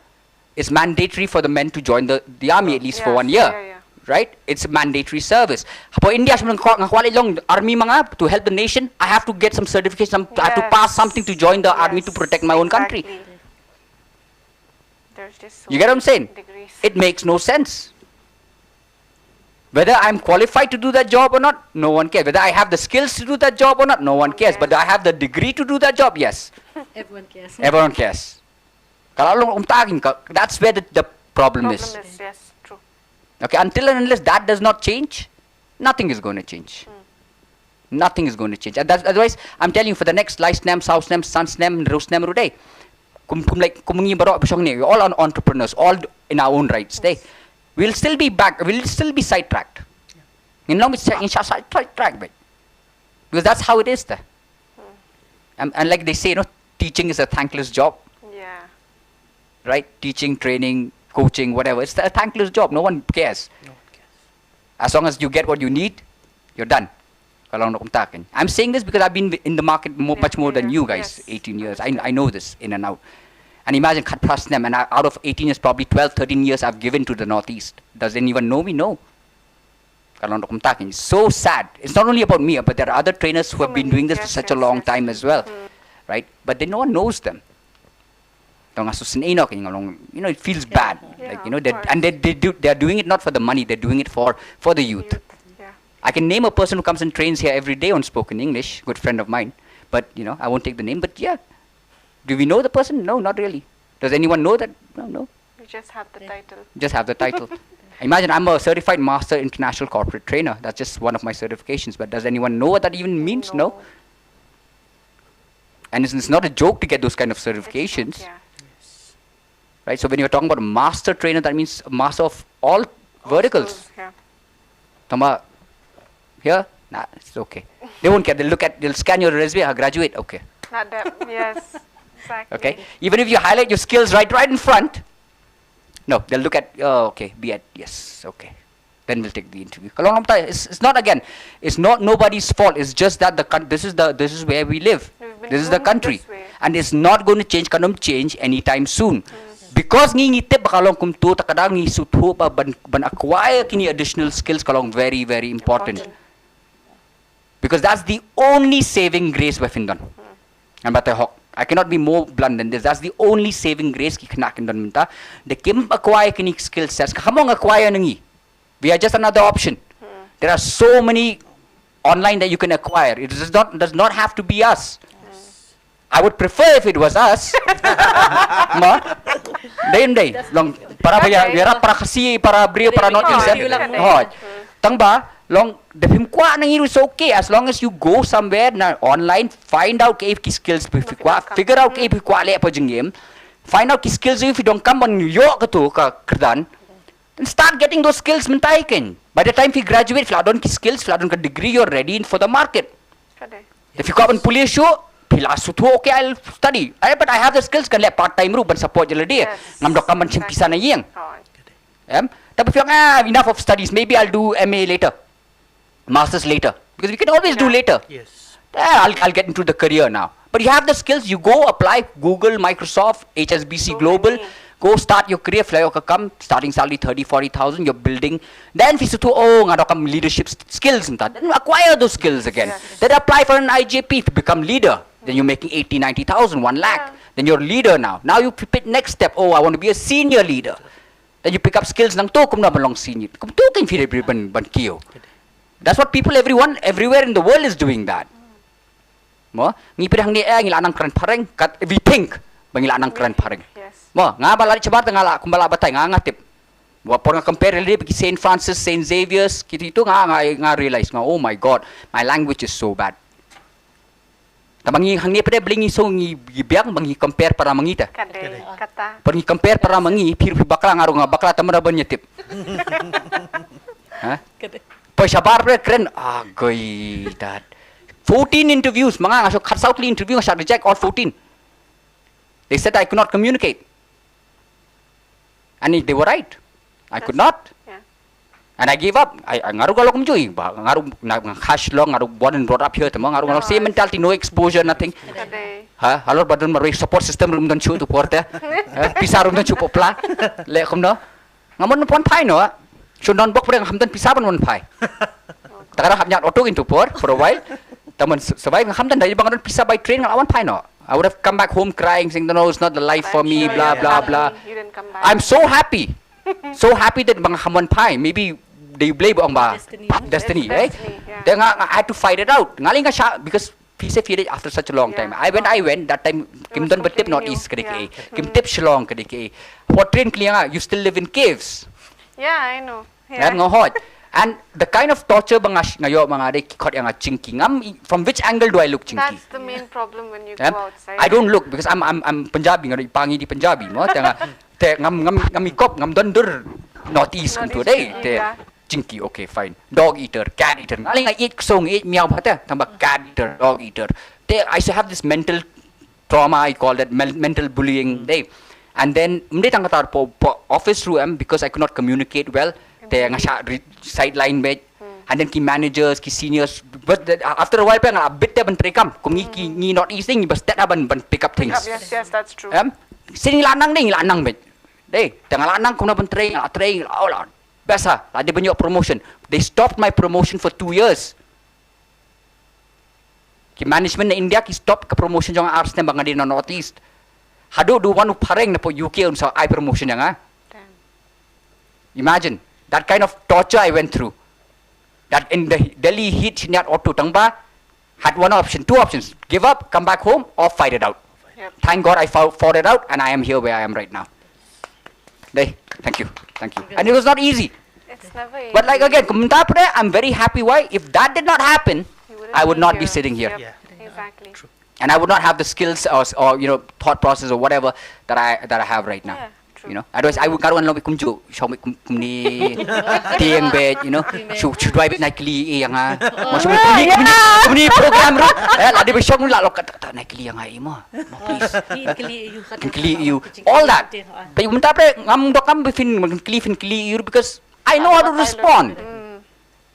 It's mandatory for the men to join the, the army at least for one year. Yeah, yeah. Right? It's a mandatory service. Hapoh India, nga kwah, nga kwah leit long army ma nga to help the nation. I have to get some certification. Some, I have to pass something to join the army to protect my own country. Exactly. There's just so many degrees. You get what I'm saying? It makes no sense. Whether I'm qualified to do that job or not, no one cares. Whether I have the skills to do that job or not, no one cares. But do I have the degree to do that job? Yes. Everyone cares. Everyone cares. Ka la long kumta kein ka, that's where the, the problem is. Problem is, yes, true. Okay, until and unless that does not change, nothing is going to change. Nothing is going to change. And that's, otherwise, I'm telling you, for the next lai snem, saw snem, san snem, hynriew snem ruh dei, kum, kum, like, kum ngi baroh ba shong ne, we're all entrepreneurs, all in our own rights, dei. We'll still be back, we'll still be sidetracked. Ngin long bit side, ngin shah sidetrack bit. Because that's how it is there. And, and like they say, you know, teaching is a thankless job. Yeah. Right? Teaching, training, coaching, whatever. It's a thankless job. No one cares. No one cares. As long as you get what you need, you're done. Ka long kumta kein. I'm saying this because I've been in the market mo- much more than you guys, eighteen years. I, I know this in and out. And imagine, khatphra snem, and I, out of eighteen years, probably twelve, thirteen years I've given to the Northeast. Does anyone know me? No. Ka long kumta kein. It's so sad. It's not only about me, but there are other trainers who have been doing this for such a long time as well. Right? But then no one knows them. Tang nga sngewsih noh kein, nga long, you know, it feels bad. Yeah, of course. Like, you know, they, and they, they do, they're doing it not for the money, they're doing it for, for the youth. Youth, yeah. I can name a person who comes and trains here every day on spoken English, good friend of mine. But, you know, I won't take the name, but yeah. Do we know the person? No, not really. Does anyone know that? No, no. You just have the title. Just have the title. Imagine I'm a certified master international corporate trainer. That's just one of my certifications. But does anyone know what that even means? No. No. And it's, it's not a joke to get those kind of certifications. It's not, yeah. Right? So when you're talking about a master trainer, that means a master of all verticals. All skills, yeah. Tangba here, nah, it's okay. They won't care. They'll look at, they'll scan your resume, ah, graduate, okay. Not that, yes, exactly. Okay? Even if you highlight your skills right, right in front, no, they'll look at, oh, okay, B Ed, yes, okay. Then we'll take the interview. Ka long long mynta, it's, it's not, again, it's not nobody's fault. It's just that the coun- this is the this is where we live. We've been This is the groomed country, this way. And it's not going to change. Kan ym change anytime soon. Because ngi ngi tip ba ka long kumtu, ta ka daw ngi sngewthuh ba ban ban acquire kine additional skills ka long very, very important. Important. Because that's the only saving grace ba phin don. Ngan batai hok. I cannot be more blunt than this. That's the only saving grace ki khynnah kin don mynta. Te kim acquire kine skill sets. Ka mong acquire na ngi. We are just another option. There are so many online that you can acquire. It does not does not have to be us. I would prefer if it was us. Mo? Dei, dei. Long para ba ïa, ïarap para Khasi, para briew, para North East. Hooid. Tang ba long, te phim kwah na ngi ruh, it's okay as long as you go somewhere na online, find out kaei ki skills phi kwah, figure out kaei phi kwah leh hapoh jingim, find out ki skills phi donkam ban ïoh kato ka kyrdan, then start getting those skills mynta hi keiñ. By the time phi graduate, phi la don ki skills, phi la don ka degree, you're ready for the market. Ka dei. If you kwah ban pule shuh, phi la sngewthuh, okay, I'll study. I, but I have the skills, kan leh part time ruh ban support ïa lade. Yes. Ngam donkam ban shim pisa na ïing. Hooid. Em? Te ba phi ong, ah, enough of studies. Maybe I'll do M A later. Masters later. Because we can always do later. Yes. Yeah, I'll, I'll get into the career now. But you have the skills, you go apply, Google, Microsoft, H S B C Global, go start your career, fly your kam, starting salary thirty, forty thousand, you're building. Then phi sngewthuh, oh, nga donkam leadership s- skills mynta. Then acquire those skills again. Yes. Then apply for an I J P to become leader. Then you're making eighty, ninety thousand, one lakh. Then you're a leader now. Now you pick next step. Oh, I want to be a senior leader. Then you pick up skills nangto, kumno ban long senior. Kumto keiñ phi dei ban ban kiew. That's what people, everyone, everywhere in the world is doing that. Mo, ngi pyrshang ne, eh, ngi la nang kren phareng, kat we think ba ngi la nang kren phareng. Yes. Mo, nga ba la shabar te nga la, kumba la batai nga, nga tip. Wat por nga compare lade bad ki Saint Francis, Saint Xavier's, kito nga, nga, nga realize nga, oh my God, my language is so bad. Tang ba ngi hangne pat de, balei ngi sngew ngi biang ba ngi compare para ma ngi te. Ka dei, kata. Pat ngi compare para ma ngi, phi ruh phi bakla, nga ruh nga bakla, te mano ban ïa tip. Ha? Ka dei. Poi shabar pat de kren, ah, goi dat. Fourteen interviews, ma nga, nga shu khatsaw tylli interview, nga shah reject all fourteen. They said I could not communicate. And they were right. I could not. Yeah. And I gave up. I, I, nga ruh nga long kumjuh, ba nga ruh na, nga kha Shillong, nga ruh born and brought up here, te mo, nga ruh nga long same mentality, no exposure, nothing. Ka dei. Ha, halor ba don marwei support system ruh ym don shuh tu por te. Ha, pisa ruh ym don shuh pop la. Leh kumno? Ngam wan phai noh. Shu don bok, pyrshang, ngam don pisa ban wan phai. Te ka dang hap ñiad auto keiñ tu por, for a while. Te mon s- survive, ngam don, da ba nga don pisa by train, nga la wan phai noh. I would have come back home crying, saying, "No, no, it's not the life for me, blah, blah, blah." You didn't come back. I'm so happy. So happy that ba nga kham wan phai. Maybe dei U Blei ba ong ba destiny, eh? Destiny, yeah. Te nga, nga, I had to fight it out. Nga leh nga shah, because phi seh phi dei after such a long time. I went, I went, that time kim don ba tip Northeast ka dei kaei. Kim tip Shillong ka dei kaei. Wat train kylliang, ah, you still live in caves. Yeah, I know. Nga hoi. And the kind of torture ba nga sh- nga ïoh, ba nga dei ki khot ïa nga Chinky. Ngam, from which angle do I look Chinky? That's the main problem when you go outside. I don't look because I'm I'm I'm Punjabi, nga dei pa ngi dei Punjabi mo. Te nga, te ngam ngam ngam ikop, ngam don dur Northeast kumto dei. Te Chinky, okay, fine. Dog eater, cat eater. Nga leh nga ïeit ksew, nga ïeit miaw bha te. Tang ba cat eater, dog eater. Te I used to have this mental trauma, I call that mel- mental bullying, dei. And then ym dei tang kata, hapoh, hapoh office ruh em, because I could not communicate well, te nga shah re- sideline beit. And then ki managers, ki seniors, but the- after a while pat nga la bit te ban trei kam. Kum ngi ki, ngi Northeast ngi ba stet ha ban ban pick up things. Yes, yes, that's true. Em? Sien ngi la nang dei, ngi la nang beit. Dei, te nga la nang, kumno ban trei, nga la trei, nga la, oh, la best ha, la dei ban ïoh promotion. They stopped my promotion for two years. Ki management na India ki stop ka promotion jong nga ar snem ba nga dei na Northeast. Haduh u wan u phareng na poh U K un sa ai promotion ïa nga. Imagine that kind of torture I went through. That in the Delhi heat, shynñiat auto, tang ba had one option, two options: give up, come back home, or fight it out. Thank God I fou- fought it out, and I am here where I am right now. Dei, thank you, thank you. And it was not easy. It's never easy. But like again, kumta pore, I'm very happy. Why? If that did not happen, I would not be sitting here. Yep, exactly. And I would not have the skills or, or you know, thought process or whatever that I that I have right now. Yeah, true. You know, otherwise I would, nga ruh ngan long kumjuh, shong kumne, tieng beit, you know, shu shu duwai beit, nai kylli ïa nga. Mo, shu kumne, kumne program ruh. Eh, la dei ba shong la lok, nai kylli ïa nga, mo. Mo, please. Kylli ïa u. All that. But mynta pore ngam donkam ba phin kylli, phin kylli ïa u because I know how to respond.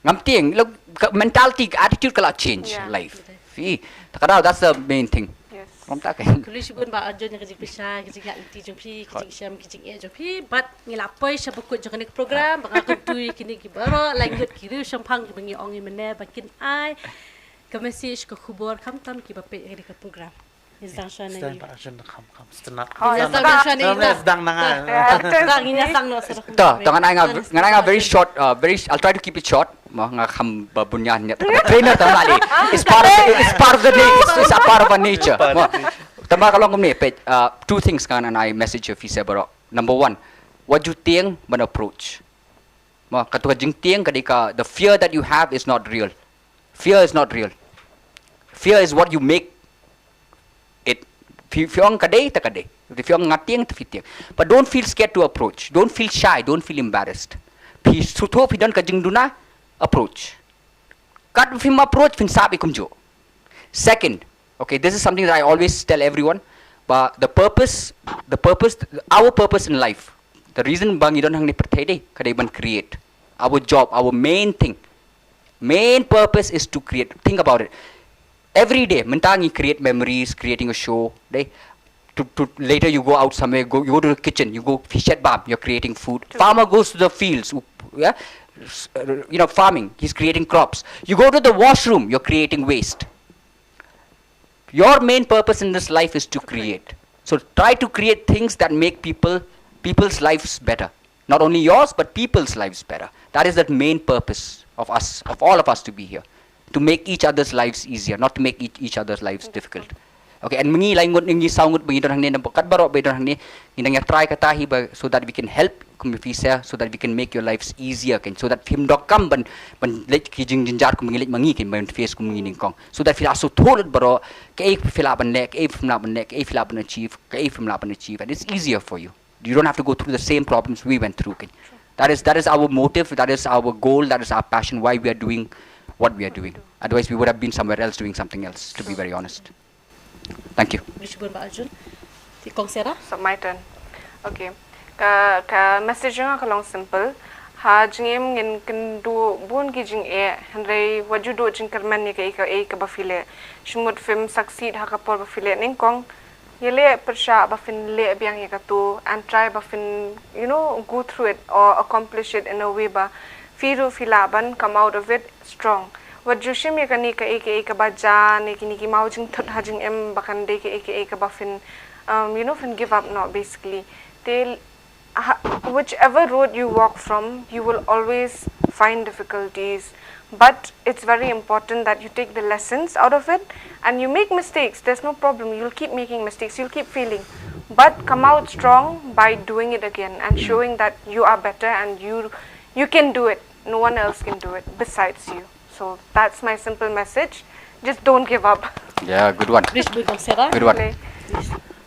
Ngam tieng, look, ka mentality, ka attitude ka la change life. Phi, ta ka daw, that's the main thing. Yes. Rom ta ka. Khublei shibun Bah Arjun ïa ka jingpynsngew, ka jingïaid lynti jong phi, ka jingshem, ka jingeh jong phi, bad ngi la poi sha ba kut jong kane ka program, ba nga kyntu ïa kine ki baroh, lai ngut ki riew shemphang, ki ba ngi ong ïa mynne, ba kin ai ka message, ka khubor, khamtam ki ba peit ïa kane ka program. Ngi sdang shuwa na ïa. Sdang na nga. Sdang na nga. To, to ngan ai nga, ngan ai nga very short, uh, very, I'll try to keep it short. Mo, nga kham ba bun ïa nia. Trainer tam lali. It's part of the, it's part of the day. It's, it's a part of our nature. Mo. Tangba ka long kumne, peit, uh, two things kan, and I message you, phi sa baroh. Number one, wat ju tieng ban approach. Mo, katu ka jingtieng ka dei ka, the fear that you have is not real. Fear is not real. Fear is what you make it. Phi, phi ong ka dei, ta ka dei. Phi ong nga tieng, ta phi tieng. But don't feel scared to approach. Don't feel shy. Don't feel embarrassed. Phi sngewthuh phi don ka jingduna, approach. Kat phim approach, phin sah beit kumjuh. Second, okay, this is something that I always tell everyone, but the purpose, the purpose, our purpose in life, the reason ba ngi don hangne pyrthei dei, ka dei ban create. Our job, our main thing, main purpose is to create. Think about it. Every day, mynta ngi create memories, creating a show, dei. To, to later you go out somewhere, go, you go to the kitchen, you go phi shet bam, you're creating food. True. Farmer goes to the fields, u-, yeah, s-, uh, you know, farming, he's creating crops. You go to the washroom, you're creating waste. Your main purpose in this life is to create. So try to create things that make people, people's lives better. Not only yours, but people's lives better. That is the main purpose of us, of all of us to be here. To make each other's lives easier, not to make each, each other's lives difficult. Okay, and ma ngi lai ngut, ngi saw ngut ba ngi don hangne, namar kat baroh ba don hangne, ngi nang ïa try kata hi ba, so that we can help, kum phi sa, so that we can make your lives easier, kan, so that phim donkam ban, ban leit ki jingjynjar kum ngi leit ma ngi, kan, ban face kum ngi nyngkong. So that phi la sngewthuh lut baroh, kaei phi lah ban leh, kaei phim lah ban leh, kaei phi lah ban achieve, kaei phim lah ban achieve, and it's easier for you. You don't have to go through the same problems we went through, kan. That is, that is our motive, that is our goal, that is our passion, why we are doing what we are doing. Otherwise, we would have been somewhere else doing something else, to be very honest. Thank you. Khublei shibun Bah Arjun. Te Kong Sarah? So, my turn. Okay. Ka, ka message jong nga ka long simple. Ha jingim ngin kynduh bun ki jingeh, hynrei wat ju duh jingkyrmen ïa kaei kaei kaba phi leh. Shimut phim succeed ha ka por ba phi leh nyngkong, ïaleh pyrshah ba phin leh biang ïa katu, and try ba phin, you know, go through it or accomplish it in a way ba phi ruh phi lah ban come out of it strong. Wat ju shim ïa kane kaei kaei kaba jan, ïa kine ki maw jingthut ha jingim ba kan dei kaei kaei kaba phin, um, you know, phin give up noh, basically. Te, ha, whichever road you walk from, you will always find difficulties. But it's very important that you take the lessons out of it and you make mistakes. There's no problem. You'll keep making mistakes. You'll keep failing. But come out strong by doing it again and showing that you are better and you, you can do it. No one else can do it besides you. So that's my simple message. Just don't give up. Yeah, good one. Please, Kong Sarah. Good one. Boleh.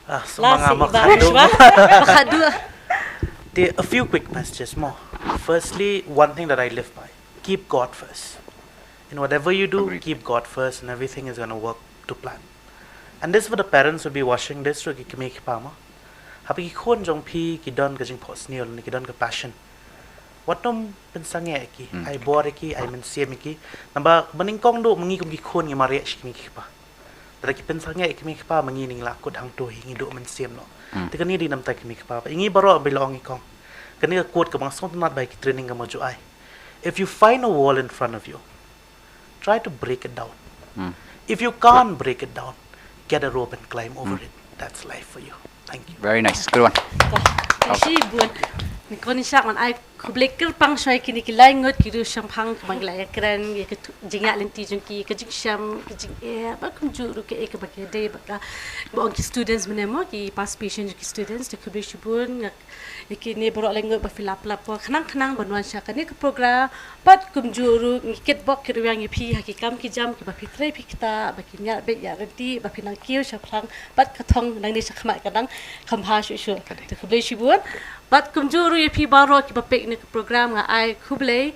Ah, semangat. Last, Ivan, Shwa. Te, a few quick messages more. Firstly, one thing that I live by, keep God first. In whatever you do, agreed, keep God first and everything is gonna work to plan. And this for the parents who'll be watching this, ruh ki kmie ki kpa mo. Haba ki khun jong phi ki don ka jingphohsniew ne ki don ka passion, wat nym pynsangeh ïa ki, hmm, ai bor ïa ki, ai mynsiem ïa ki. Namar ba nyngkong duh ma ngi kum ki khun ngi mareh sha ki kmie ki kpa. Lada ki pynsangeh ïa ki kmie ki kpa, ma ngi ngi la kut hangto hi, ngi duh mynsiem noh. Hmm. Te kane dei namar ki kmie ki kpa. Ïa ngi baroh ba la ong i Kong. Kane ka quote kaba nga sngewtynnat ba ha ki training ka mo ju ai. If you find a wall in front of you, try to break it down. Hmm. If you can't break it down, get a rope and climb over, hmm, it. That's life for you. Thank you. Very nice. Good one. Khublei shibun. Ni Kong Nishak, ngan ai khublei kyrpang shuwa ïa kine ki lai ngut ki riew shemphang, kumba ngi la ïakren ïa ka tu-, jingïaid lynti jong ki, ka jingshem, ka jingeh, bad kumjuh ruh kaei kaba ki dei, bad ka, ba ong ki students mynne mo, ki past patient jong ki students, te khublei shibun, nga ïa kine baroh lai ngut ba phi la pynlap por khnang khnang ban wan sha kane ka program. Bad kumjuh ruh ngi kitbok kitrwiang ïa phi ha ki kam ki jam kiba phi trei phi ktah, ba kin ïaid beit ïaid ryntih, ba phi nang kiew shaphrang bad ka thong nangne shakhmat ka dang kham bha shuh shuh. Te khublei shibun. Bad kumjuh ruh ïa phi baroh kiba peit ïa kane ka program nga ai khublei.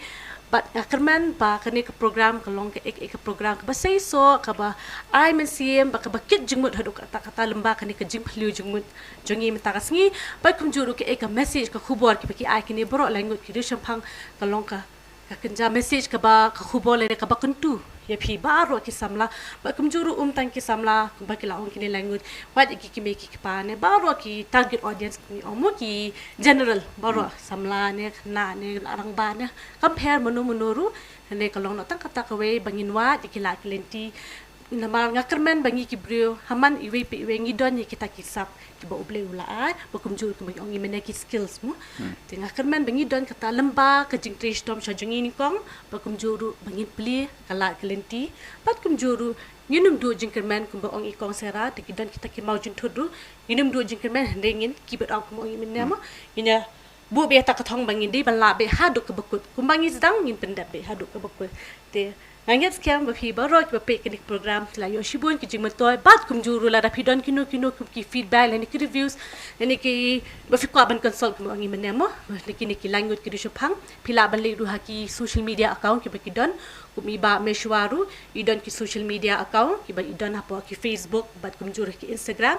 Bad nga kyrmen ba kane ka program ka long kaei kaei ka program kaba seisoh, kaba ai mynsiem, ba kaba kit jingmut haduh katta katta lyngba kane ka jingphylliew jingmut jong ngi mynta ka sngi. Bad kumjuh ruh kaei ka message, ka khubor kiba ki ai kine baroh lai ngut ki riewshemphang, ka long ka, ka kynja message kaba, ka khubor lane kaba kyntu ïa phi baroh ki samla. Bad kumjuh ruh ym tang ki samla kumba ki la ong kine lai ngut, wat ïa ki kmie ki kpa ne baroh ki target audience, ki ong mo, ki general baroh, samla ne khynnah ne rangbah ne, kam pher mano mano ruh. Kane ka long noh tang kata kawei ba ngin wad ïa ki lad ki lynti. Namar nga kyrmen ba ngi ki briew ha man iwei pa iwei ngi don ïa kita ki sap kiba U Blei u la ai, ba kumjuh ruh kumba ngi ong mynne ki skills mo. Te nga kyrmen ba ngi don kata lyngba ka jingtrei shitom sha jong ngi nyngkong, ba kumjuh ruh ba ngin plie ka lad ka lynti. Bad kumjuh ruh ngin ym duh jingkyrmen kumba ong i Kong Sarah, te ki don kita ki maw jingthut ruh, ngin ym duh jingkyrmen, hynrei ngin keep it up kumba ong i mynne mo. Ngin ïa buh beit ïa kata ka thong ba ngin dei ban lah beit haduh kaba kut. Kumba ngi sdang ngin pyndep beit haduh kaba kut. Te nga ngeit skhem ba phi baroh kiba peit kane ka program phi la ïoh shibun ki jingmyntoi, bad kumjuh ruh lada phi don kino kino ki feedback lane ki reviews lane kiba phi kwah ban consult kumba ong i mynne mo, na kine ki lai ngut ki riewshemphang, phi lah ban leit ruh ha ki social media account kiba ki don. Kum i Bah Meshwa ruh i don ki social media account kiba i don hapoh ki Facebook bad kumjuh ruh ki Instagram.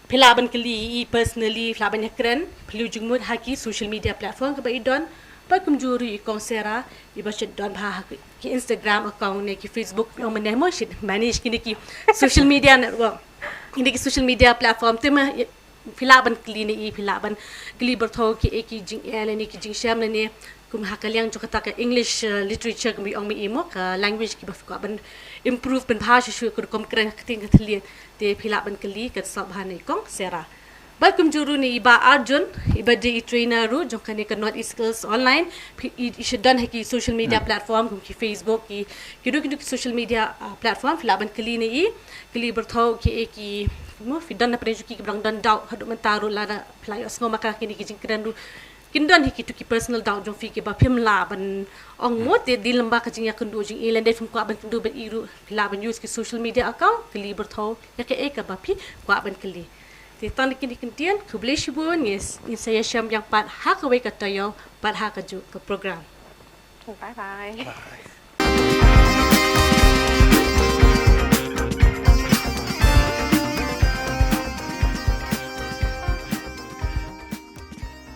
Phi lah ban kylli i personally, phi lah ban ïakren phylliew jingmut ha ki social media platform kiba i don. Bad kumjuh ruh i Kong Sarah iba shait don bha ha ki Instagram account ne ki Facebook, ong mynne mo, shait manage kine ki social media network, kine ki social media platform. Te ma phi lah ban kylli ne i, phi lah ban kylli byrtho kiei ki jingeh lane ki jingshem lane kum ha ka liang jong kata ka English, uh, literature, kum i ong mynne mo, ka language kiba phi kwah ban improve pynbha shuh shuh, ka rukom kren ha ka ktien ka thylliej. Te phi lah ban kylli, kan sop bha na i Kong Sarah. Bad kumjuh ruh na i Bah Arjun iba dei i trainer ruh jong kane ka North East Skills Online, phi, i, i shait don ha ki social media platform kum ki Facebook, ki, kino kino ki social media, uh, platform, phi lah ban kylli na i, kylli byrtho kiei ki, mo, phi don na pdeng jong ki kiba dang don doubt haduh mynta ruh, lada phi la ïohsngew ma ka kine ki jingkren ruh kin don hi kito ki personal doubt jong phi kiba phim lah ban ong mo, te dei lyngba ka jingïakynduh jong i, lane phim kwah ban kynduh bad i ruh, phi lah ban use ki social media account kylli byrtho ïa kaei kaba phi kwah ban kylli. Te tang da kine ki kyntien, khublei shibun, ngin, ngin sa ïashem biang pat ha kawei ka taïew bad ha kajuh ka program. Bye bye.